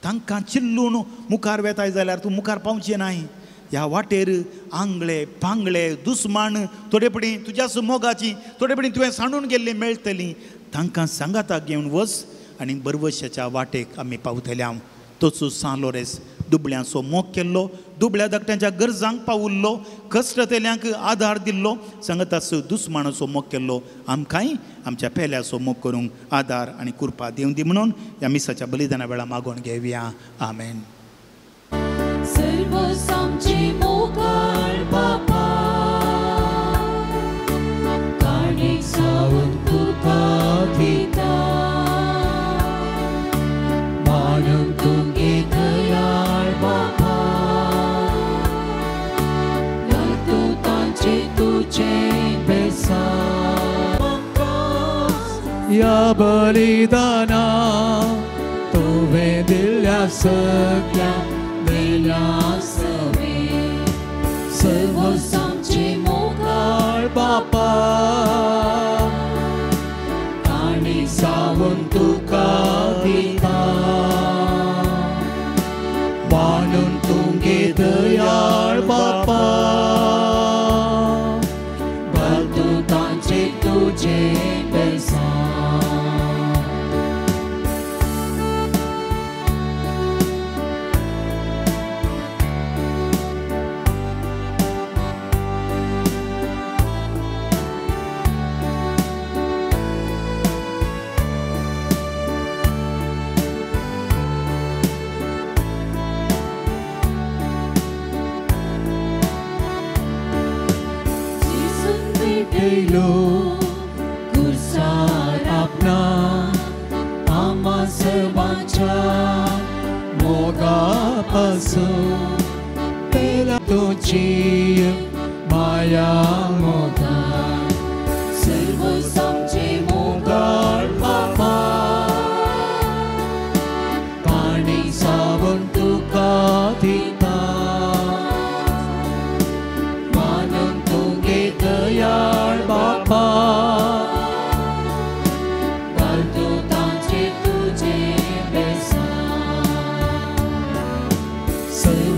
तांकां चिल्लून मुखार वेताय जाल्यार तूं मुखार पावचें नाय. ह्या वाटेर आंगळे पांगळे दुस्मान थोडे पडी तुज्याच मोगाची थोडे पडी तुवें सांडून गेल्ली मेळटली, तांकां सांगाताक घेवन वच आनी बरवशाच्या वाटेक आमी पावतले. हांव तोच सान लोरेस दुबळ्यांचो मोग केल्लो, दुबळ्या धाकट्यांच्या गरजांक पावुल्लो, कश्टतेल्यांक आदार दिल्लो, सांगताच दुस्मानाचो मोग केल्लो, आमकांय आमच्या पेल्याचो मोग करूंक आदार आनी कृपा दिवं दी म्हणून ह्या मिसाच्या बलिदाना वेळा मागोवन घेवया. आमेन. या बलिदाना तुवें दिल्ल्या सगळ्या दिल्या सवे सर्व आमचे मोगाळ बापा काणी सावन तुका दिता मानून तुगे दयाळ बापा घालतू तांचे तुजे बेसा. गुरसार आपणा आमा सर्वांच्या मोगा पासून पेला तुजी माया मोगा सर्व आमचे मोगाळ बापा काणी सावन तुका दिता मानून तुगे दयाळ बापा घालतू तांचे तुजे बेसा सर्व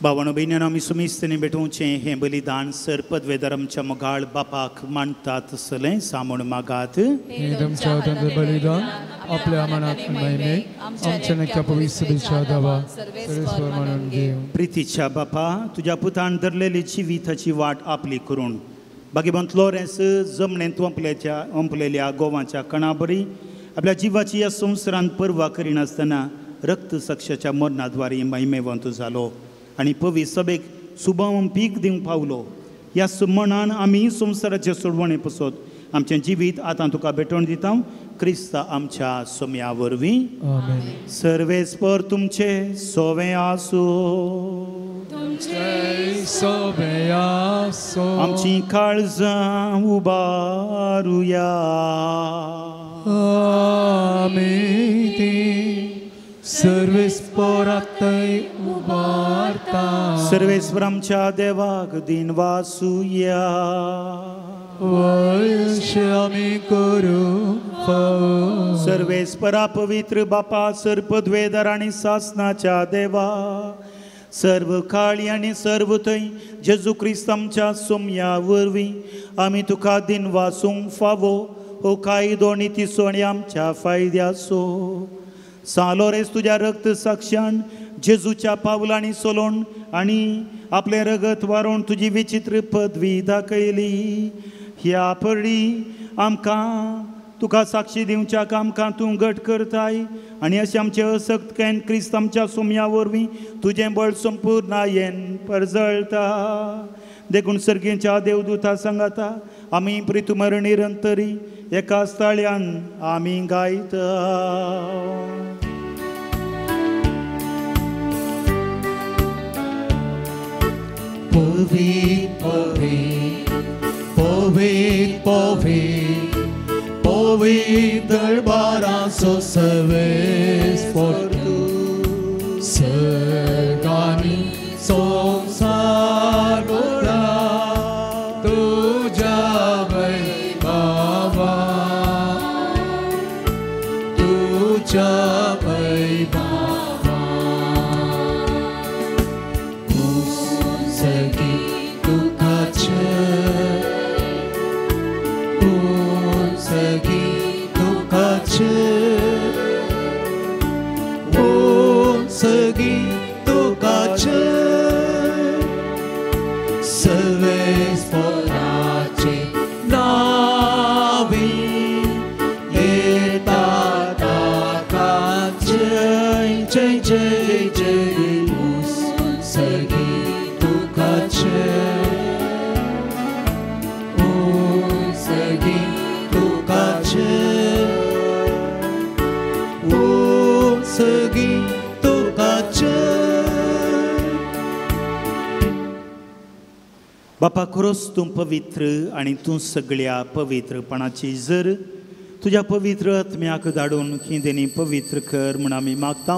बाबांनो भयण्यानो आमी सुमिस्तांनी भेटोवचें हें बलिदान सर पदवेदार आमच्या मोगाळ बापाक मांडटात तसलें सामून मागात. हें तुमच्या हातांतलें बलिदान आपल्या मनात महिमेक आमच्या नक्या पवित्र दावा सर्वेस्पर मानून घेवं. प्रितीच्या बापा, तुज्या पुतान धरलेली जिविताची वाट आपली करून बागेबंत लॉरेन्स जमणेंत ओंपलेल्या गोवाच्या कणाबरी आपल्या जिवाची ह्या संवसारांत पर्वा करिनासतना रक्तसाक्षाच्या मरणाद्वारे महिमेवंत जालो आनी पवी सभेक सुबाव पीक दिवंक पावलो. ह्या मनान आमी संवसाराचे सोडवणे पसत आमचें जिवीत आतां तुका भेटवण दिता क्रिस्ता आमच्या सोम्या वरवीं. सर्वेस्पर तुमचे सोवे आसूं. आमची काळजां उबारुया. आमी ती सर्वेस्परातय उबारता. सर्वेस्पर आमच्या देवाक दिन वासुया. वंश आमी करूं फावो. सर्वेस्परा पवित्र बापा, सर पदवेदार आनी सासनाच्या देवा, सर्व काळी आनी सर्व थंय जेजू क्रिस्त आमच्या सोम्या वरवीं आमी तुका दिन वासूंक फावो हो कायदो नितीचो आनी आमच्या फायद्याचो. सां लॉरेन्स तुज्या रक्त साक्षान जेजूच्या पावलांनी सोलोवन आनी आपलें रगत वारोवन तुजी विचित्र पदवी दाखयली. ह्या परी आमकां तुका साक्षी दिवच्याक आमकां तूं घट करताय आनी अशें आमचें असक्त can क्रिस्त आमच्या सोम्या वरवीं तुजें बळ संपूर्णायेन परजळटा. देखून सर्गेच्या देवदूता सांगाता आमी प्रितुमर निरंतरी एका स्थळ्यान आमी गायता. पवित्र पवित्र पवित्र पवित्र पवित्र दरबाराचो सर्वेस्पर तूं सर्गांनी संवसार भरला तुज्या वैभवान, तुज्या वैभवान. उंचगी तुका जय, उंचगी तुका जय, उंचगी तुका जय. सर्वेस्पराचे नांवी येता ताका जय जय जय जय. उंचगी तुका जय, उंचगी तुका जय, उंचगी तुका जय. बापा, खरोच तूं पवित्र आनी तूं सगळ्या पवित्रपणाची जर तुज्या पवित्र आत्म्याक धाडून ही पवित्र कर म्हूण आमी मागता.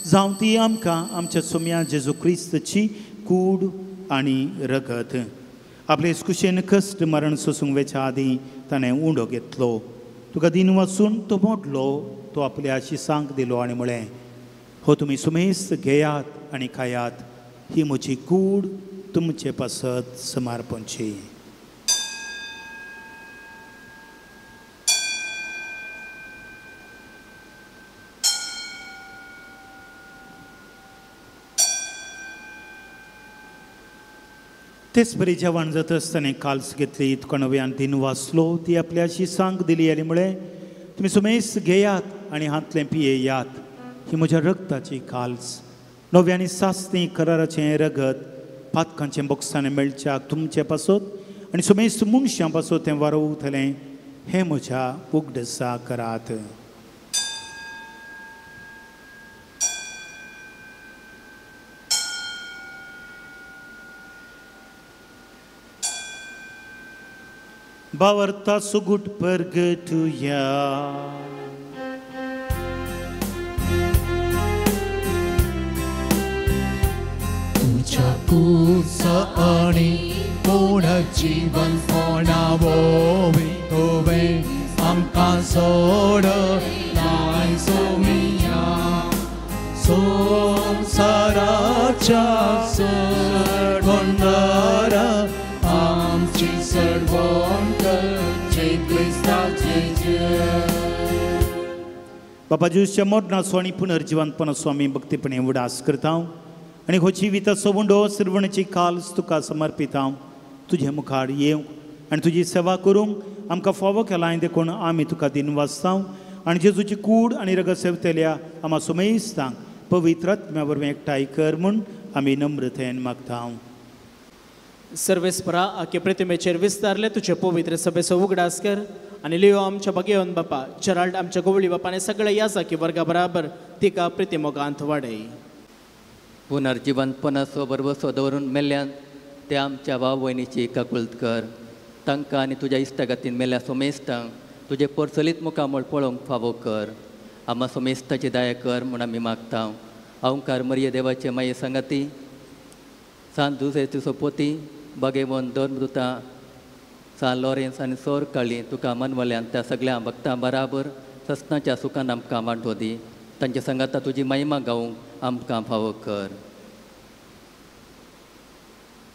जावं ती आमकां आमच्या सोम्या जेजू क्रिस्तची कूड आनी रगत. आपले कुशेन कश्ट मरण सोसूंक वेच्या आदीं ताणें उंडो घेतलो, तुका दिन वाचून तो मोडलो, तो आपल्या शिसांक दिलो आनी म्हळें, हो तुमी सुमेस्त घेयात आनी खायात, ही म्हजी कूड तुमचे पासत समर्पणची. तेच बरी जेवण जाता आसतना काल्स घेतली, तुका नव्यान दिन वाचलो, ती आपल्या शिसांक दिली आनी म्हळें, तुमी सुमेस्त घेयात आनी हांतलें पियेयात, ही म्हज्या रगताची काल्स, नव्या आनी सासणी कराराचें रगत पातकांचें बोक्सांनी मेळच्याक तुमचे पासत आनी सुमेस्त मनशां पासत तें वारोवतलें, हें म्हज्या उगडसा करात. बावर्ता सुगूट परगटुया. तुझ्या कुसा आनी पूर्ण जीवन कोणावोवी तुवें आमकां सोड नाय सोमिया. देवाच्या सडवणारा आमची सडवण करचे क्रिस्ताचे जय. बाबा जेजूच्या मरणाचो आनी पुनर्जिवंतपणाचो आमी भक्तीपणे उडास करता आनी हो जिविताचो उंडो सिरवणेची काल्स तुका समर्पिता. तुजे मुखार येवंक आनी तुजी सेवा करूंक आमकां फावो केलां देखून आमी तुका दिनवासता आनी जेजूची कूड आनी रगत सेवतल्या आमा सुमेस्तांक पवित्र आत्म्या वरवीं एकठांय कर म्हूण आमी नम्रतेन मागता. सर्वेस्परा आखे प्रतिमेचेर विस्तारले तुजे पवित्र सभेचो उगडास कर आनी लियो आमच्या बगेवन बापा जेराल्ड आमच्या गोवळी बापा आनी सगळ्या याजाकी वर्गा बराबर तिका प्रितिमोगांत वाडय. पुनर्जिवंतपणाचो भरवसो दवरून मेल्ल्यान ते आमच्या भाव भयणीची काकुळत कर. तांकां आनी तुज्या इश्टागतीन मेल्ल्या सोमेस्तांक तुजें परचलीत मुखामळ पळोवंक फावो कर. आमा सोमेस्ताची दया कर म्हूण आमी मागता. अहंकार मरिये देवाचे माये सांगाती सांत जुजेची सोपोती बागेवन धर्मदुतां सान लॉरेन्स आनी सोर काळी तुका मनवल्यान त्या सगळ्या भक्तां बराबर ससनाच्या सुखान आमकां वांटो दी. तांच्या सांगाता तुजी महिमा गावंक आमकां फावो कर.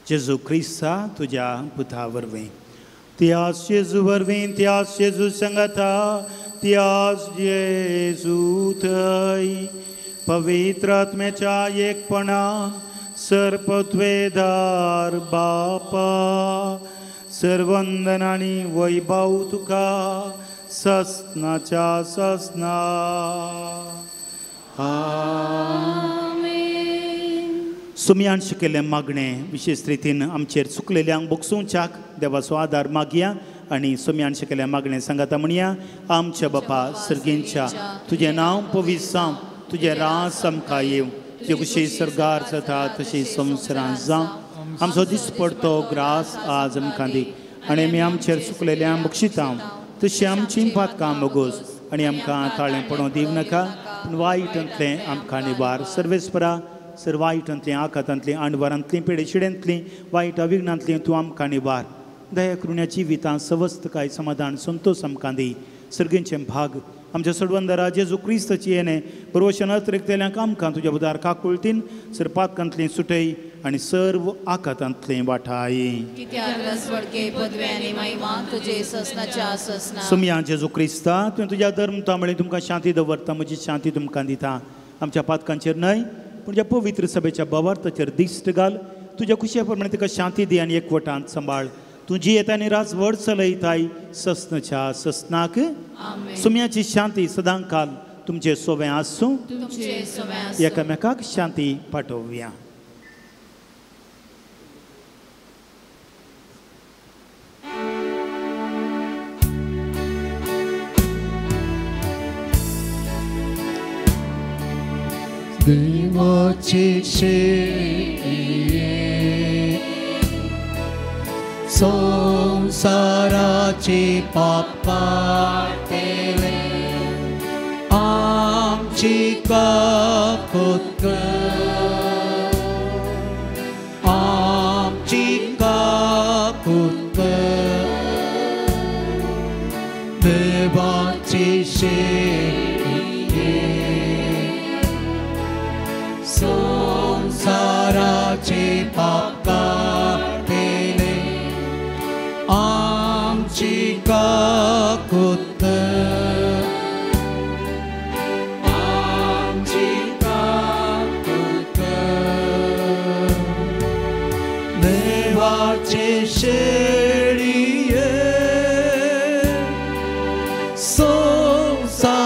जेजू क्रिस्ता तुज्या पुता वरवीं त्यास जेजू वरवीं त्यास जेजू सांगाता त्यास जेजू थंय पवित्र आत्म्याच्या एकपणान सर्पत्वेदार बापा सर्वंदन आनी वैभव तुका ससनाच्या ससना. सुमयान शिकयल्लें मागणें विशेश रितीन आमचेर चुकलेल्यांक बोगसोवच्याक देवाचो आदार मागया आनी सुमयान शिकयल्लें मागणें सांगाता म्हणया. आमच्या बापा सर्गेंच्या तुजें नांव पवित्र जावं, तुजें रास आमकां येवं, तुजे कुशी सर्गार जाता तशी संवसारांत जावं. आमचो दिसपडतो ग्रास आज आमकां दी आनी आमी आमचेर चुकलेल्यांक बक्षिता तशी आमची पातकां मोगोस आनी आमकां ताळें पडोवंक दिवं नाका पूण वायटांतलें आमकां निवार. सर्वेस्परा सर वायटांतलीं आखातांतलीं आणवारांतलीं पेडेशिड्यांतलीं वायट अविघ्नांतलीं तूं आमकां निवार. दया करुण्या जिवितां सवस्तकाय समाधान संतोष आमकां दी. सर्गेंचें भाग आमच्या सडवंदरा जेजू क्रिस्ताची येणें बरोवशन अतिरिक्तल्यांक आमकां तुज्या बुदार काकुळतीन सर पातकांतलीं सुटय आनी सर्व आखातांतलीं वाठाय. सुमया जेजू क्रिस्ता तुवें तुज्या धर्म तांबळे तुमकां शांती दवरता, म्हजी शांती तुमकां दिता. आमच्या पातकांचेर न्हय पूण ज्या पवित्र सभेच्या बवार्थाचेर दिश्ट घाल. तुज्या खुशे प्रमाणे तुका शांती दी आनी एकवटांत सांबाळ. तूं जियेता आनी राजवट चलयताय ससनाच्या ससनाक. सुम्याची शांती सदांकाल तुमचे सोवें आसूं. एकामेकाक शांती पाठोवया. देवाची शेळये संसाराची पाप काडटले आमची काकूत कर, आमची काकूत कर. देवाची शेळये संसाराचे पाप काडटले आमची काकूत कर, आमची काकूत कर. देवाचे शेळये संसाराचे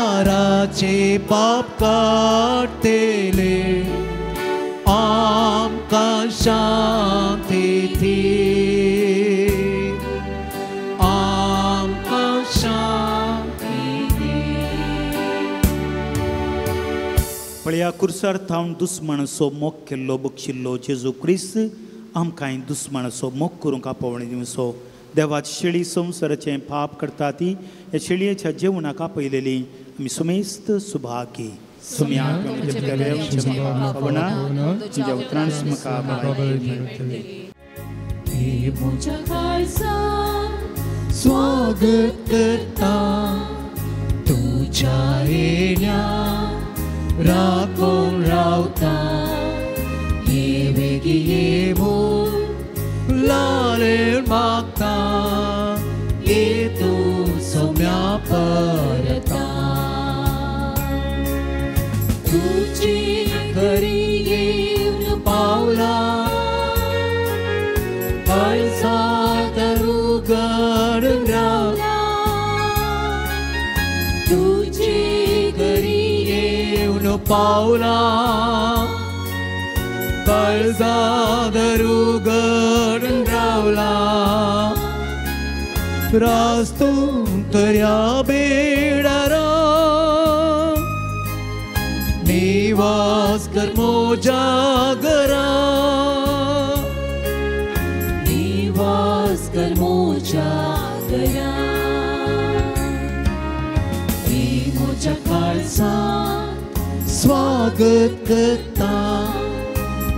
पाप काडटले आमकां शांती दी, आमकां शांती दी. पळया कुर्सार थावन दुस्मानाचो मोग केल्लो बक्षिल्लो जेजू क्रिस्त आमकांय दुस्मानाचो मोग करूंक आपोवणी दिवचो. देवाची शेळी संवसाराचें पाप करता ती ह्या शेळयेच्या जेवणाक आपयलेली आमी सुमेस्त सुभागी. तुज्या उतरान म्हाका स्वागत करता तुझ्या येण्या राखून रावता. हे ये म्हूण लालेवन मागता ये तूं सोम्या परता तुजी घरी येवन पावला काळजांत उगड रावला तुजी घरी येवन पावला काळजांत उगड रावला रास तूं तर्या बेडारा निवास कर मोजा घरा निवास कर मोजा घरा ही मोजा काळजांत स्वागत करता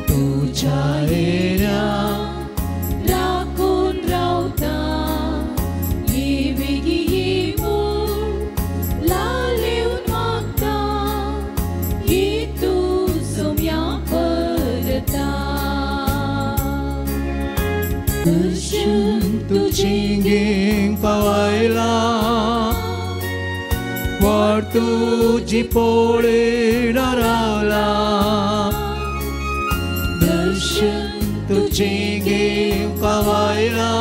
तुझ्या येण्या राखून रावता ये बेगी ये म्हूण लालेवन मागता ये तूं सोम्या परता दर्शन तुझें घेवंक पावयला वाट तुजी पळयन रावला दर्शन तुझें घेवंक पावयला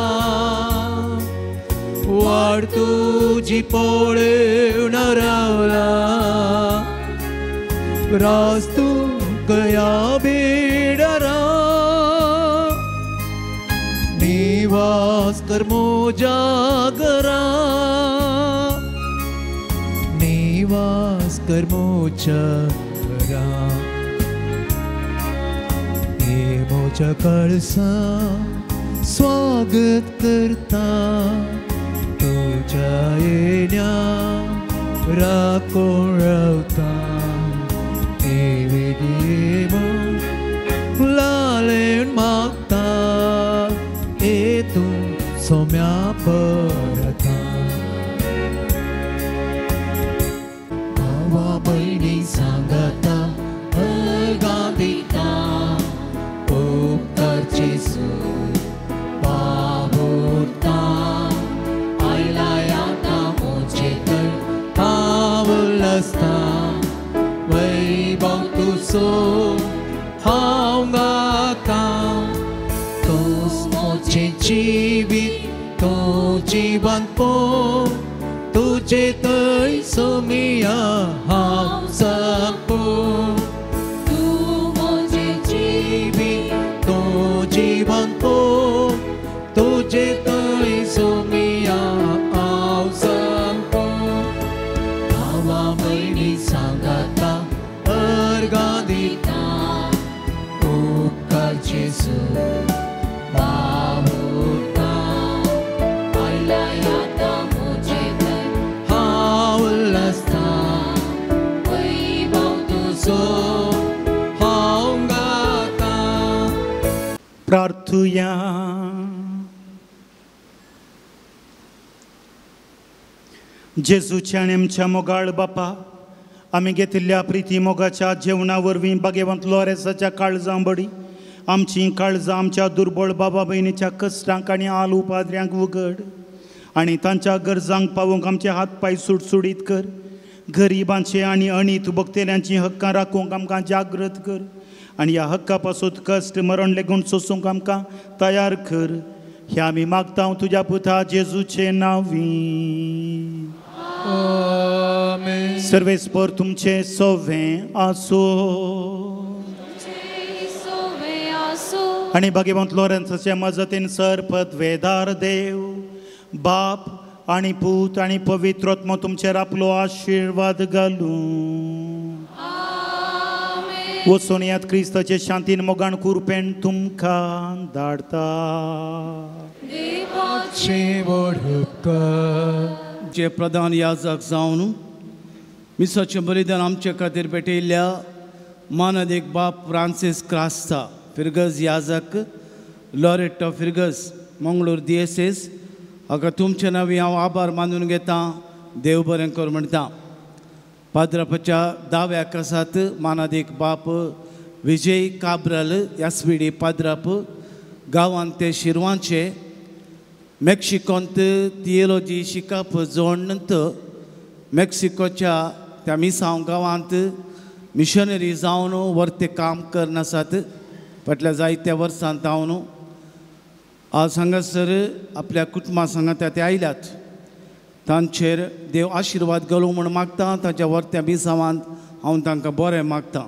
वाट तुजी पळयन रावला रास तूं कया बेडारा निवास कर मोजा घरा निवास कर मोजा घरा ये मोजा काळजा स्वागत करता तुझ्या येण्या राखून रावता ये बेगी म्हूण लालेवन मागता ये तूं सोम्या परता भावा भयणी सांगता अर्गां दिता उपकार जेजू बाबुरता आयला आतां म्हजे थंय पावल आसता वैभव तुजो हांव गाता तूंच म्हजें जिवीत तूं जिवंतपण तुजे थंय सोमिया हांव संपूर्ण तूं म्हजें जिवीत तूं जिवंतपण तुजे थंय सोमिया हांव संपूर्ण भावा भयणी सांगता अर्गां दिता उपकार जेजू बाबुरता आयला आतां म्हजे थंय हांव उल्हासता वैभव तुजो हांव गाता प्रार्थुया. जेजूच्या आनी आमच्या मोगाळ बापा, आमी घेतिल्ल्या प्रिती मोगाच्या जेवणा वरवीं बागेवंत लोरेसाच्या काळजां बडी आमचीं काळजां आमच्या दुर्बळ बाबा भयणीच्या कश्टांक आनी आल उपाद्र्यांक उगड आनी तांच्या गरजांक पावोवंक आमचे हात पांय सुडसुडीत कर. गरिबांचे आनी अणीत भोगतेल्यांचीं हक्कां राखूंक आमकां जागृत कर आनी ह्या हक्का पासून कश्ट मरण लेगून सोसूंक आमकां तयार कर. ह्या आमी मागता तुज्या पुता जेजूचे नांवी. सर्वेस्पर तुमचे सवें आसो आनी भाग्यवंत लॉरेन्साचे मजतीन सर पदवेदार देव बाप आनी पूत आनी पवित्र आत्मो तुमचेर आपलो आशिर्वाद घालूं. वचून यात क्रिस्ताचे शांतीन मोगान कुरपेन तुमकां धाडता. जे प्रधान याजक जावन मिसाचें बलिदान आमचे खातीर भेटयल्ल्या मानादीक बाप फ्रांसीस क्रास्ता फिरगज याजक लॉरेटो फिरगज मंगळूर दियेसेस हाका तुमचे नांवी हांव आभार मानून घेता. देव बरें कर म्हणटा. पाद्रापाच्या दाव्या कासात मानादीक बाप विजय काब्राल यासविडी पाद्राप गांवांत ते शिरवांचे मेक्सिकोंत थियोलॉजी शिकप जोडून मेक्सिकोच्या त्या मिसांव गांवांत मिशनरी जावन वर्ते काम करनासात फाटल्या जायत्या वर्सांत जावन आज हांगासर आपल्या कुटुंबा सांगात ते आयल्यात. तांचेर देव आशिर्वाद घालूं म्हूण मागता. तांच्या वर्त्या मिसांवांत हांव तांकां बरें मागता.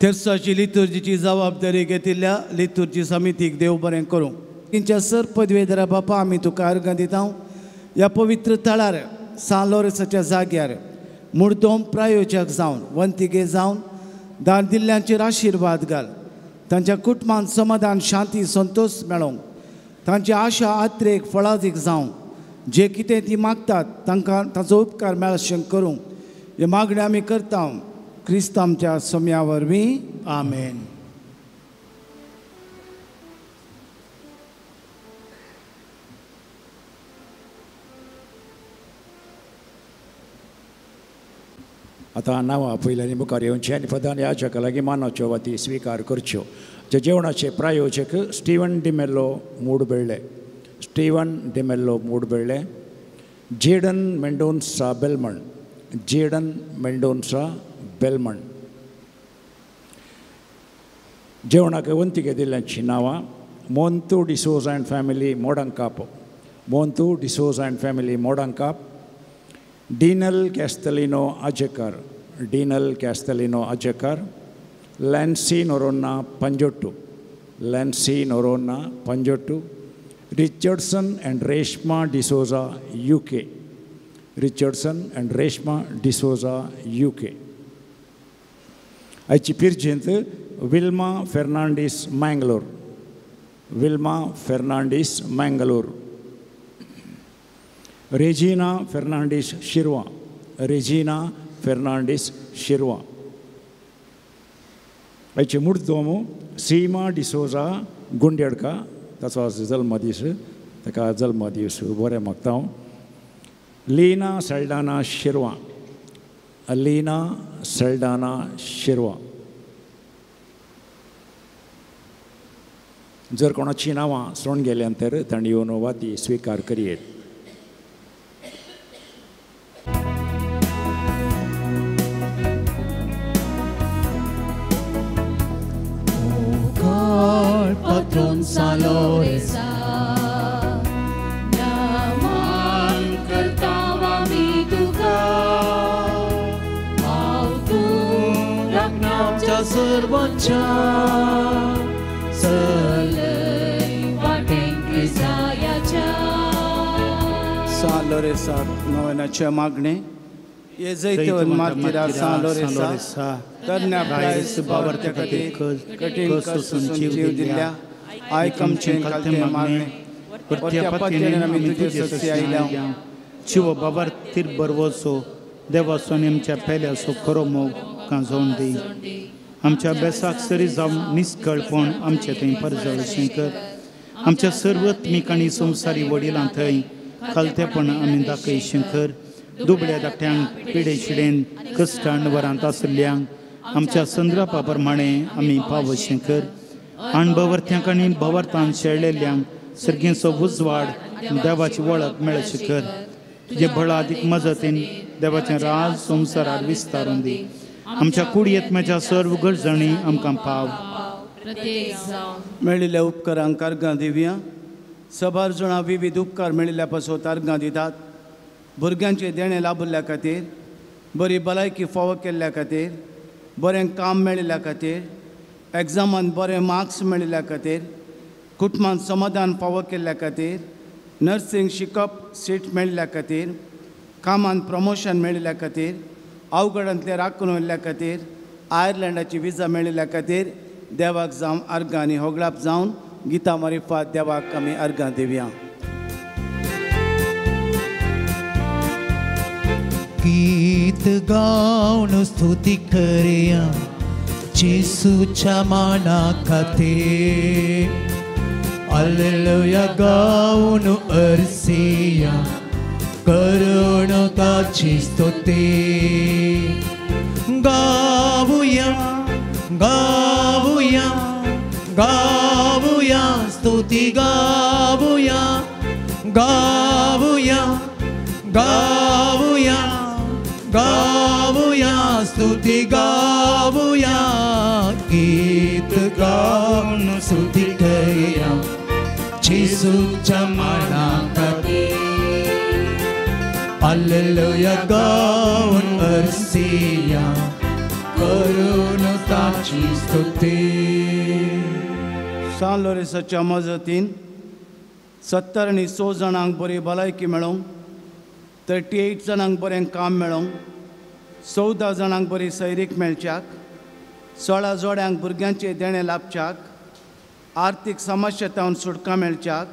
तेर्साची लितुर्जीची जबाबदारी घेतिल्ल्या लितुर्जी समितीक देव बरें करूं. तिंच्या सर पदवेधरा बापा आमी तुका अर्गां दिता. ह्या पवित्र थळार सान लोरेसाच्या जाग्यार मुर्दोम प्रायोजक जावन वंतिगे जावन दान दिल्ल्यांचेर आशिर्वाद घाल. तांच्या कुटुंबान समाधान शांती संतोष मेळोवंक तांची आशा आत्रेक फळादीक जावंक जे कितें ती मागतात तांकां ताचो उपकार मेळशें करूंक हे मागणें आमी करता क्रिस्त आमच्या सम्या वरवीं. आमेन. आतां नांवां पयल्यानी मुखार येवचें आनी प्रधान याजका लागीं मानाच्यो वाती स्विकार करच्यो. जे जेवणाचे प्रायोजक Steven D'Mello Moodubelle, Steven D'Mello Moodubelle, Jaden Mendonca Belman, Jaden Mendonca Belman. जेवणाक वंतिके दिल्ल्यांचीं नांवां Montu D'Souza and family Modankap, Montu D'Souza and family Modankap, Dinal Castelino Ajekar, Dinal Castelino Ajekar, Lancy Noronha Panjottu, Lancy Noronha Panjottu, Richardson and Reshma D'Souza UK, Richardson and Reshma D'Souza UK. आयची पिर्जेंत Wilma Fernandes Mangalore, Wilma Fernandes Mangalore, Regina Fernandes Shirva, Regina Fernandes Shirva. आयचे मुर्दोमो सीमा डिसोजा गुंडेडका, ताचो आज जल्मदीस, ताका जल्मदीस बरें मागता हांव. लीना सल्डाना शिरवा, लीना सल्डाना शिरवा. जर कोणाची नांवां सोडून गेल्यान तर तांणी येवन वाती स्विकार करयेत. Patron San Lorenzo, naman करता मी तुका, हांव तूं राखणा आमच्या सर्वांच्या, चलय वाटेन क्रिस्ताच्या. सान लोरेसा नोवेनाचें मागणें. हे जैतवंत मार्तीरा सान लोरेसा तरण्या प्रायस बावरत्या खातीर कठीण कश्ट सोसून जीव दिल्ल्या आयक आमचें खालतें मागणें. परत्या पत्तेन आमी तुजे ससे आयल्या. शिव बाबार तिर बरवचो देवाचो आनी आमच्या पेल्याचो खरो मोग कांजोवन दी. आमच्या बेसाक सरी जावन निस्कळपण आमचे थंय परजळशें कर. आमच्या सर्वत्मीक आनी संवसारी वडिलां थंय खालतेपण आमी दाखयशें कर. दुबळ्या धाकट्यांक पिडे शिडेन कश्टान वरांत आशिल्ल्यांक आमच्या संद्रापा प्रमाणे आमी पावशें कर. अणभवर्थ्यांक आनी भवर्थान शेळलेल्यांक सर्गींचो उजवाड देवाची वळख मेळशें कर. तुजे बळादीक मजतीन देवाचें राज संवसारार विस्तारून दी. आमच्या कुडयेत सर्व गरजणी आमकां पाव. मेळिल्ल्या उपकारांक अर्गां दिवया. सबार जाणां विविध उपकार मेळिल्ल्या पासत अर्गां दितात. भुरग्यांचें देणें लाभिल्ल्या खातीर, बरी भलायकी फावो केल्ल्या खातीर, बरें काम मेळिल्ल्या खातीर, एग्जामान बरे मार्क्स मेळिल्ल्या खातीर, कुटुंबान समाधान फावो केल्ल्या खातीर, नर्सिंग शिकप सीट मेळिल्ल्या खातीर, कामान प्रमोशन मेळिल्ल्या खातीर, अवघडांतलें राखून व्हेल्ल्या खातीर, आयर्लंडाची विजा मेळिल्ल्या खातीर देवाक जावन अर्गां आनी होगळाप जावन गितां मारिफात देवाक आमी अर्गां दिवया. गीत गावन स्तुती करया जेसूच्या माना खातीर, हालेलुया गावन अर्सिया करून ताची स्तुती. गावया गावया गावया स्तुती गावया गावया गावया गावया स्तुती गावया गीत गावन स्तुती करया जेसूच्या माना खातीर हालेलुया गावन अर्सिया करून ताची स्तुती. सान लोरेसाच्या मजतीन 70 आनी 100 जाणांक बरी भलायकी मेळोंक, 38 जाणांक बरें काम मेळोंक, 14 जाणांक बरी सैरीक मेळच्याक, 16 जोड्यांक भुरग्यांचें देणें लाभच्याक, आर्थीक समस्या तावन सुटका मेळच्याक,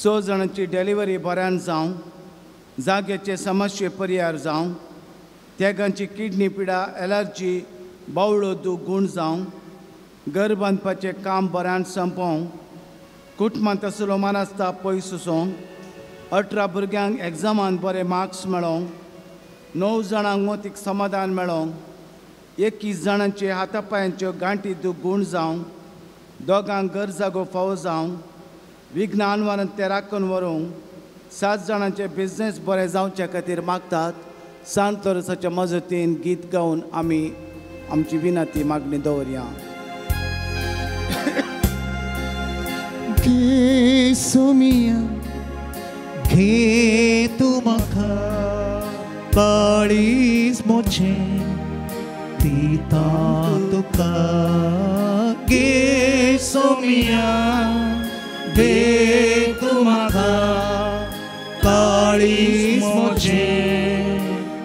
6 जाणांची डिलिव्हरी बऱ्यान जावं, जाग्याचे समस्ये परिहार जावं, तेगांची किडनी पिडा, एलर्जी, बावळो दूख गूण जावं, घर बांदपाचें काम बऱ्यान संपोवंक, कुटुंबांत आसलो मानासता पयस वचोंक, 18 भुरग्यांक एग्जामान बरे मार्क्स मेळोंक, 9 जाणांक मोतीक समाधान मेळोंक, 21 जाणांचे हातापायांच्यो गांठी दूख गूण जावं, दोगांक घर जागो फावो जावं, विघ्न ते राखून व्हरूंक, 7 जाणांचे बिजनेस बरें जावचे खातीर मागतात. सांत लोरेसाच्या मजतीन गीत गावन आमी आमची विनंती मागणी दवरया. घे सोमिया घे तूं म्हाका काळीज म्हजें दिता तुका. घे सोमिया घे तूं म्हाका काळीज म्हजें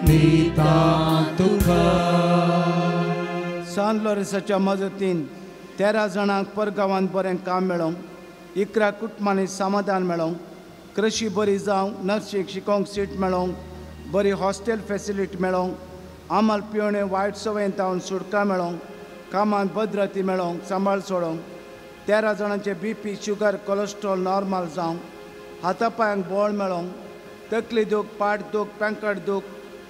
दिता तुका. सान लोरेसाच्या मजतीन 13 जाणांक परगांवांत बरें काम मेळोंक, 11 कुटुंबांनी समाधान मेळोंक, कृशी बरी जावंक, नर्सीक शिकोवंक सीट मेळोंक, बरी हॉस्टेल फेसिलिटी मेळोंक, आमल पिवणे वायट संवयेन तावन सुटका मेळोंक, कामांत भद्रती मेळोंक, सांबाळ सोडोंक, 13 जाणांचे BP, sugar, cholesterol normal जावंक, हातापायांक बळ मेळोंक, तकली दूख, पाट दूख, पेंकट दूख,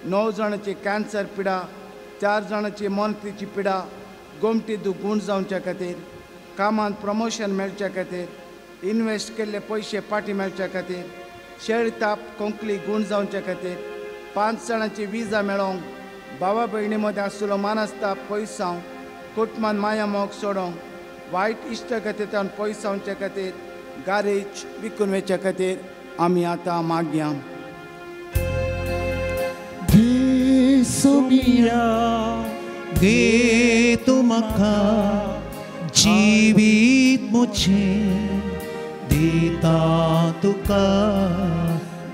9 जाणांची कॅन्सर पिडा, 4 जाणांची मोनतीची पिडा, गोमटी दूख गूण जावच्या खातीर, कामांत प्रमोशन मेळच्या खातीर, इन्वेस्ट केल्ले पयशे पाटी मेळच्या खातीर, शेळ ताप कोंकली गूण जावच्या खातीर, 5 जाणांची विजा मेळोंक, भावा भयणी मदें आसलो मानसताप पयस जावंक, कुटुंबान माया मोग सोडोंक, वायट इश्टगतींतल्यान पयस जावच्या खातीर, गारेज विकून वचच्या खातीर आमी आतां मागया. घे सोमिया घे तूं म्हाका जिवीत म्हजें दिता तुका.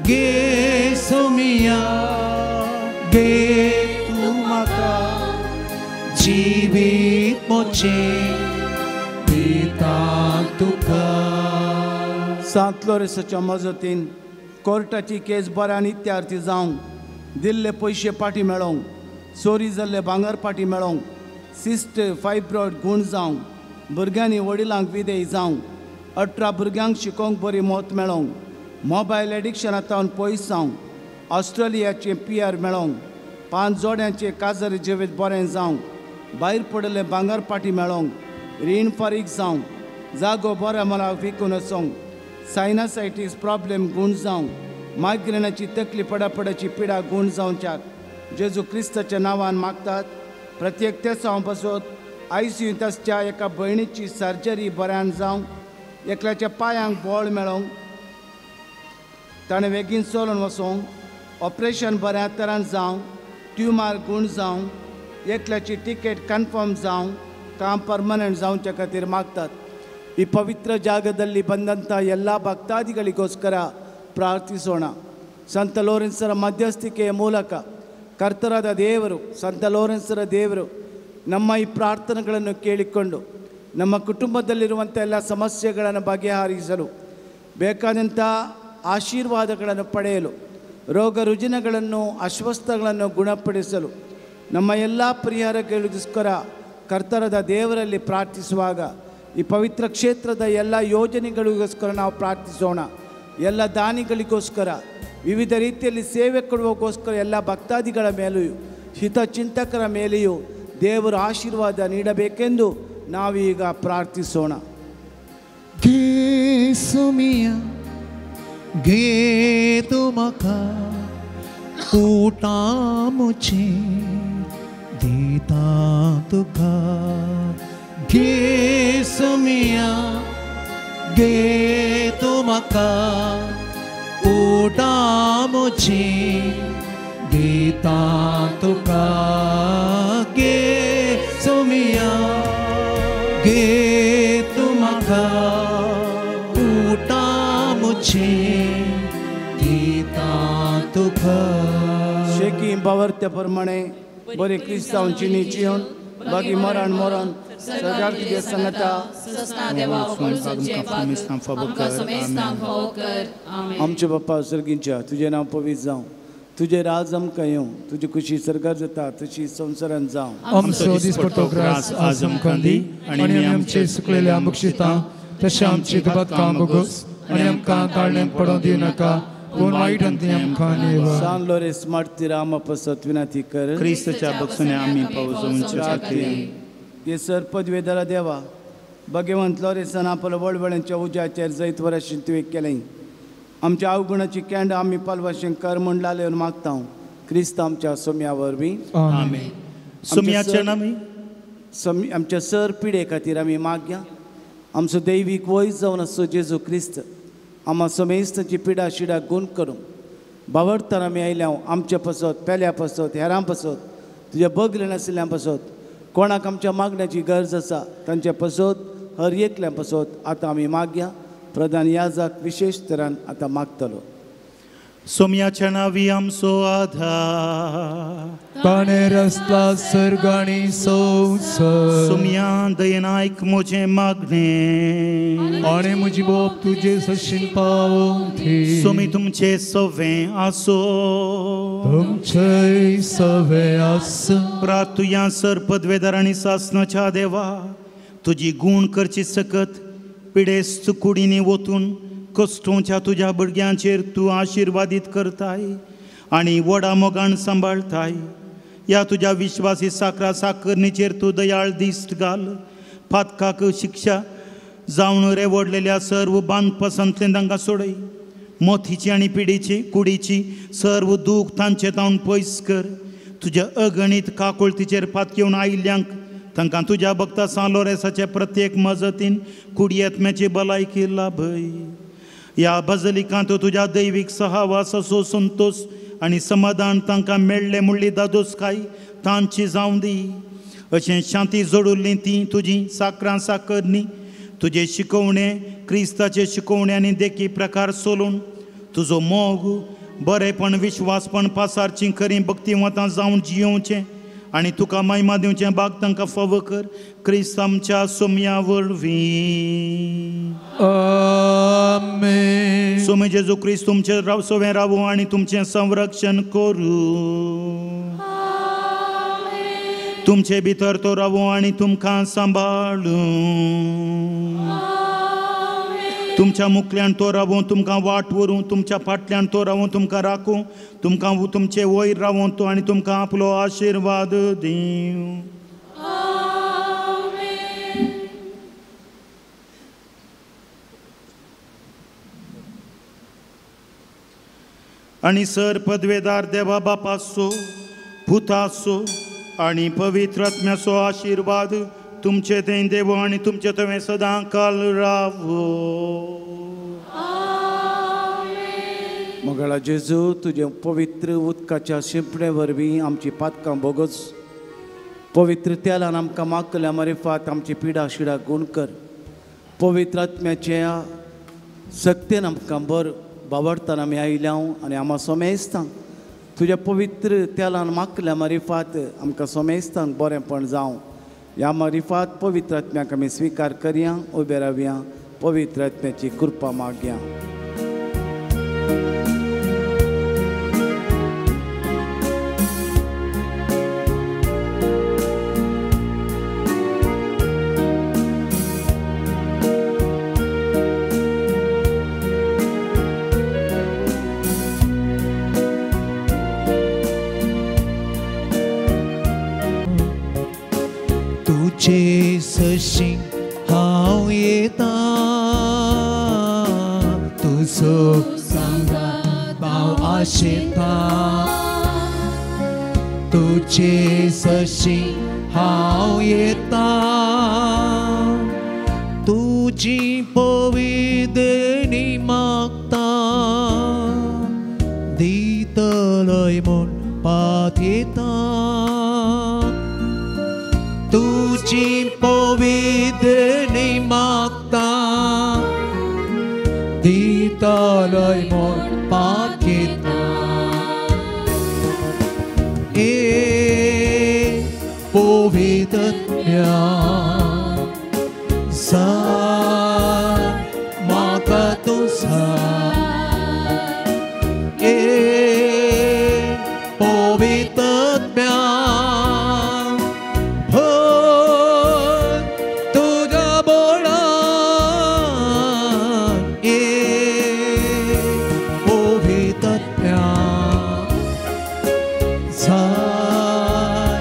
घे सोमिया घे तूं म्हाका जिवीत म्हजें दिता तुका. सांत लोरेसाच्या मजतीन कोर्टाची केस बऱ्यान इत्यार्थी जावंक, दिल्ले पयशे पाटी मेळोंक, चोरी जाल्ले भांगर पाटी मेळोंक, सिस्ट फायब्रॉयड गूण जावंक, भुरग्यांनी वडिलांक विदेय जावंक, 18 भुरग्यांक शिकोवंक बरी मत मेळोंक, मोबायल एडिक्शनांतल्यान पयस जावंक, ऑस्ट्रेलियाचें PR मेळोंक, 5 जोड्यांचें काजर जिवीत बरें जावंक, भायर पडिल्लें भांगर पाटी मेळोंक, रीण फारीक जावंक, जागो बऱ्या मोलाक विकून वचोंक, सायनासायटीस प्रॉब्लेम गूण जावंक, मायग्रेनाची तकली पडापडाची पिडा गूण जावच्याक जेजू क्रिस्ताच्या नांवान मागतात. प्रत्येक तेसांव बसत ICU आसच्या एका भयणीची सर्जरी बऱ्यान जावंक, एकल्याच्या पांयांक बळ मेळोंक, ताणें बेगीन चलून वचोंक, ऑपरेशन बऱ्या तरान जावंक, ट्युमर गूण जावंक, एकल्याची टिकेट कन्फर्म जावंक, काम परमनंट जावच्या खातीर मागतात. ಈ ಪವಿತ್ರ ಜಾಗದಲ್ಲಿ ಬಂದಂಥ ಎಲ್ಲ ಭಕ್ತಾದಿಗಳಿಗೋಸ್ಕರ ಪ್ರಾರ್ಥಿಸೋಣ. ಸಂತ ಲೋರೆನ್ಸರ ಮಧ್ಯಸ್ಥಿಕೆಯ ಮೂಲಕ ಕರ್ತರಾದ ದೇವರು, ಸಂತ ಲೋರೆನ್ಸರ ದೇವರು ನಮ್ಮ ಈ ಪ್ರಾರ್ಥನೆಗಳನ್ನು ಕೇಳಿಕೊಂಡು ನಮ್ಮ ಕುಟುಂಬದಲ್ಲಿರುವಂಥ ಎಲ್ಲ ಸಮಸ್ಯೆಗಳನ್ನು ಬಗೆಹರಿಸಲು, ಬೇಕಾದಂಥ ಆಶೀರ್ವಾದಗಳನ್ನು ಪಡೆಯಲು, ರೋಗ ರುಜಿನಗಳನ್ನು ಅಸ್ವಸ್ಥಗಳನ್ನು ಗುಣಪಡಿಸಲು ನಮ್ಮ ಎಲ್ಲ ಪರಿಹಾರಗಳಿಗೋಸ್ಕರ ಕರ್ತರಾದ ದೇವರಲ್ಲಿ ಪ್ರಾರ್ಥಿಸುವಾಗ ಈ ಪವಿತ್ರ ಕ್ಷೇತ್ರದ ಎಲ್ಲ ಯೋಜನೆಗಳಿಗೋಸ್ಕರ ನಾವು ಪ್ರಾರ್ಥಿಸೋಣ. ಎಲ್ಲ ದಾನಿಗಳಿಗೋಸ್ಕರ, ವಿವಿಧ ರೀತಿಯಲ್ಲಿ ಸೇವೆ ಕೊಡುವಗೋಸ್ಕರ ಎಲ್ಲ ಭಕ್ತಾದಿಗಳ ಮೇಲೆಯೂ ಹಿತಚಿಂತಕರ ಮೇಲೆಯೂ ದೇವರ ಆಶೀರ್ವಾದ ನೀಡಬೇಕೆಂದು ನಾವೀಗ ಪ್ರಾರ್ಥಿಸೋಣ. शेकी बावर्त्या प्रमाणे बरे क्रिस्तांव चिनी जिवन बाकी मरण मरण सगळ्या कितें सांगता. आमचे बाप्पा सर्गींच्या तुजें नांव पवित्र जावं, तुजें राज आमकां येवं, तुजी खुशी सरकार जाता तशी संवसारांत जावं. आमचो दिसपट्टो ग्रास आज आमकां दी आनी आमचे सुकलेल्या बक्षितां तशें आमची दुबादकां भोगोस आनी आमकां काडण्याक पडोवंक दिवनाका पूण वायट आमकां नेवा. सान लोरेस मार्तीर आमा पसत विनंती कर क्रिस्तच्या बक्षणे आमी पावोवचे खातीर. हे सर पदवेदारा देवा भगवंत लोरेसान आपल्या वळवळ्यांच्या उज्याचेर जैत वराशी तुवें केलें. आमच्या अवगुणाची कॅन्ड आमी पालवाशें कर म्हूण लालेवन मागता क्रिस्त आमच्या सोम्या वरवीं. आमेन. सोम्याच्या नामी आमच्या सर पिडे खातीर आमी मागया. आमचो दैवीक वयस जावन आसचो जेजू क्रिस्त आमा समेस्तांची पिडा शिडा गुण करूं बावडताना आमी आयल्या आमच्या पासत पेल्या पासत हेरां पासत तुज्या बगले नाशिल्ल्या पासत कोणाक आमच्या मागण्याची गरज आसा तांच्या पासत हर एकल्या पासत आतां आमी मागया. प्रधान याजक विशेष तरान आतां मागतलो. सोम्याच्या नावी आमचो आधार ताणें रचला सर्ग आनी संवसार. सोम्या दयेन आयक म्हजें मागणें आनी म्हजी बोप तुजे सशीन पावोवंक. सोमी तुमचें सवें आसो तुमचें सवें आसो. प्रातुया सर पदवेदार आनी सासनाच्या देवा तुजी गूण करची सकत पिडेस्त कुडींनी वतून कश्टोंच्या तुज्या भुरग्यांचेर तूं आशिर्वादीत करताय आनी व्हडा मोगान सांबाळटाय. ह्या तुज्या विश्वासी साकरा साकरणीचेर तूं दयाळ दिश्ट घाल. पातकाक शिक्षा जावन रेवडलेल्या सर्व बांदपासांतल्यान तांकां सोडय. मोतीची आनी पिडीची कुडीची सर्व दूख तांचे तावन पयस कर. तुज्या अगणीत काकुळतीचेर पातयेवन आयिल्ल्यांक तांकां तुज्या भक्ता सान लोरेसाचे प्रत्येक मजतीन कुडयेत्म्याची भलायकी लाभय. ह्या बजलिकांत तुज्या दैवीक सहवासाचो संतोश आनी समाधान तांकां मेळ्ळें म्हणली दादोसकाय तांची जावं दी. अशें शांती जोडुल्ली ती तुजी साकरां साकरणी तुजे शिकोवणे क्रिस्ताचे शिकोवणे आनी देखी प्रकार सोलून तुजो मोग बरेपण विश्वासपण पासारची खरी भक्तिवंतां जावन जियोवचें आनी तुका महिमा दिवचें भाग तांकां फावो कर. क्रिस्त आमच्या सोम्या वरवीं. आमेन. सोमे जेजू क्रिस्त तुमचें सवें रावूं आनी तुमचें संरक्षण करूं. तुमचे भितर तो रावूं आनी तुमकां सांबाळूं. तुमच्या मुखल्यान तो रावूं तुमकां वाट व्हरूं. तुमच्या फाटल्यान तो रावूं तुमकां राखूं. तुमकां तुमचे वयर रावूं तो आनी तुमकां आपलो आशिर्वाद दिवं. आनी सर पदवेदार देवा बापाचो पुताचो आनी पवित्र आत्म्याचो आशिर्वाद तुमचे थंय देवो आनी तुमचे थंय सदां काल रावो. मोगाळा जेजू तुजें पवित्र उदकाच्या शिंपणे वरवीं आमची पातकां भोगोस. पवित्र तेलान आमकां मागल्या मारिफात आमची पिडा शिडा गुण कर. पवित्र आत्म्याच्या सक्तेन आमकां बर बावडताना आमी आयल्या आनी आमा सोमेस्तांक तुज्या पवित्र तेलान मागल्या मारिफात आमकां सोमेस्तांक बरेंपण जावं. ह्या मारिफात पवित्र आत्म्याक आमी स्विकार करया. उबे रावया. पवित्र आत्म्याची कृपा मागया. तुजे सशी हांव येता तुजो सांगात हांव आशेता तुजे सशी हांव येता तुजी पविदेणी मागता दितलय म्हूण पातयेता तुजी पविदेणी मागता दितलय म्हूण पातयेता ए पवित्रत्म्या जाय म्हाका तूं जाय ए पवित्रत्म्या भर तुज्या बळान ए पवित्रत्म्या जाय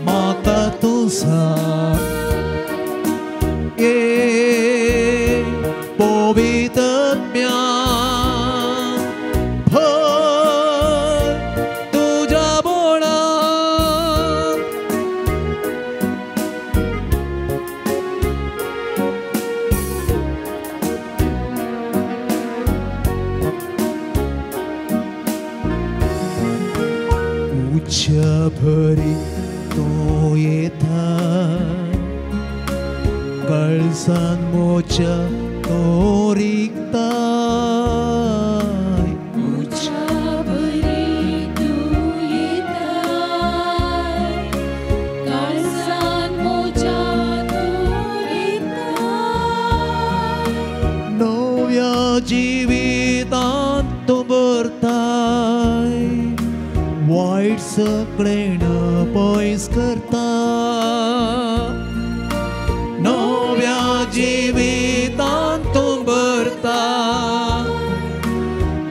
म्हाका तूं जाय ए पवित्रत्म्या भर तुज्या बळान उच्या भरी तूं येता कळसान मोच्या तूं रिगताय उच्या बरी तूं येताय काळजान मोच्या तूं रिगताय नव्या जिवितांत तूं भरताय वायट सगळें पयस करता नव्या जिवितांत तूं भरता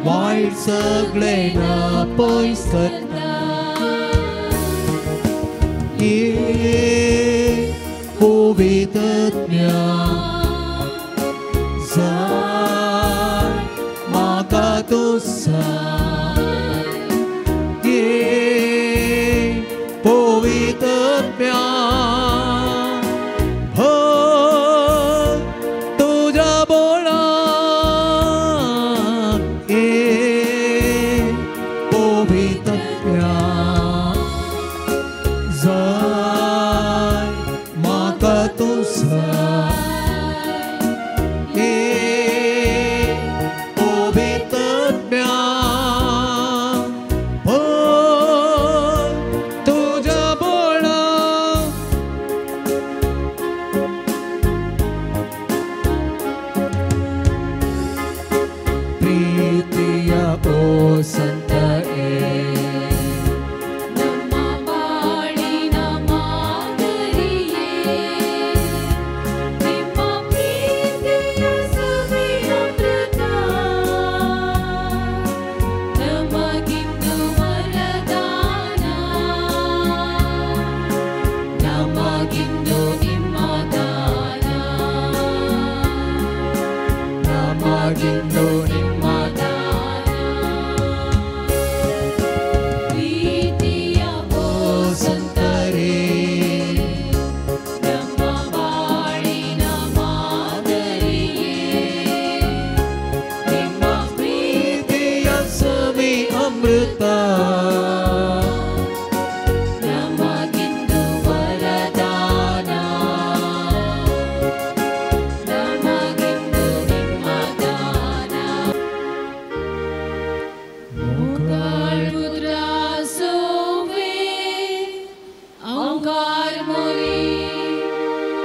वायट सगळें पयस करता ए पवित्रत्म्या जाय म्हाका तूं जाय ए पवित्रत्म्या भर तुज्या बळान ए पवित्रत्म्या जाय म्हाका तूं जाय ए पवित्रत्म्या भर तुज्या बळान प्रीतिया ओ संत ए ನಮ್ಮ ಬಾಳಿನ ಮಾದರಿಯೇ ನಿಮ್ಮ ಪ್ರೀತಿಯ ಸವಿಯಮೃತ ನಮಗಿಂದು ವರದಾನ ನಮಗಿಂದು ನಿಮ್ಮ ದಾನ ನಮಗಿಂದು ನಿಮ್ಮ ದಾನ ಪ್ರೀತಿಯ ಓ ಸಂತರೇ ನಮ್ಮ ಬಾಳಿನ ಮಾದರಿಯೇ ನಿಮ್ಮ ಪ್ರೀತಿಯ ಸವಿ ಅಮೃತ ನಮಗಿಂದು ವರದಾನ ನಮಗಿಂದು ನಿಮ್ಮ ದಾನ ಮುಗಾಳುದ್ರಾಸೋವೆ अंकार मोरी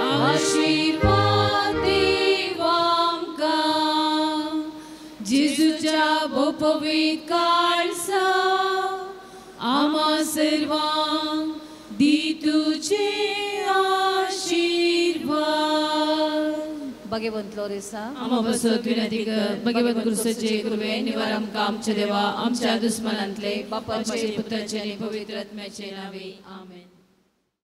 आशीर्वाद देवांका जेजूच्या भोपवीत काळसा आमा सर्वांक दी तुझे आशीर्वाद भगवंत लोरिसा आमा बसत विनंती कर भगवंत क्रिस्ताचे कृपे निवार आमकां आमच्या देवा आमच्या दुस्मनांतले बापाचे पुत्राचे आनी पवित्र आत्म्याचे नावे आमेन.